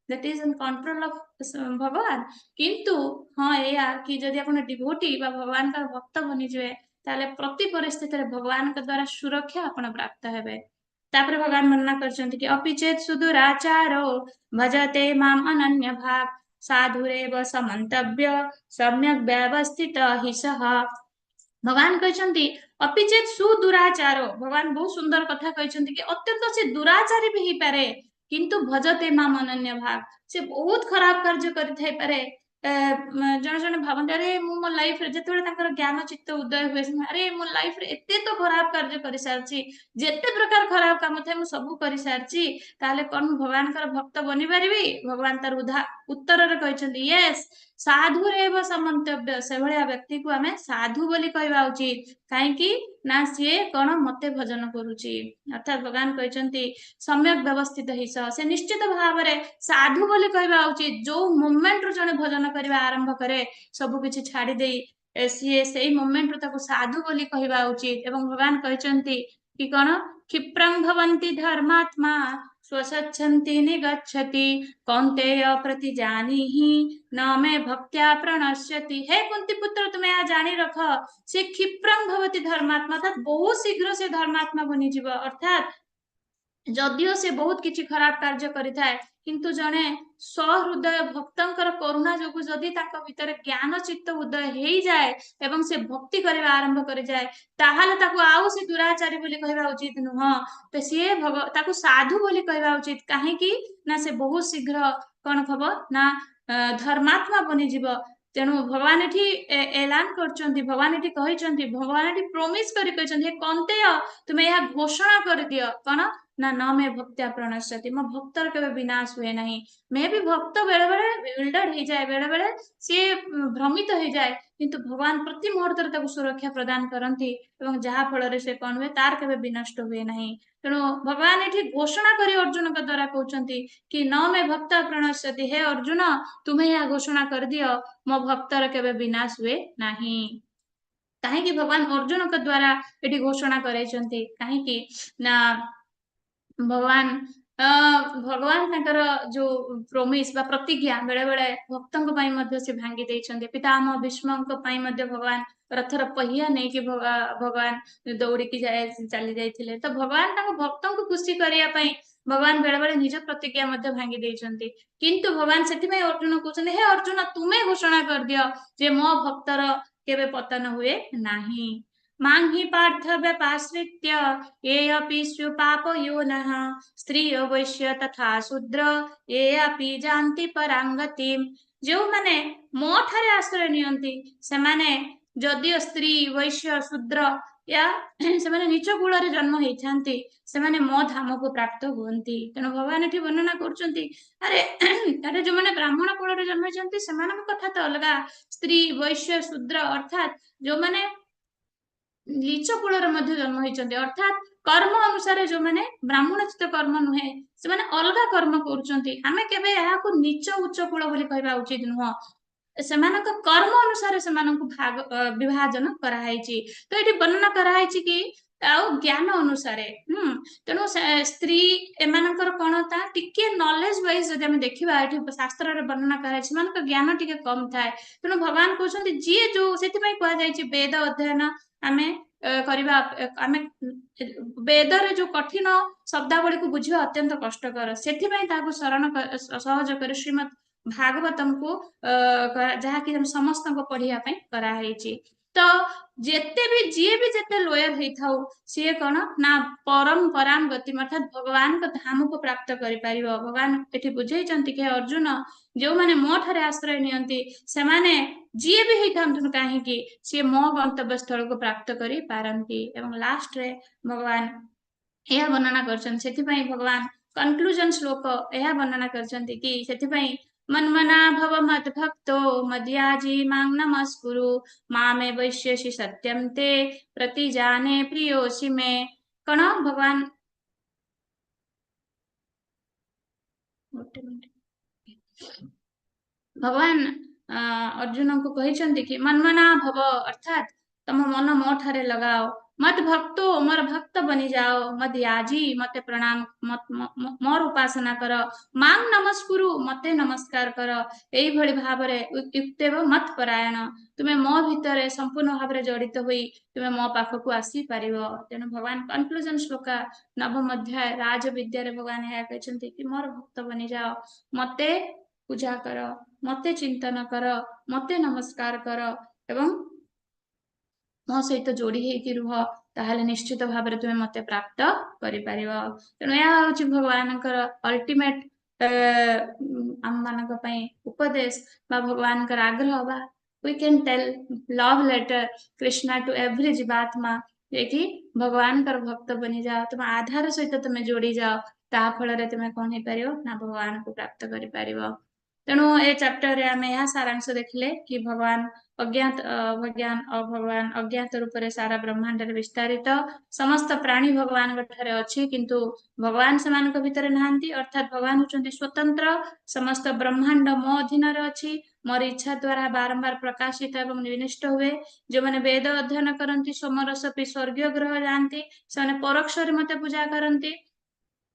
That is in control of ଭଗବାନ। କିନ୍ତୁ ହଁ, ଏଇଆ କି ଯଦି ଆପଣ ଡିଭୋଟି ବା ଭଗବାନଙ୍କର ଭକ୍ତ ବନିଯିବେ, ତାହେଲେ ପ୍ରତି ପରିସ୍ଥିତିରେ ଭଗବାନଙ୍କ ଦ୍ଵାରା ସୁରକ୍ଷା ଆପଣ ପ୍ରାପ୍ତ ହେବେ। ତାପରେ ଭଗବାନ ବର୍ଣ୍ଣନା କରିଛନ୍ତି କି ଅପି ଚେତ ସୁଦୁରାଚାରୋ ଭଜତେ ମାମ ଅନନ୍ୟ ଭାକ୍ ସାଧୁରେବ ସ ମନ୍ତବ୍ୟ ସମ୍ୟକ ବ୍ୟବସ୍ଥିତ ହି ସହ। ଭଗବାନ କହିଛନ୍ତି, ଅପି ଚେତ ସୁଦୁରାଚାର, ଭଗବାନ ବହୁତ ସୁନ୍ଦର କଥା କହିଛନ୍ତି କି ଅତ୍ୟନ୍ତ ସେ ଦୁରାଚାରୀ ବି ହେଇପାରେ, କିନ୍ତୁ ଭଜତେ ମାମ ଅନନ୍ୟ ଭାକ୍, ସେ ବହୁତ ଖରାପ କାର୍ଯ୍ୟ କରିଥାଇପାରେ। ଜଣେ ଜଣେ ଭାବନ୍ତି, ଆରେ ମୁଁ ମୋ ଲାଇଫରେ, ଯେତେବେଳେ ତାଙ୍କର ଜ୍ଞାନ ଚିତ୍ତ ଉଦୟ ହୁଏ, ସେମାନେ, ଆରେ ମୋ ଲାଇଫରେ ଏତେ ତ ଖରାପ କାର୍ଯ୍ୟ କରିସାରିଛି, ଯେତେ ପ୍ରକାର ଖରାପ କାମ ଥାଏ ମୁଁ ସବୁ କରିସାରିଛି, ତାହେଲେ କଣ ମୁଁ ଭଗବାନଙ୍କର ଭକ୍ତ ବନିପାରିବି? ଭଗବାନ ତାର ଉତ୍ତରରେ କହିଛନ୍ତି, ୟେସ୍, ସାଧୁରେବ ସ ମନ୍ତବ୍ୟ, ସେଭଳିଆ ବ୍ୟକ୍ତିକୁ ଆମେ ସାଧୁ ବୋଲି କହିବା ଉଚିତ। କାହିଁକି ନା ସିଏ କଣ ମତେ ଭଜନ କରୁଛି। ଅର୍ଥାତ୍ ଭଗବାନ କହିଛନ୍ତି, ସମ୍ୟକ ବ୍ୟବସ୍ଥିତ ହି ସହ, ସେ ନିଶ୍ଚିତ ଭାବରେ ସାଧୁ ବୋଲି କହିବା ଉଚିତ। ଯୋଉ ମୋମେଣ୍ଟରୁ ଜଣେ ଭଜନ କରିବା ଆରମ୍ଭ କରେ ସବୁ କିଛି ଛାଡି ଦେଇ, ସିଏ ସେଇ ମୋମେଣ୍ଟରୁ ତାକୁ ସାଧୁ ବୋଲି କହିବା ଉଚିତ। ଏବଂ ଭଗବାନ କହିଛନ୍ତି କି କଣ, କ୍ଷିପ୍ରଂ ଭବନ୍ତି ଧର୍ମାତ୍ମା ସ୍ୱସଚ୍ଛନ୍ତି ନିଗଚ୍ଛତି କୌନ୍ତେୟ ପ୍ରତିଜାନିହି ନ ମେ ଭକ୍ତ୍ୟା ପ୍ରଣଶ୍ୟତି। ହେ କୁନ୍ତି ପୁତ୍ର, ତୁମେ ଏହା ଜାଣି ରଖ, ସେ କ୍ଷିପ୍ରଂ ଭବତି ଧର୍ମାତ୍ମା, ଅର୍ଥାତ୍ ବହୁତ ଶୀଘ୍ର ସେ ଧର୍ମାତ୍ମା ବନିଯିବ। ଅର୍ଥାତ୍ ଯଦିଓ ସେ ବହୁତ କିଛି ଖରାପ କାର୍ଯ୍ୟ କରିଥାଏ, କିନ୍ତୁ ଜଣେ ସହୃଦୟ ଭକ୍ତଙ୍କର କରୁଣା ଯୋଗୁ ଯଦି ତାଙ୍କ ଭିତରେ ଜ୍ଞାନ ଚିତ୍ତ ଉଦୟ ହେଇଯାଏ ଏବଂ ସେ ଭକ୍ତି କରିବା ଆରମ୍ଭ କରିଯାଏ, ତାହେଲେ ତାକୁ ଆଉ ସେ ଦୁରାଚାରୀ ବୋଲି କହିବା ଉଚିତ ନୁହଁ। ତ ସିଏ ତାକୁ ସାଧୁ ବୋଲି କହିବା ଉଚିତ। କାହିଁକି ନା ସେ ବହୁତ ଶୀଘ୍ର କଣ ହବ ନା ଧର୍ମାତ୍ମା ବନିଯିବ। ତେଣୁ ଭଗବାନ ଏଠି ଏଲାନ କରୁଛନ୍ତି, ଭଗବାନ ଏଠି କହିଛନ୍ତି, ଭଗବାନ ଏଠି ପ୍ରମିସ କରି କହିଛନ୍ତି, ହେ କୌନ୍ତେୟ, ତୁମେ ଏହା ଘୋଷଣା କରିଦିଅ। କଣ ନା ନ ମେ ଭକ୍ତ୍ୟା ପ୍ରଣଶ୍ୟତି, ମୋ ଭକ୍ତର କେବେ ବିନାଶ ହୁଏ ନାହିଁ। ମେ ବି ଭକ୍ତ ବେଳେ ବେଳେ ବିଲ୍ଡର ହେଇଯାଏ, ବେଳେ ବେଳେ ସିଏ ଭ୍ରମିତ ହେଇଯାଏ, କିନ୍ତୁ ଭଗବାନ ପ୍ରତି ମୁହୂର୍ତ୍ତରେ ତାକୁ ସୁରକ୍ଷା ପ୍ରଦାନ କରନ୍ତି ଏବଂ ଯାହା ଫଳରେ ସେ କଣ ହୁଏ, ତାର କେବେ ବିନଷ୍ଟ ହୁଏ ନାହିଁ। ତେଣୁ ଭଗବାନ ଏଠି ଘୋଷଣା କରି ଅର୍ଜୁନଙ୍କ ଦ୍ଵାରା କହୁଛନ୍ତି କି ନ ମେ ଭକ୍ତ ପ୍ରଣଶ୍ୟତି, ହେ ଅର୍ଜୁନ, ତୁମେ ଏହା ଘୋଷଣା କରିଦିଅ, ମୋ ଭକ୍ତର କେବେ ବିନାଶ ହୁଏ ନାହିଁ। କାହିଁକି ଭଗବାନ ଅର୍ଜୁନଙ୍କ ଦ୍ଵାରା ଏଠି ଘୋଷଣା କରାଇଛନ୍ତି? କାହିଁକି ନା ଭଗବାନ ତାଙ୍କର ଯୋଉ ପ୍ରୋମିସ ବା ପ୍ରତିଜ୍ଞା ବେଳେ ବେଳେ ଭକ୍ତଙ୍କ ପାଇଁ ମଧ୍ୟ ସେ ଭାଙ୍ଗି ଦେଇଛନ୍ତି। ପିତାମହ ଭୀଷ୍ମଙ୍କ ପାଇଁ ମଧ୍ୟ ଭଗବାନ ରଥର ପହିଆ ନେଇକି ଭଗବାନ ଦୌଡ଼ିକି ଚାଲି ଯାଇଥିଲେ। ତ ଭଗବାନ ତାଙ୍କ ଭକ୍ତଙ୍କୁ ଖୁସି କରିବା ପାଇଁ ଭଗବାନ ବେଳେ ବେଳେ ନିଜ ପ୍ରତିଜ୍ଞା ମଧ୍ୟ ଭାଙ୍ଗି ଦେଇଛନ୍ତି। କିନ୍ତୁ ଭଗବାନ ସେଥିପାଇଁ ଅର୍ଜୁନ କହୁଛନ୍ତି, ହେ ଅର୍ଜୁନ, ତୁମେ ଘୋଷଣା କରିଦିଅ ଯେ ମୋ ଭକ୍ତର କେବେ ପତନ ହୁଏ ନାହିଁ। ମାଂ ହି ପାର୍ଥ ବ୍ୟପାଶ୍ରିତ୍ୟ ये अपि स्यु पाप योनः ସ୍ତ୍ରୀୟ ବୈଶ୍ୟ ତଥା ଶୂଦ୍ର ये अपि ଯାନ୍ତି ପରାଙ୍ଗତିମ୍। ଯେଉଁମାନେ ମୋ ଠାରେ ଆଶ୍ରୟ ନିଅନ୍ତି, ସେମାନେ ଯଦିଓ ସ୍ତ୍ରୀ, ବୈଶ୍ୟ, ଶୂଦ୍ର ୟା ସେମାନେ ନିଚ କୂଳରେ ଜନ୍ମ ହେଇଥାନ୍ତି, ସେମାନେ ମୋ ଧାମକୁ ପ୍ରାପ୍ତ ହୁଅନ୍ତି। ତେଣୁ ଭଗବାନ ଏଠି ବର୍ଣ୍ଣନା କରୁଛନ୍ତି, ଆରେ ଯୋଉମାନେ ବ୍ରାହ୍ମଣ କୂଳରେ ଜନ୍ମ ହେଇଛନ୍ତି ସେମାନଙ୍କ କଥା ତ ଅଲଗା, ସ୍ତ୍ରୀ, ବୈଶ୍ୟ, ଶୂଦ୍ର ଅର୍ଥାତ୍ ଯୋଉମାନେ ନୀଚ କୂଳରେ ମଧ୍ୟ ଜନ୍ମ ହେଇଛନ୍ତି, ଅର୍ଥାତ୍ କର୍ମ ଅନୁସାରେ ଯୋଉମାନେ ବ୍ରାହ୍ମଣୋଚିତ କର୍ମ ନୁହେଁ, ସେମାନେ ଅଲଗା କର୍ମ କରୁଛନ୍ତି। ଆମେ କେବେ ଏହାକୁ ନୀଚ ଉଚ୍ଚ କୂଳ ବୋଲି କହିବା ଉଚିତ ନୁହଁ। ସେମାନଙ୍କ କର୍ମ ଅନୁସାରେ ସେମାନଙ୍କୁ ବିଭାଜନ କରାହେଇଛି। ତ ଏଠି ବର୍ଣ୍ଣନା କରାହେଇଛି କି ଆଉ ଜ୍ଞାନ ଅନୁସାରେ। ତେଣୁ ସ୍ତ୍ରୀ ଏମାନଙ୍କର କଣ ତା ଟିକେ ନଲେଜ ୱାଇଜ ଯଦି ଆମେ ଦେଖିବା, ଏଠି ଶାସ୍ତ୍ରରେ ବର୍ଣ୍ଣନା କରାଯାଇଛି ସେମାନଙ୍କ ଜ୍ଞାନ ଟିକେ କମ ଥାଏ। ତେଣୁ ଭଗବାନ କହୁଛନ୍ତି ଯିଏ ଯୋଉ, ସେଥିପାଇଁ କୁହାଯାଇଛି ବେଦ ଅଧ୍ୟୟନ ଆମେ କରିବା, ଆମେ ବେଦରେ ଯୋଉ କଠିନ ଶବ୍ଦାବଳୀକୁ ବୁଝିବା ଅତ୍ୟନ୍ତ କଷ୍ଟକର, ସେଥିପାଇଁ ତାହାକୁ ଶରଣ ସହଜ କରି ଶ୍ରୀମଦ୍ ଭାଗବତଙ୍କୁ ଯାହାକି ଆମେ ସମସ୍ତଙ୍କୁ ପଢିବା ପାଇଁ କରାହେଇଛି। ତ ଯେତେ ବି ଯିଏ ବି ଯେତେ ଲୋୟର ହେଇଥାଉ, ସିଏ କଣ ନା ପରମ ପରାମ ଗତି ଅର୍ଥାତ୍ ଭଗବାନଙ୍କ ଧାମକୁ ପ୍ରାପ୍ତ କରିପାରିବ। ଭଗବାନ ଏଠି ବୁଝେଇଛନ୍ତି କି ଅର୍ଜୁନ, ଯୋଉମାନେ ମୋ ଠାରେ ଆଶ୍ରୟ ନିଅନ୍ତି ସେମାନେ ଯିଏ ବି ହେଇଥାନ୍ତୁ କାହିଁକି, ସିଏ ମୋ ଗନ୍ତବ୍ୟ ସ୍ଥଳକୁ ପ୍ରାପ୍ତ କରିପାରନ୍ତି। ଏବଂ ଲାଷ୍ଟରେ ଭଗବାନ ଏହା ବର୍ଣ୍ଣନା କରିଛନ୍ତି, ସେଥିପାଇଁ ଭଗବାନ କନକ୍ଲୁଜନ ଶ୍ଲୋକ ଏହା ବର୍ଣ୍ଣନା କରିଛନ୍ତି କି ସେଥିପାଇଁ ମନ୍ମନା ଭବ ମଦ୍ ଭକ୍ତୋ ମଦ୍ୟାଜି ମାଂ ନମସ୍କୁରୁ ମାମେ ବୈଶ୍ୟସି ସତ୍ୟମ ତେ ପ୍ରତିଜାନେ ପ୍ରିୟୋସି ମେ। କଣ ଭଗବାନ, ଗୋଟେ ମିନିଟ, ଭଗବାନ ଅର୍ଜୁନଙ୍କୁ କହିଛନ୍ତି କି ମନ୍ମନା ଭବ ଅର୍ଥାତ୍ ତମ ମନ ମୋ ଠାରେ ଲଗାଅ, ମଦ୍ ଭକ୍ତୋ ମୋର ଭକ୍ତ ବନିଯାଅ, ମଦ୍ ୟାଜି ମତେ ପ୍ରଣାମ, ମୋର ଉପାସନା କର, ମାଂ ନମସ୍କୁରୁ ମତେ ନମସ୍କାର କର। ଏଇଭଳି ଭାବରେ ୟୁକ୍ତେବ ମତ୍ ପରାୟଣ, ତୁମେ ମୋ ଭିତରେ ସମ୍ପୂର୍ଣ୍ଣ ଭାବରେ ଜଡିତ ହୋଇ ତୁମେ ମୋ ପାଖକୁ ଆସିପାରିବ। ତେଣୁ ଭଗବାନ କନକ୍ଲୁଜନ ଶ୍ଲୋକା ନବମ ଅଧ୍ୟାୟ ରାଜବିଦ୍ୟାରେ ଭଗବାନ ଏହା କହିଛନ୍ତି କି ମୋର ଭକ୍ତ ବନିଯାଅ, ମତେ ପୂଜା କର, ମତେ ଚିନ୍ତନ କର, ମତେ ନମସ୍କାର କର ଏବଂ ମୋ ସହିତ ଯୋଡି ହେଇକି ରୁହ, ତାହେଲେ ନିଶ୍ଚିତ ଭାବରେ ତୁମେ ମତେ ପ୍ରାପ୍ତ କରିପାରିବ। ତେଣୁ ଏହା ହଉଛି ଭଗବାନଙ୍କର ଅଲ୍ଟିମେଟ ଆମମାନଙ୍କ ପାଇଁ ଉପଦେଶ ବା ଭଗବାନଙ୍କର ଆଗ୍ରହ ବା we can tell love letter Krishna to every ଜୀବାତ୍ମା, ଯେ କି ଭଗବାନଙ୍କର ଭକ୍ତ ବନିଯାଅ, ତୁମ ଆଧାର ସହିତ ତୁମେ ଯୋଡି ଯାଅ, ତା ଫଳରେ ତୁମେ କଣ ହେଇପାରିବ ନା ଭଗବାନଙ୍କୁ ପ୍ରାପ୍ତ କରିପାରିବ। ତେଣୁ ଏ ଚାପ୍ଟରରେ ଆମେ ଏହା ସାରାଂଶ ଦେଖିଲେ କି ଭଗବାନ ଅଜ୍ଞାତ, ଭଗବାନ ଭଗବାନ ଅଜ୍ଞାତ ରୂପରେ ସାରା ବ୍ରହ୍ମାଣ୍ଡରେ ବିସ୍ତାରିତ, ସମସ୍ତ ପ୍ରାଣୀ ଭଗବାନଙ୍କ ଠାରେ ଅଛି, କିନ୍ତୁ ଭଗବାନ ସେମାନଙ୍କ ଭିତରେ ନାହାନ୍ତି। ଅର୍ଥାତ୍ ଭଗବାନ ହଉଛନ୍ତି ସ୍ୱତନ୍ତ୍ର, ସମସ୍ତ ବ୍ରହ୍ମାଣ୍ଡ ମୋ ଅଧୀନରେ ଅଛି, ମୋର ଇଚ୍ଛା ଦ୍ଵାରା ବାରମ୍ବାର ପ୍ରକାଶିତ ଏବଂ ବିନଷ୍ଟ ହୁଏ। ଯେଉଁମାନେ ବେଦ ଅଧ୍ୟୟନ କରନ୍ତି, ସୋମରସ ପି ସ୍ୱର୍ଗୀୟ ଗ୍ରହ ଯାଆନ୍ତି, ସେମାନେ ପରୋକ୍ଷରେ ମତେ ପୂଜା କରନ୍ତି।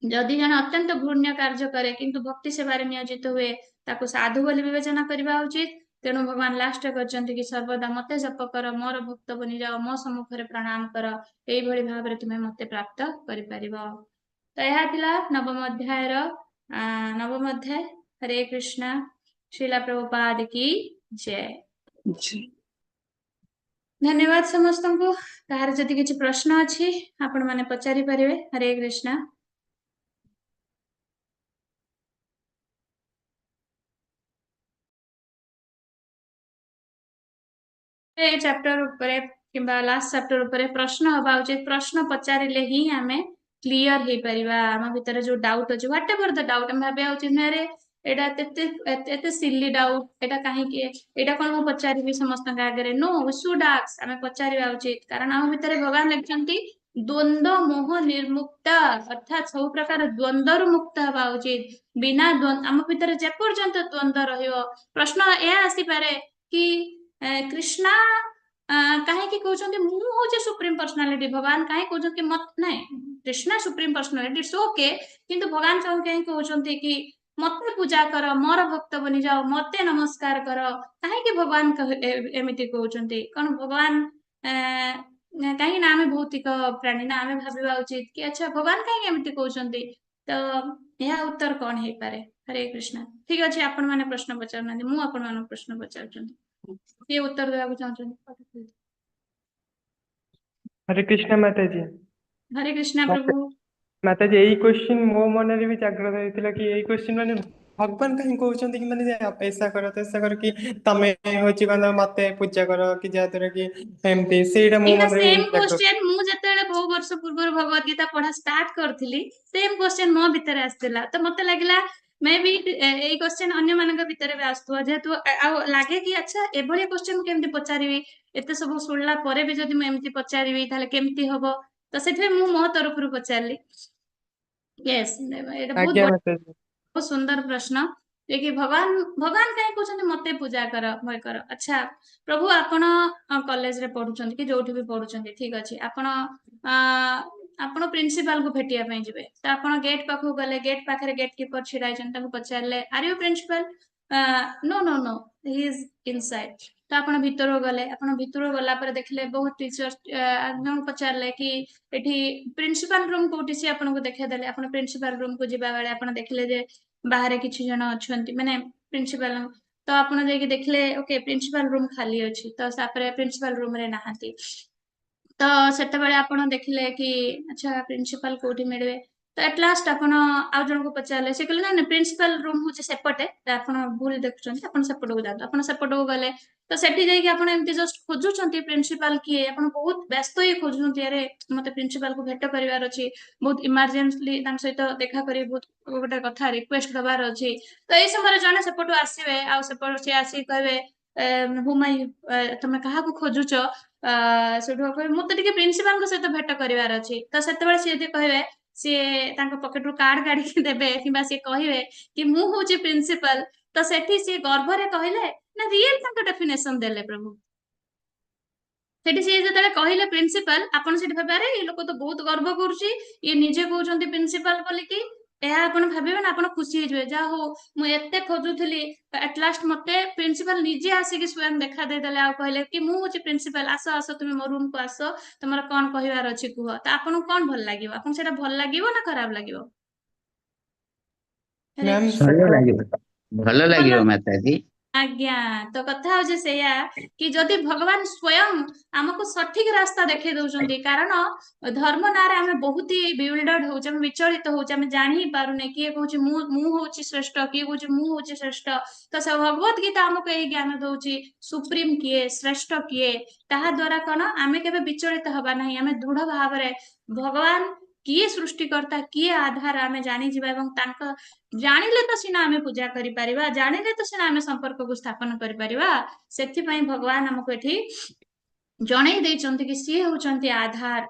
ଯଦି ଜଣେ ଅତ୍ୟନ୍ତ ଘୃଣ୍ୟ କାର୍ଯ୍ୟ କରେ କିନ୍ତୁ ଭକ୍ତି ସେବାରେ ନିୟୋଜିତ ହୁଏ, ତାକୁ ସାଧୁ ବୋଲି ବିବେଚନା କରିବା ଉଚିତ। ତେଣୁ ଭଗବାନ ଲାଷ୍ଟରେ କହିଛନ୍ତି କି ସର୍ବଦା ମତେ ଜପ କର, ମୋର ଭକ୍ତ ବନିଯାଅ, ମୋ ସମ୍ମୁଖରେ ପ୍ରଣାମ କର, ଏଇଭଳି ଭାବରେ ତୁମେ ମତେ ପ୍ରାପ୍ତ କରିପାରିବ। ତ ଏହା ଥିଲା ନବମ ଅଧ୍ୟାୟର ନବମ ଅଧ୍ୟାୟ। ହରେ କୃଷ୍ଣ। ଶ୍ରୀଲା ପ୍ରଭୁପାଦ କି ଜୟ। ଜୟ। ଧନ୍ୟବାଦ ସମସ୍ତଙ୍କୁ। କାହାର ଯଦି କିଛି ପ୍ରଶ୍ନ ଅଛି, ଆପଣ ମାନେ ପଚାରି ପାରିବେ। ହରେ କୃଷ୍ଣ। ଏ ଚାପ୍ଟର ଉପରେ କିମ୍ବା ଲାଷ୍ଟ ଚାପ୍ଟର ଉପରେ ପ୍ରଶ୍ନ ହବା ଉଚିତ। ପ୍ରଶ୍ନ ପଚାରିଲେ ହିଁ ଆମେ କ୍ଲିୟର ହେଇପାରିବା। ଆମ ଭିତରେ ଯୋଉ ଡାଉଟ ଅଛି, what ever the doubt, ଆମେ ଭାବିବା ଉଚିତ ନା ଆରେ ଏଇଟା ଏତେ ଏତେ ଏତେ ସିଲି ଡାଉଟ, ଏଇଟା କାହିଁକି, ଏଇଟା କଣ ମୁଁ ପଚାରିବି ସମସ୍ତଙ୍କ ଆଗରେ? No, we should ask. ଆମେ ପଚାରିବା ଉଚିତ, କାରଣ ଆମ ଭିତରେ ଭଗବାନ ଲେଖିଛନ୍ତି ଦ୍ୱନ୍ଦ୍ୱ ମୋହ ନିର୍ମୁକ୍ତ, ଅର୍ଥାତ୍ ସବୁ ପ୍ରକାର ଦ୍ୱନ୍ଦ୍ୱରୁ ମୁକ୍ତ ହେବା ଉଚିତ। ବିନା ଆମ ଭିତରେ ଯେପର୍ଯ୍ୟନ୍ତ ଦ୍ୱନ୍ଦ୍ୱ ରହିବ, ପ୍ରଶ୍ନ ଏହା ଆସିପାରେ କି କୃଷ୍ଣା କାହିଁକି କହୁଛନ୍ତି ମୁଁ ହଉଛି ସୁପ୍ରିମ ପର୍ସନାଲିଟି? ଭଗବାନ କାହିଁ କହୁଛନ୍ତି କି ମତ ନାଇଁ, Krishna supreme personality, it's okay, କିନ୍ତୁ ଭଗବାନ କାହିଁ କହୁଛନ୍ତି କି ମତେ ପୂଜା କର, ମୋର ଭକ୍ତ ବନିଯାଅ, ମତେ ନମସ୍କାର କର? କାହିଁକି ଭଗବାନ ଏମିତି କହୁଛନ୍ତି? କଣ ଭଗବାନ, କାହିଁକି ନା ଆମେ ଭୌତିକ ପ୍ରାଣୀ ନା, ଆମେ ଭାବିବା ଉଚିତ କି ଆଚ୍ଛା, ଭଗବାନ କାହିଁକି ଏମିତି କହୁଛନ୍ତି? ତ ଏହା ଉତ୍ତର କଣ ହେଇପାରେ? ହରେ କୃଷ୍ଣ। ଠିକ ଅଛି, ଆପଣ ମାନେ ପ୍ରଶ୍ନ ପଚାରୁନାହାନ୍ତି, ମୁଁ ଆପଣ ମାନଙ୍କୁ ପ୍ରଶ୍ନ ପଚାରୁଛନ୍ତି। କିଏ ଉତ୍ତର ଦେବାକୁ ଚାହୁଁଛନ୍ତି? ହରେ କୃଷ୍ଣ ମାତାଜୀ। ହରେ କୃଷ୍ଣ ପ୍ରଭୁ। ମାତାଜୀ, ଏଇ କ୍ୱେଶ୍ଚିନ୍ ମୋ ମନରେ ବି ଜାଗ୍ରତ ହେଇଥିଲା କି ଏଇ କ୍ୱେଶ୍ଚିନ୍ ମାନେ ଭଗବାନ କାହିଁ କହୁଛନ୍ତି କି ମାନେ ଯେ ଏସା କର ତେସା କର, କି ତମେ ହଉଛି କଣ ମତେ ପୂଜା କର, କି ଯାହାଦ୍ୱାରା କି ଏମିତି ସେଇଟା ମୋ ଏଇଟା ମନରେ ସେମ୍ ଜାଗ୍ରତ। କ୍ୱେଶ୍ଚେନ୍ ମୁଁ ଯେତେବେଳେ ବହୁ ବର୍ଷ ପୂର୍ବରୁ ଭଗବତ ଗୀତା ପଢା ଷ୍ଟାର୍ଟ କରିଥିଲି, ସେମ୍ କ୍ୱେଶ୍ଚେନ୍ ମୋ ଭିତରେ ଆସିଥିଲା। ତ ମତେ ଲାଗିଲା ମେ ବି ଏଇ କ୍ୱେଶ୍ଚେନ୍ ଅନ୍ୟମାନଙ୍କ ଭିତରେ ବି ଆସୁଥିବ, ଯେହେତୁ ଆଉ ଲାଗେ କି ଆଚ୍ଛା, ଏଭଳି କ୍ୱେଶ୍ଚେନ୍ ମୁଁ କେମିତି ପଚାରିବି? ଏତେ ସବୁ ଶୁଣିଲା ପରେ ବି ଯଦି ମୁଁ ଏମିତି ପଚାରିବି, ତାହେଲେ କେମିତି ହବ? ତ ସେଥିପାଇଁ ମୁଁ ମୋ ତରଫରୁ ପଚାରିଲି। ୟେସ୍, ଏଇଟା ବହୁତ ଆଜ୍ଞା ମାତାଜୀ। ବହୁତ ସୁନ୍ଦର ପ୍ରଶ୍ନ ଯେ କି ଭଗବାନ କାହିଁ କହୁଛନ୍ତି ମତେ ପୂଜା କର, ଭୟ କର। ଆଚ୍ଛା ପ୍ରଭୁ, ଆପଣ କଲେଜରେ ପଢୁଛନ୍ତି କି ଯୋଉଠି ବି ପଢୁଛନ୍ତି, ଠିକ ଅଛି, ଆପଣ ପ୍ରିନ୍ସିପାଲକୁ ଭେଟିବା ପାଇଁ ଯିବେ। ତ ଆପଣ ଗେଟ୍ ପାଖକୁ ଗଲେ, ଗେଟ୍ ପାଖରେ ଗେଟ୍ କିପର ଛିଡା ହେଇଛନ୍ତି। ତାଙ୍କୁ ପଚାରିଲେ, "Are you principal?" "No, no, no, he is inside." ତ ଆପଣ ଭିତରକୁ ଗଲେ। ଆପଣ ଭିତରକୁ ଗଲା ପରେ ଦେଖିଲେ ବହୁତ ଟିଚର। ଜଣକୁ ପଚାରିଲେ କି ଏଠି ପ୍ରିନ୍ସିପାଲ ରୁମ୍ କୋଉଠି? ସିଏ ଆପଣଙ୍କୁ ଦେଖେଇଦେଲେ। ଆପଣ ପ୍ରିନ୍ସିପାଲ ରୁମ୍ କୁ ଯିବା ବେଳେ ଆପଣ ଦେଖିଲେ ଯେ ବାହାରେ କିଛି ଜଣ ଅଛନ୍ତି, ମାନେ ପ୍ରିନ୍ସିପାଲ। ତ ଆପଣ ଯାଇକି ଦେଖିଲେ, ଓକେ, ପ୍ରିନ୍ସିପାଲ ରୁମ୍ ଖାଲି ଅଛି। ତ ତାପରେ ପ୍ରିନ୍ସିପାଲ ରୁମ୍ ରେ ନାହାନ୍ତି। ତ ସେତେବେଳେ ଆପଣ ଦେଖିଲେ କି ଆଚ୍ଛା, ପ୍ରିନ୍ସିପାଲ କୋଉଠି ମିଳିବେ? ତ ଏଟ ଲାଷ୍ଟ ଆପଣ ଆଉ ଜଣଙ୍କୁ ପଚାରିଲେ। ସେ କହିଲେ, ନାଇଁ, ପ୍ରିନ୍ସିପାଲ ରୁମ୍ ହଉଛି ସେପଟେ, ତ ଆପଣ ଭୁଲ ଦେଖୁଛନ୍ତି, ଆପଣ ସେପଟକୁ ଯାଆନ୍ତୁ। ଆପଣ ସେପଟକୁ ଗଲେ। ତ ସେଠି ଯାଇକି ଆପଣ ଏମିତି ଜଷ୍ଟ ଖୋଜୁଛନ୍ତି ପ୍ରିନ୍ସିପାଲ କିଏ। ଆପଣ ବହୁତ ବ୍ୟସ୍ତ ହେଇ ଖୋଜୁଛନ୍ତି, ଆରେ ମତେ ପ୍ରିନ୍ସିପାଲକୁ ଭେଟ କରିବାର ଅଛି, ବହୁତ ଇମର୍ଜେନ୍ସଲି ତାଙ୍କ ସହିତ ଦେଖା କରି ବହୁତ ଗୋଟେ କଥା ରିକ୍ୱେଷ୍ଟ ଦବାର ଅଛି। ତ ଏଇ ସମୟରେ ଜଣେ ସେପଟୁ ଆସିବେ ଆଉ ସେପଟୁ ସିଏ ଆସିକି କହିବେ, ହୁମାଇ, ତମେ କାହାକୁ ଖୋଜୁଛ? ସେଠୁ କହିବେ, ମତେ ଟିକେ ପ୍ରିନ୍ସିପାଲଙ୍କ ସହିତ ଭେଟ କରିବାର ଅଛି। ତ ସେତେବେଳେ ସିଏ ଯଦି କହିବେ, ସିଏ ତାଙ୍କ ପକେଟରୁ କାର୍ଡ କାଢିକି ଦେବେ କିମ୍ବା ସିଏ କହିବେ କି ମୁଁ ହଉଛି ପ୍ରିନ୍ସିପାଲ, ତ ସେଠି ସିଏ ଗର୍ବରେ କହିଲେ ନା ରିଏଲ ତାଙ୍କ ଡେଫିନେସନ ଦେଲେ ପ୍ରଭୁ? ସେଠି ସିଏ ଯେତେବେଳେ କହିଲେ ପ୍ରିନ୍ସିପାଲ, ଆପଣ ସେଠି ଭାବିବେ, ଆରେ ଏ ଲୋକ ତ ବହୁତ ଗର୍ବ କରୁଛି, ଇଏ ନିଜେ କହୁଛନ୍ତି ପ୍ରିନ୍ସିପାଲ ବୋଲିକି। ଏହା ଆପଣ ଭାବିବେ ନା ଆପଣ ଖୁସି ହେଇଯିବେ, ଯାହା ହଉ, ମୁଁ ଏତେ ଖୋଜୁଥିଲି, ଆଟ ଲାଷ୍ଟ ମତେ ପ୍ରିନ୍ସିପାଲ ନିଜେ ଆସିକି ସ୍ୱୟଂ ଦେଖା ଦେଇଦେଲେ ଆଉ କହିଲେ କି ମୁଁ ହଉଛି ପ୍ରିନ୍ସିପାଲ, ଆସ ଆସ, ତୁମେ ମୋ ରୁମକୁ ଆସ, ତମର କଣ କହିବାର ଅଛି କୁହ। ତ ଆପଣଙ୍କୁ କଣ ଭଲ ଲାଗିବ? ଆପଣଙ୍କୁ ସେଇଟା ଭଲ ଲାଗିବ ନା ଖରାପ ଲାଗିବ? ହରେ ମ୍ୟାମ୍, କୃଷ୍ଣ। ଭଲ ଲାଗିବ, ଭଲ ଲାଗିବ ମାତାଜୀ। ଆଜ୍ଞା, ତ କଥା ହଉଛି ସେଇଆ କି ଯଦି ଭଗବାନ ସ୍ୱୟଂ ଆମକୁ ସଠିକ ରାସ୍ତା ଦେଖେଇ ଦଉଛନ୍ତି, କାରଣ ଧର୍ମ ନାଁରେ ଆମେ ବହୁତ ହି ବିୱିଲ୍ଡର୍ଡ ହଉଛେ, ଆମେ ବିଚଳିତ ହଉଛେ, ଆମେ ଜାଣି ହିଁ ପାରୁନେ କିଏ କହୁଛି ମୁଁ ହଉଛି ଶ୍ରେଷ୍ଠ, କିଏ କହୁଛି ମୁଁ ହଉଛି ଶ୍ରେଷ୍ଠ। ତ ସେ ଭଗବତ ଗୀତା ଆମକୁ ଏଇ ଜ୍ଞାନ ଦଉଛି, ସୁପ୍ରିମ କିଏ, ଶ୍ରେଷ୍ଠ କିଏ। ତାହା ଦ୍ଵାରା କଣ ଆମେ କେବେ ବିଚଳିତ ହବା ନାହିଁ। ଆମେ ଦୃଢ ଭାବରେ ଭଗବାନ କିଏ, ସୃଷ୍ଟିକର୍ତ୍ତା କିଏ, ଆଧାର ଆମେ ଜାଣିଯିବା ଏବଂ ତାଙ୍କ ଜାଣିଲେ ତ ସିନା ଆମେ ପୂଜା କରିପାରିବା, ଜାଣିଲେ ତ ସିନା ଆମେ ସମ୍ପର୍କକୁ ସ୍ଥାପନ କରିପାରିବା। ସେଥିପାଇଁ ଭଗବାନ ଆମକୁ ଏଠି ଜଣେଇ ଦେଇଛନ୍ତି କି ସିଏ ହଉଛନ୍ତି ଆଧାର।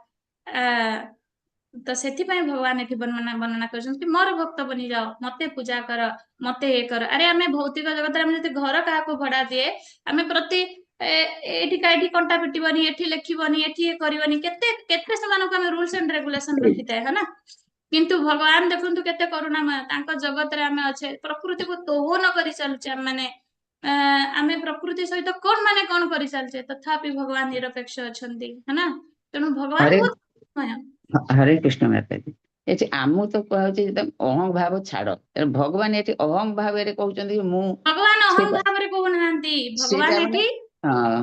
ତ ସେଥିପାଇଁ ଭଗବାନ ଏଠି ବର୍ଣ୍ଣନା କରିଛନ୍ତି କି ମୋର ଭକ୍ତ ବନିଯାଅ, ମତେ ପୂଜା କର, ମତେ ଇଏ କର। ଆରେ, ଆମେ ଭୌତିକ ଜଗତରେ ଆମେ ଯଦି ଘର କାହାକୁ ଭଡା ଦିଏ, ଆମେ ପ୍ରତି ଏଠି ଏଠି କଣ୍ଟା ପିଟିବନି, ଏଠି ଲେଖିବନି, ଏଠି ଇଏ କରିବନି, କେତେ କେତେ ସେମାନଙ୍କୁ ଆମେ ରୁଲସ ଆଣ୍ଡ ରେଗୁଲେସନ ରଖିଥାଏ, ହଁ ନା? କିନ୍ତୁ ଭଗବାନ ଦେଖନ୍ତୁ କେତେ କରୁଣାମୟ। ତାଙ୍କ ଜଗତରେ ଆମେ ଅଛେ, ପ୍ରକୃତିକୁ ଦୋହନ କରି ଚାଲୁଛେ ଆମେ, ମାନେ ଆମେ ପ୍ରକୃତି ସହିତ କଣ ମାନେ କଣ କରି ଚାଲିଛେ, ତଥାପି ଭଗବାନ ନିରପେକ୍ଷ ଅଛନ୍ତି, है ନା? ତେଣୁ ଭଗବାନ ହରେ ବହୁତ କରୁଣାମୟ। ହରେ କୃଷ୍ଣ ମାତାଜୀ। ଏଠି ଆମକୁ ତ କୁହାହଉଛି ଯେ ତମେ ଅହଂ ଭାବ ଛାଡ। ତେଣୁ ଭଗବାନ ଏଠି ଅହଂ ଭାବରେ କହୁଛନ୍ତି କି ମୁଁ ଭଗବାନ ଅହଂ ସେଇଟା ଭାବରେ କହୁନାହାନ୍ତି। ଭଗବାନ ସେଇଟା ମାନେ ଏଠି ହଁ।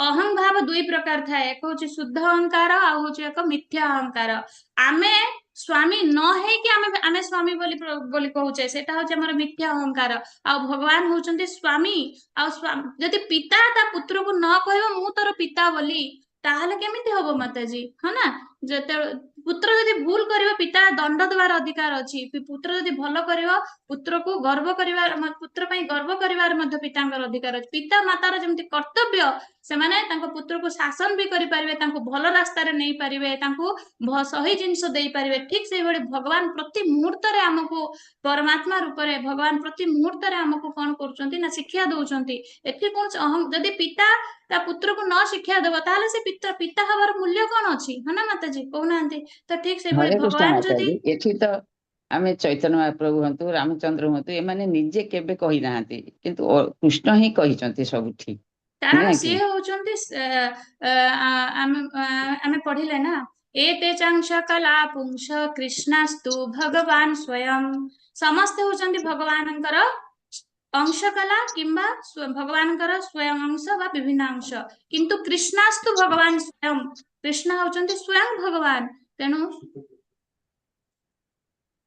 ଅହଂ ଭାବ ଦୁଇ ପ୍ରକାର ଥାଏ। ଏକ ହଉଛି ଶୁଦ୍ଧ ଅହଙ୍କାର, ଆଉ ହଉଛି ଏକ ମିଥ୍ୟା ଅହଙ୍କାର। ଆମେ ସ୍ଵାମୀ ନ ହେଇକି ଆମେ ସ୍ଵାମୀ ବୋଲି କହୁଛେ, ସେଟା ହଉଛି ଆମର ମିଥ୍ୟା ଅହଙ୍କାର। ଆଉ ଭଗବାନ ହଉଛନ୍ତି ସ୍ଵାମୀ। ଆଉ ଯଦି ପିତା ତା ପୁତ୍ରକୁ ନ କହିବ ମୁଁ ତୋର ପିତା ବୋଲି, ତାହେଲେ କେମିତି ହବ ମାତାଜୀ? ହଁ ନା? ଯେତେବେଳେ ପୁତ୍ର ଯଦି ଭୁଲ କରିବ, ପିତା ଦଣ୍ଡ ଦେବାର ଅଧିକାର ଅଛି। ପୁତ୍ର ଯଦି ଭଲ କରିବ, ପୁତ୍ରକୁ ଗର୍ବ କରିବାର, ପୁତ୍ର ପାଇଁ ଗର୍ବ କରିବାର ମଧ୍ୟ ପିତାଙ୍କର ଅଧିକାର ଅଛି। ପିତା ମାତାର ଯେମିତି କର୍ତ୍ତବ୍ୟ, ସେମାନେ ତାଙ୍କ ପୁତ୍ରକୁ ଶାସନ ବି କରିପାରିବେ, ତାଙ୍କୁ ଭଲ ରାସ୍ତାରେ ନେଇପାରିବେ, ତାଙ୍କୁ ସହି ଜିନିଷ ଦେଇପାରିବେ। ଠିକ ସେଇଭଳି ଭଗବାନ ପ୍ରତି ମୁହୂର୍ତ୍ତରେ ଆମକୁ ପରମାତ୍ମା ରୂପରେ ଭଗବାନ ପ୍ରତି ମୁହୂର୍ତ୍ତରେ ଆମକୁ କଣ କରୁଛନ୍ତି ନା ଶିକ୍ଷା ଦଉଛନ୍ତି। ଏଠି କୌଣସି ଅହଂ, ଯଦି ପିତା ତା ପୁତ୍ରକୁ ନ ଶିକ୍ଷା ଦବ, ତାହେଲେ ସେ ପିତା ହବାର ମୂଲ୍ୟ କଣ ଅଛି? ହଁ ନା ମାତାଜୀ, କହୁନାହାନ୍ତି? ତ ଠିକ ସେଇଭଳି ହରେ କୃଷ୍ଣ ଭଗବାନ ଯଦି ମାତାଜୀ, ଏଠି ତ ଆମେ ଚୈତନ୍ୟ ମହାପ୍ରଭୁ ହୁଅନ୍ତୁ, ରାମଚନ୍ଦ୍ର ହୁଅନ୍ତୁ, ଏମାନେ ନିଜେ କେବେ କହିନାହାନ୍ତି, କିନ୍ତୁ କୃଷ୍ଣ ହିଁ କହିଛନ୍ତି ସବୁଠି। କାରଣ ନା କି? ସିଏ ହଉଛନ୍ତି ଆମେ ପଢିଲେ ନା, ଏତେ ଚାଂଶ କଳା ପୁଂସ କୃଷ୍ଣାସ୍ତୁ ଭଗବାନ ସ୍ୱୟଂ। ସମସ୍ତେ ହଉଛନ୍ତି ଭଗବାନଙ୍କର ଅଂଶ କଳା କିମ୍ବା ଭଗବାନଙ୍କର ସ୍ୱୟଂ ଅଂଶ ବା ବିଭିନ୍ନ ଅଂଶ, କିନ୍ତୁ କୃଷ୍ଣାସ୍ତୁ ଭଗବାନ ସ୍ୱୟଂ, କୃଷ୍ଣ ହଉଛନ୍ତି ସ୍ୱୟଂ ଭଗବାନ। ତେଣୁ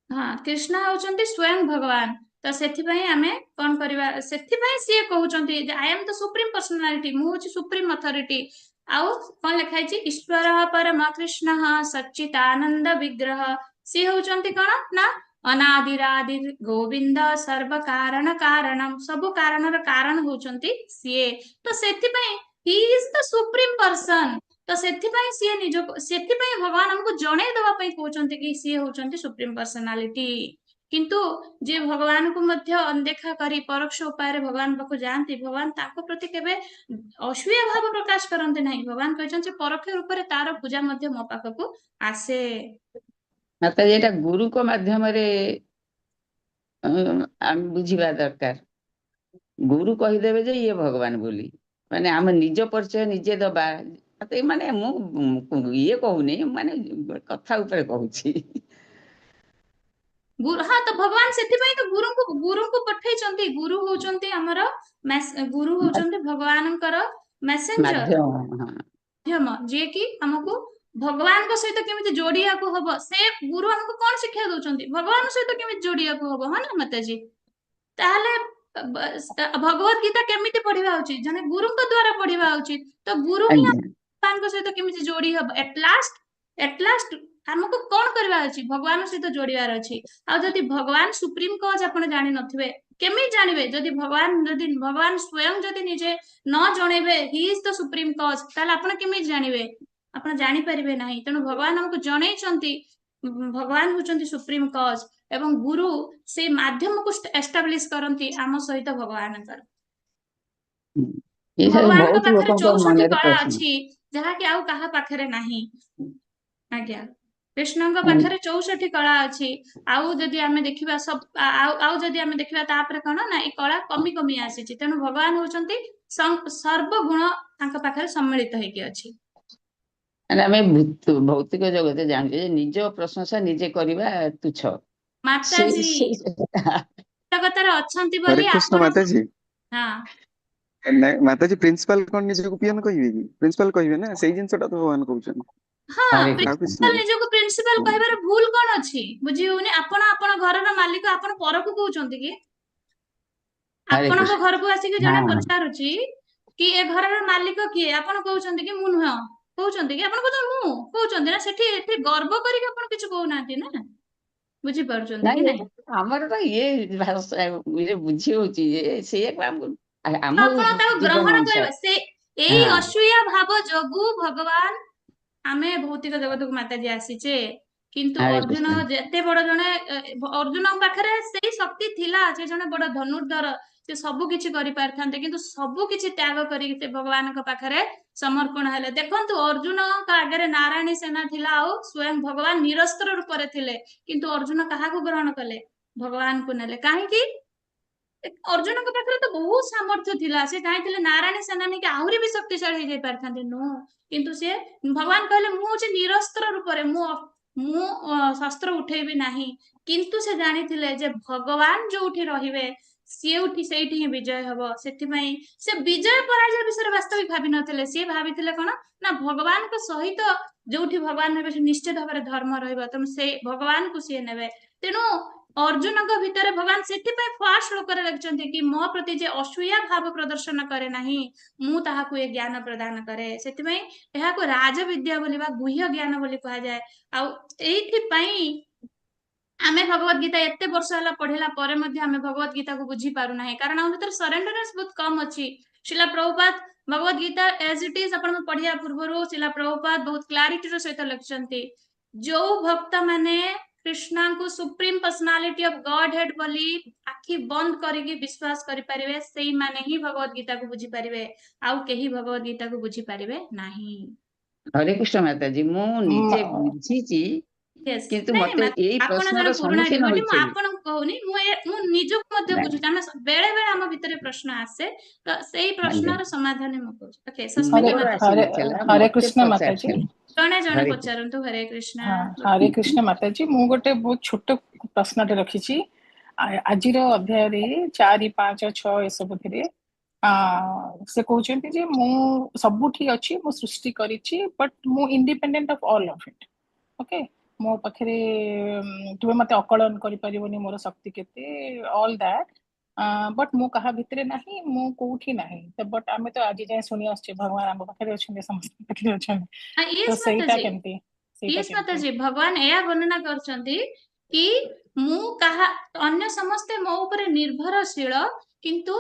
ହଁ, କୃଷ୍ଣ ହଉଛନ୍ତି ସ୍ୱୟଂ ଭଗବାନ। ତ ସେଥିପାଇଁ ଆମେ କଣ କରିବା? ସେଥିପାଇଁ ସିଏ କହୁଛନ୍ତି ଯେ I am the supreme personality, ମୁଁ ହଉଛି ସୁପ୍ରିମ ଅଥରିଟି। ଆଉ କଣ ଲେଖା ହେଇଛି? ଈଶ୍ୱର ପରମ କୃଷ୍ଣ ସଚ୍ଚିଦାନନ୍ଦ ବିଗ୍ରହ। ସିଏ ହଉଛନ୍ତି କଣ ନା ଅନାଦିରାଦି ଗୋବିନ୍ଦ ସର୍ବ କାରଣ କାରଣମ, ସବୁ କାରଣର କାରଣ ହଉଛନ୍ତି ସିଏ। ତ ସେଥିପାଇଁ he is the supreme person. ତ ସେଥିପାଇଁ ସିଏ ନିଜକୁ, ସେଥିପାଇଁ ଭଗବାନ ଆମକୁ ଜଣେଇ ଦବା ପାଇଁ କହୁଛନ୍ତି କି ସିଏ ହଉଛନ୍ତି ସୁପ୍ରିମ ପର୍ସନାଲିଟି। କିନ୍ତୁ ଯିଏ ଭଗବାନଙ୍କୁ ମଧ୍ୟ ଅଣଦେଖା କରି ପରୋକ୍ଷ ଉପାୟରେ ଭଗବାନ ପାଖକୁ ଯାଆନ୍ତି, ଭଗବାନ ତାଙ୍କ ପ୍ରତି କେବେ ଅସୂୟା ଭାବ ପ୍ରକାଶ କରନ୍ତି ନାହିଁ। ଭଗବାନ କହିଛନ୍ତି ଯେ ପରୋକ୍ଷ ରୂପରେ ତାର ପୂଜା ମଧ୍ୟ ମୋ ପାଖକୁ ଆସେ। ମାତାଜୀ, ଏଇଟା ଗୁରୁଙ୍କ ମାଧ୍ୟମରେ ଆମେ ବୁଝିବା ଦରକାର। ଗୁରୁ କହିଦେବେ ଯେ ଇଏ ଭଗବାନ ବୋଲି, ମାନେ ଆମ ନିଜ ପରିଚୟ ନିଜେ ଦବା। ମତେ ମାନେ ମୁଁ ଇଏ କହୁନି, ମାନେ କଥା ଉପରେ କହୁଛି। ଗୁରୁ, ହଁ, ତ ଭଗବାନ ସେଥିପାଇଁ ତ ଗୁରୁଙ୍କୁ ପଠେଇଛନ୍ତି। ଗୁରୁ ହଉଛନ୍ତି ଆମର ଗୁରୁ ହଉଛନ୍ତି ଭଗବାନଙ୍କର ମେସେଞ୍ଜର, ମାଧ୍ୟମ, ହଁ। ମାଧ୍ୟମ, ଯିଏ କି ଆମକୁ ଭଗବାନଙ୍କ ସହିତ କେମିତି ଯୋଡିବାକୁ ହବ। ସେ ଗୁରୁ ଆମକୁ କଣ ଶିକ୍ଷା ଦଉଛନ୍ତି? ଭଗବାନଙ୍କ ସହିତ କେମିତି ଯୋଡିବାକୁ ହବ। ହଁ ନା ମାତାଜୀ? ତାହେଲେ ଭଗବତ ଗୀତା କେମିତି ପଢିବା ଉଚିତ? ଜଣେ ଗୁରୁଙ୍କ ଦ୍ଵାରା ପଢିବା ଉଚିତ। ତ ଗୁରୁ ହିଁ ଭଗବାନଙ୍କ ସହିତ କେମିତି ଯୋଡି ହବ। ଏଟ ଲାଷ୍ଟ ଆମକୁ କଣ କରିବାର ଅଛି? ଭଗବାନଙ୍କ ସହିତ ଯୋଡିବାର ଅଛି। ଆଉ ଯଦି ଭଗବାନ ସୁପ୍ରିମ କଜ ଆପଣ ଜାଣିନଥିବେ, କେମିତି ଜାଣିବେ? ଯଦି ଭଗବାନ ସ୍ୱୟଂ ଯଦି ନିଜେ ନ ଜଣେଇବେ he is the supreme cause, ତାହେଲେ ଆପଣ କେମିତି ଜାଣିବେ? ଆପଣ ଜାଣିପାରିବେ ନାହିଁ। ତେଣୁ ଭଗବାନ ଆମକୁ ଜଣେଇଛନ୍ତି, ଭଗବାନ ହଉଛନ୍ତି ସୁପ୍ରିମ କଜ ଏବଂ ଗୁରୁ ସେଇ ମାଧ୍ୟମକୁ ଏଷ୍ଟାବ୍ଲିଶ କରନ୍ତି ଆମ ସହିତ ଭଗବାନଙ୍କର। ଏଇ ସବୁ ଭଗବାନଙ୍କ ବହୁତ ପାଖରେ ଲୋକଙ୍କ 64 ମନରେ କଳା ପ୍ରଶ୍ନ। ଅଛି, ଯାହାକି ଆଉ କାହା ପାଖରେ ନାହିଁ। ଆଜ୍ଞା, କୃଷ୍ଣଙ୍କ ପାଖରେ 64 କଳା ଅଛି। ଆଉ ଯଦି ଆମେ ଦେଖିବା ସବ ଆଉ ଯଦି ଆମେ ଦେଖିବା, ତାପରେ କଣ ନା ଏଇ କଳା କମି କମି ଆସିଛି। ତେଣୁ ଭଗବାନ ହଉଛନ୍ତି ସର୍ବଗୁଣ ତାଙ୍କ ପାଖରେ ସମ୍ମିଳିତ ହେଇକି ଅଛି। ମାନେ ଆମେ ଭୌତିକ ଜଗତ ଜାଣୁଛେ ଯେ ନିଜ ପ୍ରଶଂସା ନିଜେ କରିବା ତୁଚ୍ଛ। ମାତାଜୀ, ଜଗତରେ ଅଛନ୍ତି ହରେ ବୋଲି କୃଷ୍ଣ ଆପଣ ମାତାଜୀ। ହଁ। ନାଇଁ ମାତାଜୀ, ପ୍ରିନ୍ସିପାଲ କଣ ନିଜକୁ ପିଅନ କହିବେ କି? ପ୍ରିନ୍ସିପାଲ କହିବେ ନା, ସେଇ ଜିନିଷଟା ତ ଭଗବାନ କହୁଛନ୍ତି। ହଁ। ହରେ ଆଉ କିଛି ପ୍ରିନ୍ସିପାଲ ନାହିଁ। ନିଜକୁ ପ୍ରିନ୍ସିପାଲ କହିବାରେ ଭୁଲ କଣ ଅଛି, ବୁଝି ହଉନି। ଆପଣ ଆପଣ ଘରର ମାଲିକ, ଆପଣ ପରକୁ କହୁଛନ୍ତି କି? ହରେ ଆପଣଙ୍କ କୃଷ୍ଣ। ଘରକୁ ଆସିକି ଜଣେ ପଚାରୁଛି କି ଏ ଘରର ମାଲିକ କିଏ? ଆପଣ କହୁଛନ୍ତି କି ମୁଁ ନୁହଁ? କହୁଛନ୍ତି କି? ଆପଣ କହୁଛନ୍ତି ମୁଁ କହୁଛନ୍ତି ନା। ସେଠି ଏଠି ଗର୍ବ କରିକି ଆପଣ କିଛି କହୁନାହାନ୍ତି ନା। ବୁଝିପାରୁଛନ୍ତି କି ନାଇଁ, ନାଇଁ? ଆମର ତ ଇଏ ଭାଷା ଇଏ ବୁଝି ହଉଛି ଯେ ସେଇଆକୁ ଆମକୁ ଆମ ଆପଣ ତାକୁ ଜୀବନ ଗ୍ରହଣ ଅନୁସାରେ କରିବା। ସେ ଏଇ ଅସୂୟା ଭାବ ଯୋଗୁ ଭଗବାନ ଆମେ ଭୌତିକ ଜଗତକୁ ମାତାଜୀ ଆସିଛେ। କିନ୍ତୁ ହରେ ଅର୍ଜୁନ କୃଷ୍ଣ। ଯେତେ ବଡ ଜଣେ, ଅର୍ଜୁନଙ୍କ ପାଖରେ ସେଇ ଶକ୍ତି ଥିଲା, ସେ ଜଣେ ବଡ ଧନୁର୍ଦ୍ଧର, ସେ ସବୁ କିଛି କରିପାରିଥାନ୍ତେ, କିନ୍ତୁ ସବୁ କିଛି ତ୍ୟାଗ କରିକି ସେ ଭଗବାନଙ୍କ ପାଖରେ ସମର୍ପଣ ହେଲେ। ଦେଖନ୍ତୁ, ଅର୍ଜୁନଙ୍କ ଆଗରେ ନାରାୟଣୀ ସେନା ଥିଲା ଆଉ ସ୍ୱୟଂ ଭଗବାନ ନିରସ୍ତ୍ର ରୂପରେ ଥିଲେ, କିନ୍ତୁ ଅର୍ଜୁନ କାହାକୁ ଗ୍ରହଣ କଲେ? ଭଗବାନଙ୍କୁ ନେଲେ। କାହିଁକି? ଅର୍ଜୁନଙ୍କ ପାଖରେ ତ ବହୁତ ସାମର୍ଥ୍ୟ ଥିଲା। ସେ ଚାହିଁଥିଲେ ନାରାୟଣୀ ସେନା ନେଇକି ଆହୁରି ବି ଶକ୍ତିଶାଳୀ ହେଇଯାଇ ପାରିଥାନ୍ତେ। ନୋ, କିନ୍ତୁ ସିଏ ଭଗବାନ କହିଲେ ମୁଁ ହଉଛି ନିରସ୍ତ୍ର ରୂପରେ, ମୁଁ ମୁଁ ଶସ୍ତ୍ର ଉଠେଇବି ନାହିଁ। କିନ୍ତୁ ସେ ଜାଣିଥିଲେ ଯେ ଭଗବାନ ଯୋଉଠି ରହିବେ, ସିଏଉଠି ସେଇଠି ହିଁ ବିଜୟ ହବ। ସେଥିପାଇଁ ସେ ବିଜୟ ପରାଜୟ ବିଷୟରେ ବାସ୍ତବିକ ଭାବି ନଥିଲେ। ସିଏ ଭାବିଥିଲେ କଣ ନା ଭଗବାନଙ୍କ ସହିତ ଯୋଉଠି ଭଗବାନ ରହିବେ, ସେ ନିଶ୍ଚିତ ଭାବରେ ଧର୍ମ ରହିବ। ତେଣୁ ସେ ଭଗବାନଙ୍କୁ ସିଏ ନେବେ। ତେଣୁ ଅର୍ଜୁନଙ୍କ ଭିତରେ ଭଗବାନ ସେଥିପାଇଁ ଫାର୍ଷ୍ଟ ଶ୍ଲୋକରେ ଲେଖିଛନ୍ତି କି ମୋ ପ୍ରତି ଯେ ଅସୂୟା ଭାବ ପ୍ରଦର୍ଶନ କରେ ନାହିଁ, ମୁଁ ତାହାକୁ ଏ ଜ୍ଞାନ ପ୍ରଦାନ କରେ। ସେଥିପାଇଁ ଏହାକୁ ରାଜବିଦ୍ୟା ବୋଲି ବା ଗୁହ୍ୟ ଜ୍ଞାନ ବୋଲି କୁହାଯାଏ। ଆଉ ଏଇଥିପାଇଁ ଆମେ ଭଗବତ ଗୀତା ଏତେ ବର୍ଷ ହେଲା ପଢିଲା ପରେ ମଧ୍ୟ ଆମେ ଭଗବତ ଗୀତାକୁ ବୁଝି ପାରୁନାହିଁ, କାରଣ ଆମ ଭିତରେ ସରେଣ୍ଡରେନ୍ସ ବହୁତ କମ ଅଛି। ଶ୍ରୀଲା ପ୍ରଭୁପାଦ ଭଗବତ ଗୀତା ଏଜ ଇଟ is ଆପଣଙ୍କୁ ପଢିବା ପୂର୍ବରୁ ଶ୍ରୀଲା ପ୍ରଭୁପାଦ ବହୁତ କ୍ଲାରିଟିର ସହିତ ଲେଖିଛନ୍ତି, ଯୋଉ ଭକ୍ତ ମାନେ କୃଷ୍ଣଙ୍କୁ supreme personality of Garh head ବୋଲି ଆଖି ବନ୍ଦ କରିକି ବିଶ୍ୱାସ କରିପାରିବେ, ସେଇମାନେ ହିଁ ଭଗବତ ଗୀତାକୁ ବୁଝିପାରିବେ। ଆଉ କେହି ଭଗବତ ଗୀତାକୁ ବୁଝିପାରିବେ ନାହିଁ। ହରେ କୃଷ୍ଣ ମାତାଜୀ, ମୁଁ ନିଜେ ବୁଝିଛି କିନ୍ତୁ ନାଇଁ, ମତେ ଏଇ ଆପଣ ପ୍ରଶ୍ନର ଜଣେ ପୁରୁଣା ସମ୍ମୁଖୀନ devotee, ମୁଁ ହୋଇଥିଲି। ଆପଣଙ୍କୁ କହୁନି, ମୁଁ ନିଜକୁ ମଧ୍ୟ ନାଇଁ। ବୁଝୁଛି। ଆମେ ବେଳେ ବେଳେ ଆମ ଭିତରେ ପ୍ରଶ୍ନ ଆସେ, ତ ସେଇ ପ୍ରଶ୍ନର ସମାଧାନ ମୁଁ କହୁଛି। ଓକେ, ସସ୍ମିତା ମୋର ମାତା। ହରେ ଆସିନଥିଲା, ହରେ ମତେ କୃଷ୍ଣ ମାତାଜୀ। ପଚାରିଥିଲେ। ଜଣେ ଜଣେ ହରେ ପଚାରନ୍ତୁ। ହରେ କୃଷ୍ଣ। ହଁ, ହରେ କୃଷ୍ଣ ମାତାଜୀ, ମୁଁ ଗୋଟେ ବହୁତ ଛୋଟ ପ୍ରଶ୍ନଟେ ରଖିଛି। ଆଜିର ଅଧ୍ୟାୟରେ 4, 5, 6 ଏସବୁଥିରେ ସେ କହୁଛନ୍ତି ଯେ ମୁଁ ସବୁଠି ଅଛି, ମୁଁ ସୃଷ୍ଟି କରିଛି, ବଟ୍ ମୁଁ independent of all of it, okay? ମୋ ପାଖରେ ତୁମେ ମତେ ଆକଳନ କରିପାରିବନି ମୋର ଶକ୍ତି କେତେ, ଅଲ୍ that, but ମୁଁ କାହା ଭିତରେ ନାହିଁ, ମୁଁ କୋଉଠି ନାହିଁ ତ। ବଟ୍ ଆମେ ତ ଆଜି ଯାଏଁ ଶୁଣି ଆସୁଛେ ଭଗବାନ ଆମ ପାଖରେ ଅଛନ୍ତି, ସମସ୍ତଙ୍କ ପାଖରେ ଅଛନ୍ତି। ତ ୟେସ୍ ସେଇଟା ମାତାଜୀ। କେମିତି, ସେଇଟା ୟେସ୍ କେମିତି? ମାତାଜୀ, ଭଗବାନ ଏହା ବର୍ଣ୍ଣନା କରୁଛନ୍ତି କି ମୁଁ କାହା ଅନ୍ୟ ସମସ୍ତେ ମୋ ଉପରେ ନିର୍ଭରଶୀଳ, କିନ୍ତୁ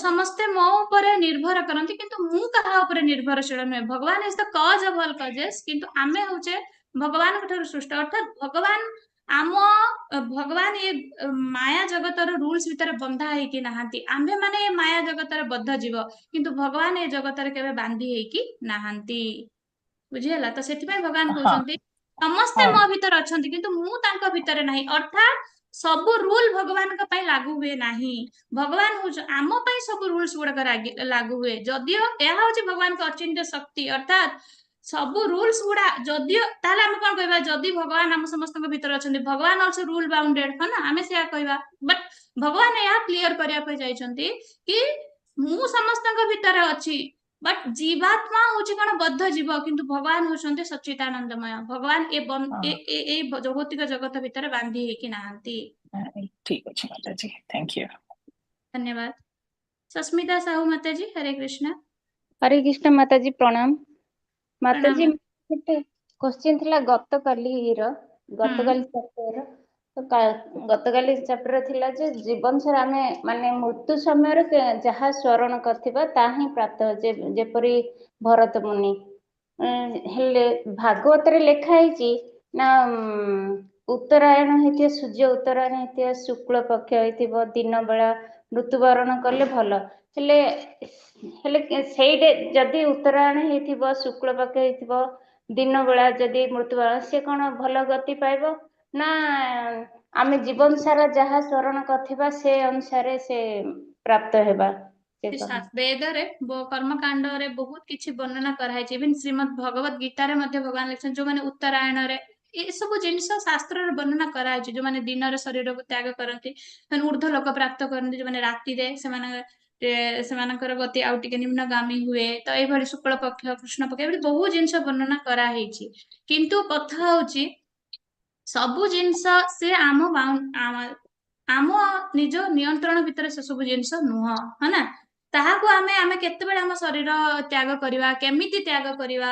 ସମସ୍ତେ ମୋ ଉପରେ ନିର୍ଭର କରନ୍ତି, କିନ୍ତୁ ମୁଁ କାହା ଉପରେ ନିର୍ଭରଶୀଳ ନୁହେଁ। ଭଗବାନ is the cause of all causes, କିନ୍ତୁ ଆମେ ହଉଛେ ଭଗବାନଙ୍କ ଠାରୁ ସୃଷ୍ଟ। ଅର୍ଥାତ୍ ଭଗବାନ ଏ ମାୟା ଜଗତର ରୁଲସ ଭିତରେ ବନ୍ଧା ହେଇକି ନାହାନ୍ତି। ଆମ୍ଭେ ମାନେ ଏ ମାୟା ଜଗତରେ ବଦ୍ଧ ଜୀବ, କିନ୍ତୁ ଭଗବାନ ଏ ଜଗତରେ କେବେ ବାନ୍ଧି ହେଇକି ନାହାନ୍ତି। ବୁଝିହେଲା? ତ ସେଥିପାଇଁ ଭଗବାନ କହୁଛନ୍ତି ସମସ୍ତେ ମୋ ଭିତରେ ଅଛନ୍ତି, କିନ୍ତୁ ମୁଁ ତାଙ୍କ ଭିତରେ ନାହିଁ। ଅର୍ଥାତ୍ ସବୁ ରୁଲ ଭଗବାନଙ୍କ ପାଇଁ ଲାଗୁ ହୁଏ ନାହିଁ। ଭଗବାନ ହଉଛ ଆମ ପାଇଁ ସବୁ ରୁଲସ ଗୁଡାକ ଲାଗୁ ହୁଏ। ଯଦିଓ ଏହା ହଉଛି ଭଗବାନଙ୍କ ଅଚିନ୍ତ୍ୟ ଶକ୍ତି। ଅର୍ଥାତ୍ ସବୁ ରୁଲସ ଗୁଡା ଯଦିଓ, ତାହେଲେ ଆମେ କଣ କହିବା? ଯଦି ଭଗବାନ ଆମ ସମସ୍ତଙ୍କ ଭିତରେ ଅଛନ୍ତି, ଭଗବାନ ଅଲସୋ ରୁଲ ବାଉଣ୍ଡେଡ, ହଁ ନା? ଆମେ ସେୟା କହିବା। ବଟ୍ ଭଗବାନ ଏହା କ୍ଲିୟର କରିବା ପାଇଁ ଯାଇଛନ୍ତି କି ମୁଁ ସମସ୍ତଙ୍କ ଭିତରେ ଅଛି, ବଟ୍ ଜୀବାତ୍ମା ହଉଛି କଣ ବଦ୍ଧ ଜୀବ, କିନ୍ତୁ ଭଗବାନ ହଉଛନ୍ତି ସଚ୍ଚିଦାନନ୍ଦମୟ। ଭଗବାନ ଏଇ ଭୌତିକ ଜଗତ ଭିତରେ ବାନ୍ଧି ହେଇକି ନାହାନ୍ତି। ଠିକ ଅଛି ମାତାଜୀ, thank you. ଧନ୍ୟବାଦ। ସସ୍ମିତା ସାହୁ ମାତାଜୀ, ହରେ କୃଷ୍ଣ। ହରେ କୃଷ୍ଣ ମାତାଜୀ, ପ୍ରଣାମ ମାତାଜୀ। ପ୍ରଣାମ। ଗୋଟେ କ୍ୱେଶ୍ଚିନ୍ ଥିଲା ଗତକାଲିର, ଗତକାଲି ଚାପ୍ଟର। ତ ଗତକାଲି ଚାପ୍ଟର ଥିଲା ଯେ ଜୀବନ ସାରା ଆମେ ମାନେ ମୃତ୍ୟୁ ସମୟରେ ଯାହା ସ୍ମରଣ କରିଥିବା ତାହା ହିଁ ପ୍ରାପ୍ତ, ଯେପରି ଭରତ ମୁନି ହେଲେ ଭାଗବତରେ ଲେଖା ହେଇଛି ନା ଉତ୍ତରାୟଣ ହେଇଥିବ, ସୂର୍ଯ୍ୟ ଉତ୍ତରାୟଣ ହେଇଥିବ, ଶୁକ୍ଳ ପକ୍ଷ ହେଇଥିବ, ଦିନ ବେଳା ମୃତ୍ୟୁବରଣ କଲେ ଭଲ। ହେଲେ ସେଇଟା ଯଦି ଉତ୍ତରାୟଣ ହେଇଥିବ, ଶୁକ୍ଳ ପକ୍ଷ ହେଇଥିବ, ଦିନ ବେଳା ଯଦି ମୃତ୍ୟୁବରଣ, ସେ କଣ ଭଲ ଗତି ପାଇବ ନା ଆମେ ଜୀବନ ସାରା ଯାହା ସ୍ମରଣ କରିଥିବା ସେ ଅନୁସାରେ ସେ ପ୍ରାପ୍ତ ହେବା, ସେ କଣ? ବେଦରେ, କର୍ମକାଣ୍ଡରେ ବହୁତ କିଛି ବର୍ଣ୍ଣନା କରାହେଇଛି। ଇଭେନ ଶ୍ରୀମଦ୍ ଭଗବତ ଗୀତାରେ ମଧ୍ୟ ଭଗବାନ ଲେଖିଛନ୍ତି, ଯୋଉମାନେ ଉତ୍ତରାୟଣରେ, ଏସବୁ ଜିନିଷ ଶାସ୍ତ୍ରରେ ବର୍ଣ୍ଣନା କରାହେଇଛି। ଯୋଉମାନେ ଦିନରେ ଶରୀରକୁ ତ୍ୟାଗ କରନ୍ତି, ସେମାନେ ଉର୍ଦ୍ଧ୍ୱ ଲୋକ ପ୍ରାପ୍ତ କରନ୍ତି। ଯୋଉମାନେ ରାତିରେ, ସେମାନଙ୍କର ଗତି ଆଉ ଟିକେ ନିମ୍ନଗାମୀ ହୁଏ। ତ ଏଇଭଳି ଶୁକ୍ଳ ପକ୍ଷ, କୃଷ୍ଣ ପକ୍ଷ, ଏଭଳି ବହୁ ଜିନିଷ ବର୍ଣ୍ଣନା କରାହେଇଛି। କିନ୍ତୁ କଥା ହଉଛି ସବୁ ଜିନିଷ ସେ ଆମ ନିଜ ନିୟନ୍ତ୍ରଣ ଭିତରେ ସେ ସବୁ ଜିନିଷ ନୁହଁ, ହଁ ନା? ତାହାକୁ ଆମେ କେତେବେଳେ ଆମ ଶରୀର ତ୍ୟାଗ କରିବା, କେମିତି ତ୍ୟାଗ କରିବା,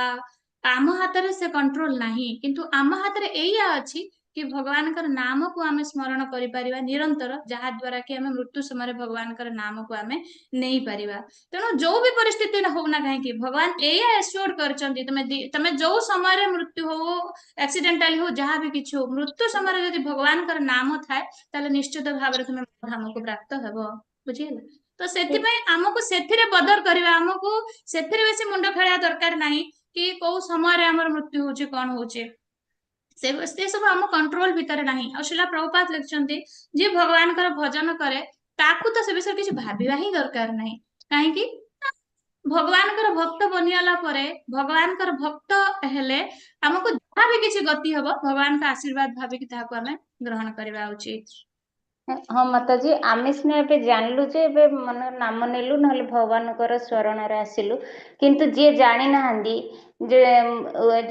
ଆମ ହାତରେ ସେ କଣ୍ଟ୍ରୋଲ ନାହିଁ। କିନ୍ତୁ ଆମ ହାତରେ ଏଇଆ ଅଛି କି ଭଗବାନଙ୍କର ନାମକୁ ଆମେ ସ୍ମରଣ କରିପାରିବା ନିରନ୍ତର, ଯାହା ଦ୍ୱାରା କି ଆମେ ମୃତ୍ୟୁ ସମୟରେ ଭଗବାନଙ୍କର ନାମକୁ ଆମେ ନେଇପାରିବା। ତେଣୁ ଯୋଉ ବି ପରିସ୍ଥିତି ହଉନା କାହିଁକି, ଭଗବାନ ଏଇଆ ଏସ୍ୟୋର୍ଡ କରିଛନ୍ତି, ତମେ ଯୋଉ ସମୟରେ ମୃତ୍ୟୁ ହଉ, ଆକ୍ସିଡେଣ୍ଟାଲି ହଉ, ଯାହା ବି କିଛି ହଉ, ମୃତ୍ୟୁ ସମୟରେ ଯଦି ଭଗବାନଙ୍କର ନାମ ଥାଏ, ତାହେଲେ ନିଶ୍ଚିତ ଭାବରେ ତୁମେ ଧାମକୁ ପ୍ରାପ୍ତ ହେବ। ବୁଝିହେଲା? ତ ସେଥିପାଇଁ ଆମକୁ ସେଥିରେ ବଦର କରିବା, ଆମକୁ ସେଥିରେ ବେଶୀ ମୁଣ୍ଡ ଖେଳିବା ଦରକାର ନାହିଁ କି କୋଉ ସମୟରେ ଆମର ମୃତ୍ୟୁ ହଉଛି, କଣ ହଉଛି। ସେ ସବୁ ଆମ କଣ୍ଟ୍ରୋଲ ଭିତରେ ନାହିଁ। ଆଉ ଶ୍ରୀଲା ପ୍ରଭୁପାଦ ଲେଖିଛନ୍ତି, ଯିଏ ଭଗବାନଙ୍କର ଭଜନ କରେ ତାକୁ ତ ସେ ବିଷୟରେ କିଛି ଭାବିବା ହିଁ ଦରକାର ନାହିଁ। କାହିଁକି? ଭଗବାନଙ୍କର ଭକ୍ତ ବନିଗଲା ପରେ, ଭଗବାନଙ୍କର ଭକ୍ତ ହେଲେ ଆମକୁ ଯାହା ବି କିଛି ଗତି ହବ, ଭଗବାନଙ୍କ ଆଶୀର୍ବାଦ ଭାବିକି ତାହାକୁ ଆମେ ଗ୍ରହଣ କରିବା ଉଚିତ। ହଁ ମାତାଜୀ, ଆମେ ସିନା ଏବେ ଜାଣିଲୁ ଯେ ଏବେ ମାନେ ନାମ ନେଲୁ, ନହେଲେ ଭଗବାନଙ୍କର ସ୍ମରଣରେ ଆସିଲୁ। କିନ୍ତୁ ଯିଏ ଜାଣିନାହାନ୍ତି ଯେ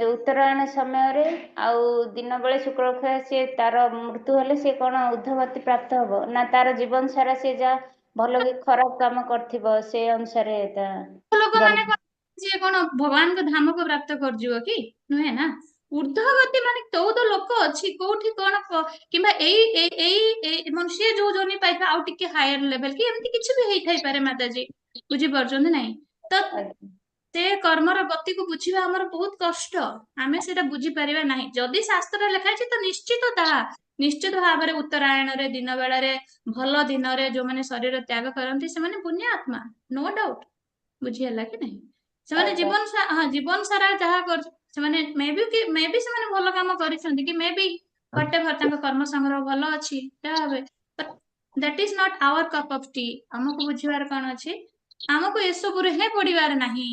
ଯୋଉ ଉତ୍ତରାୟଣ ସମୟରେ ଆଉ ଦିନ ବେଳେ ଶୁକ୍ଳପକ୍ଷ ସିଏ ତାର ମୃତ୍ୟୁ ହେଲେ ସିଏ କଣ ଉର୍ଦ୍ଧ୍ୱଗତି ପ୍ରାପ୍ତ ହବ ନା ତାର ଜୀବନ ସାରା ସିଏ ଯାହା ଭଲ କି ଖରାପ କାମ କରିଥିବ ସେ ଅନୁସାରେ ତା ଲୋକମାନେ କଣ, ସିଏ କଣ ଭଗବାନଙ୍କ ଧାମକୁ ପ୍ରାପ୍ତ କରିଯିବ କି? ନୁହେଁ ନା। ଉର୍ଦ୍ଧ୍ୱଗତି ମାନେ 14 ଲୋକ ଅଛି, କୋଉଠି କଣ କିମ୍ବା ଏଇ ଏଇ ଏଇ ସିଏ ଯୋଉ ଯୋନି ପାଇଥିବ ଆଉ ଟିକେ ହାୟର ଲେଭେଲ କି ଏମିତି କିଛି ବି ହେଇଥାଇପାରେ ମାତାଜୀ, ବୁଝିପାରୁଛନ୍ତି ନାଇଁ? ତ ସେ କର୍ମର ଗତିକୁ ବୁଝିବା ଆମର ବହୁତ କଷ୍ଟ, ଆମେ ସେଇଟା ବୁଝିପାରିବା ନାହିଁ। ଯଦି ଶାସ୍ତ୍ରରେ ଲେଖା ହେଇଛି ତ ନିଶ୍ଚିତ ତାହା ନିଶ୍ଚିତ ଭାବରେ ଉତ୍ତରାୟଣରେ ଦିନ ବେଳାରେ ଭଲ ଦିନରେ ଯୋଉମାନେ ଶରୀର ତ୍ୟାଗ କରନ୍ତି ସେମାନେ ପୁଣ୍ୟ ଆତ୍ମା, ନୋ ଡାଉଟ। ବୁଝିହେଲା କି ନାହିଁ? ସେମାନେ ଜୀବନ ସାରା ଯାହା କରୁଛନ୍ତି ସେମାନେ ମେ ବି ସେମାନେ ଭଲ କାମ କରିଛନ୍ତି କି ମେ ବି ହ୍ୱାଟ ଏଭର ତାଙ୍କ କର୍ମ ସଂଗ୍ରହ ଭଲ ଅଛି, ଯାହା ହବେ, that is not our cup of tea. ଆମକୁ ବୁଝିବାର କଣ ଅଛି? ଆମକୁ ଏସବୁରେ ହିଁ ପଡିବାର ନାହିଁ।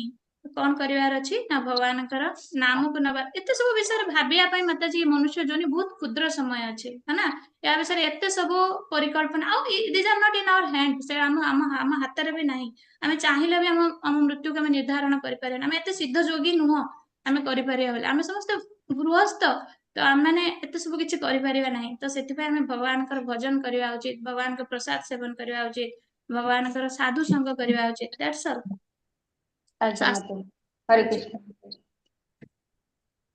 କଣ କରିବାର ଅଛି ନା ଭଗବାନଙ୍କର ନାମକୁ ନବା। ଏତେ ସବୁ ବିଷୟରେ ଭାବିବା ପାଇଁ ମାତାଜୀ ମନୁଷ୍ୟ ଯୋନି ବହୁତ କ୍ଷୁଦ୍ର ସମୟ ଅଛି, है ନା? ୟା ବିଷୟରେ ଏତେ ସବୁ ପରିକଳ୍ପନା ଆଉ these are not in our hand. ସେ ଆମ ଆମ ଆମ ହାତରେ ବି ନାହିଁ। ଆମେ ଚାହିଁଲେ ବି ଆମ ଆମ ମୃତ୍ୟୁକୁ ଆମେ ନିର୍ଦ୍ଧାରଣ କରିପାରିବାନି। ଆମେ ଏତେ ସିଦ୍ଧ ଯୋଗୀ ନୁହଁ ଆମେ କରିପାରିବା ବୋଲି। ଆମେ ସମସ୍ତେ ଗୃହସ୍ଥ, ତ ଆମେମାନେ ଏତେ ସବୁ କିଛି କରିପାରିବା ନାହିଁ। ତ ସେଥିପାଇଁ ଆମେ ଭଗବାନଙ୍କର ଭଜନ କରିବା ଉଚିତ, ଭଗବାନଙ୍କ ପ୍ରସାଦ ସେବନ କରିବା ଉଚିତ, ଭଗବାନଙ୍କର ସାଧୁ ସଙ୍ଗ କରିବା ଉଚିତ। That's all. ଆଜ୍ଞା ମାତାଜୀ, ହରେ କୃଷ୍ଣ।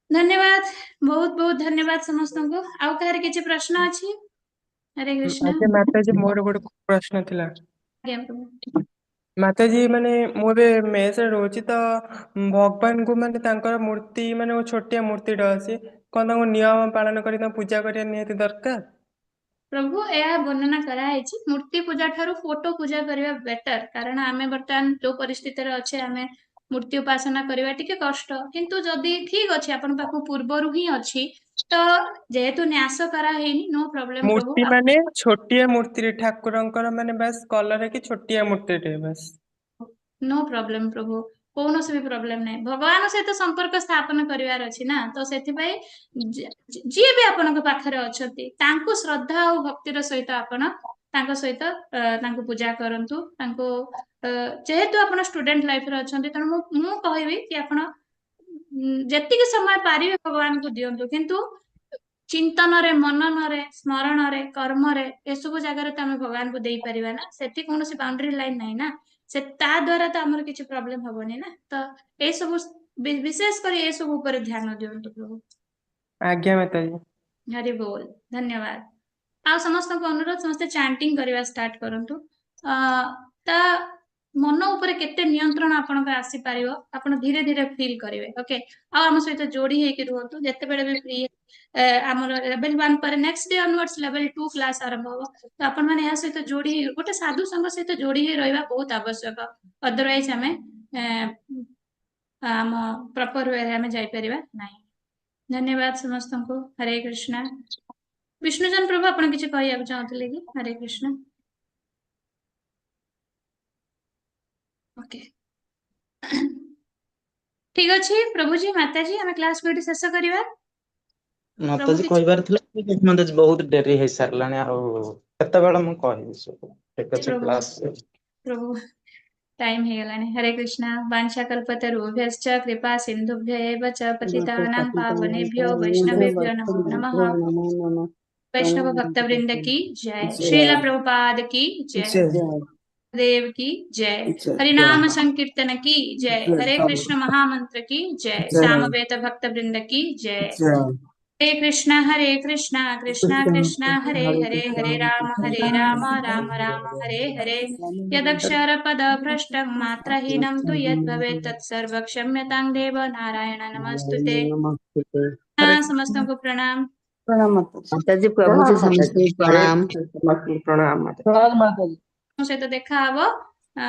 ଧନ୍ୟବାଦ, ବହୁତ ବହୁତ ଧନ୍ୟବାଦ ସମସ୍ତଙ୍କୁ। ଆଉ କାହାର କିଛି ପ୍ରଶ୍ନ ଅଛି? ହରେ କୃଷ୍ଣ। ଆଜ୍ଞା ମାତାଜୀ, ମୋର ଗୋଟେ ପ୍ରଶ୍ନ ଥିଲା। ଆଜ୍ଞା ପ୍ରଭୁ। ମାତାଜୀ, ମାନେ ମୁଁ ଏବେ ମେସରେ ରହୁଛି, ତ ଭଗବାନଙ୍କୁ ମାନେ ତାଙ୍କର ମୂର୍ତ୍ତି ମାନେ ଛୋଟିଆ ମୂର୍ତ୍ତିଟା ଅଛି, କଣ ତାଙ୍କୁ ନିୟମ ପାଳନ କରି ତାଙ୍କୁ ପୂଜା କରିବା ନିହାତି ଦରକାର? ପ୍ରଭୁ, ଏହା ବର୍ଣ୍ଣନା କରାହେଇଛି ମୂର୍ତ୍ତି ପୂଜା ଠାରୁ ଫଟୋ ପୂଜା କରିବା ବେଟର, କାରଣ ଆମେ ବର୍ତ୍ତମାନ ଯୋଉ ପରିସ୍ଥିତିରେ ଅଛେ ଆମେ ମୂର୍ତ୍ତି ଉପାସନା କରିବା ଟିକେ କଷ୍ଟ। କିନ୍ତୁ ଯଦି ଠିକ ଅଛି ଆପଣଙ୍କ ପାଖକୁ ପୂର୍ବରୁ ହିଁ ଅଛି, ତ ଯେହେତୁ ନ୍ୟାସ କରାହେଇନି, ନୋ ପ୍ରୋବ୍ଲେମ ପ୍ରଭୁ। ମୂର୍ତ୍ତି ମାନେ ଛୋଟିଆ ମୂର୍ତ୍ତିରେ ଠାକୁରଙ୍କର ମାନେ ବାସ୍ କଲର କି ଛୋଟିଆ ମୂର୍ତ୍ତିଟେ ବାସ୍। ନୋ ପ୍ରୋବ୍ଲେମ ପ୍ରଭୁ, କୌଣସି ବି ପ୍ରୋବ୍ଲେମ ନାହିଁ। ଭଗବାନ ସହିତ ସମ୍ପର୍କ ସ୍ଥାପନ କରିବାର ଅଛି ନା, ତ ସେଥିପାଇଁ ଯିଏ ବି ଆପଣଙ୍କ ପାଖରେ ଅଛନ୍ତି ତାଙ୍କୁ ଶ୍ରଦ୍ଧା ଆଉ ଭକ୍ତିର ସହିତ ଆପଣ ତାଙ୍କ ସହିତ ତାଙ୍କୁ ପୂଜା କରନ୍ତୁ। ତାଙ୍କୁ ଯେହେତୁ ଆପଣ ଷ୍ଟୁଡେଣ୍ଟ ଲାଇଫରେ ଅଛନ୍ତି, ତେଣୁ ମୁଁ କହିବି କି ଆପଣ ଯେତିକି ସମୟ ପାରିବେ ଭଗବାନଙ୍କୁ ଦିଅନ୍ତୁ, କିନ୍ତୁ ଚିନ୍ତନରେ, ମନନରେ, ସ୍ମରଣରେ, କର୍ମରେ ଏସବୁ ଜାଗାରେ ତ ଆମେ ଭଗବାନଙ୍କୁ ଦେଇପାରିବା ନା। ସେଠି କୌଣସି ବାଉଣ୍ଡ୍ରି ଲାଇନ ନାହିଁ ନା, ସେ ତା ଦ୍ଵାରା ତ ଆମର କିଛି ପ୍ରୋବ୍ଲେମ ହବନି ନା। ତ ଏସବୁ ବିଶେଷ କରି ଏସବୁ ଉପରେ ଧ୍ୟାନ ଦିଅନ୍ତୁ ପ୍ରଭୁ। ଆଜ୍ଞା ମାତାଜୀ। ହରି ବୋଲ, ଧନ୍ୟବାଦ। ଆଉ ସମସ୍ତଙ୍କୁ ଅନୁରୋଧ, ସମସ୍ତେ ଚାଣ୍ଟିଂ କରିବା ଷ୍ଟାର୍ଟ କରନ୍ତୁ। ତା ମନ ଉପରେ କେତେ ନିୟନ୍ତ୍ରଣ ଆପଣଙ୍କର ଆସିପାରିବ ଆପଣ ଧୀରେ ଧୀରେ ଫିଲ୍ କରିବେ। ଓକେ, ଆଉ ଆମ ସହିତ ଯୋଡି ହେଇକି ରୁହନ୍ତୁ। ଯେତେବେଳେ ବି ଫ୍ରି, ଆମର ଲେଭେଲ 1 ପରେ ନେକ୍ସଟ ଡେ ଅନୱାର୍ଡସ ଲେଭେଲ 2 କ୍ଲାସ ଆରମ୍ଭ ହବ। ତ ଆପଣ ମାନେ ଏହା ସହିତ ଯୋଡି ହେଇ, ଗୋଟେ ସାଧୁ ସଙ୍ଗ ସହିତ ଯୋଡି ହେଇ ରହିବା ବହୁତ ଆବଶ୍ୟକ। ଅଦରୱାଇଜ ଆମେ ଆମ ପ୍ରପର ୱେରେ ଆମେ ଯାଇପାରିବା ନାହିଁ। ଧନ୍ୟବାଦ ସମସ୍ତଙ୍କୁ। ହରେ କୃଷ୍ଣ। ବିଷ୍ଣୁଜନ ପ୍ରଭୁ, ଆପଣ କିଛି କହିବାକୁ ଚାହୁଁଥିଲେ କି? ହରେ କୃଷ୍ଣ। ଓକେ, ଠିକ ଅଛି ପ୍ରଭୁଜୀ, ମାତାଜୀ, ଆମେ କ୍ଲାସକୁ ଏଠି ଶେଷ କରିବା। ପ୍ରଭୁ ମାତାଜୀ କିଛି କହିବାର ଥିଲା, ମାତାଜୀ ବହୁତ ଡେରି ହେଇସାରିଲାଣି, ଆଉ କେତେବେଳେ ମୁଁ କହିବି ସବୁ। ଠିକ ଅଛି, ପ୍ରଭୁ କ୍ଲାସ ପ୍ରଭୁ ଟାଇମ ହେଇଗଲାଣି। ହରେ କୃଷ୍ଣ। ବାଞ୍ଛା କଳ୍ପତରୁଭ୍ୟଶ୍ଚ କୃପା ସିନ୍ଧୁଭ୍ୟ ଏବ ଚ ପତିତାନାଂ ପାବନେଭ୍ୟୋ ବୈଷ୍ଣବେଭ୍ୟୋ ନମୋ ନମଃ। वैष्णव भक्त वृंद की जय, श्रील प्रभुपाद की जय, देव की जय, हरिनाम संकीर्तन की जय, हरे कृष्ण महामंत्र की जय, सामवेद भक्त वृंद की जय। हरे कृष्णा कृष्णा कृष्णा हरे हरे, हरे राम राम राम हरे हरे। यदक्षर पद भ्रष्टं मात्रहीनं तु यद्भवेत् तत्सर्व क्षम्यतां देव नारायण नमस्तुते। समस्तଙ୍କୁ प्रणाम। प्रणाम माताजी। माताजी, प्रभुजी, ସମସ୍ତଙ୍କୁ ପ୍ରଣାମ। ପ୍ରଣାମ ମାତାଜୀ। ପ୍ରଣାମ ମାତାଜୀ। ସହିତ ଦେଖା ହବ।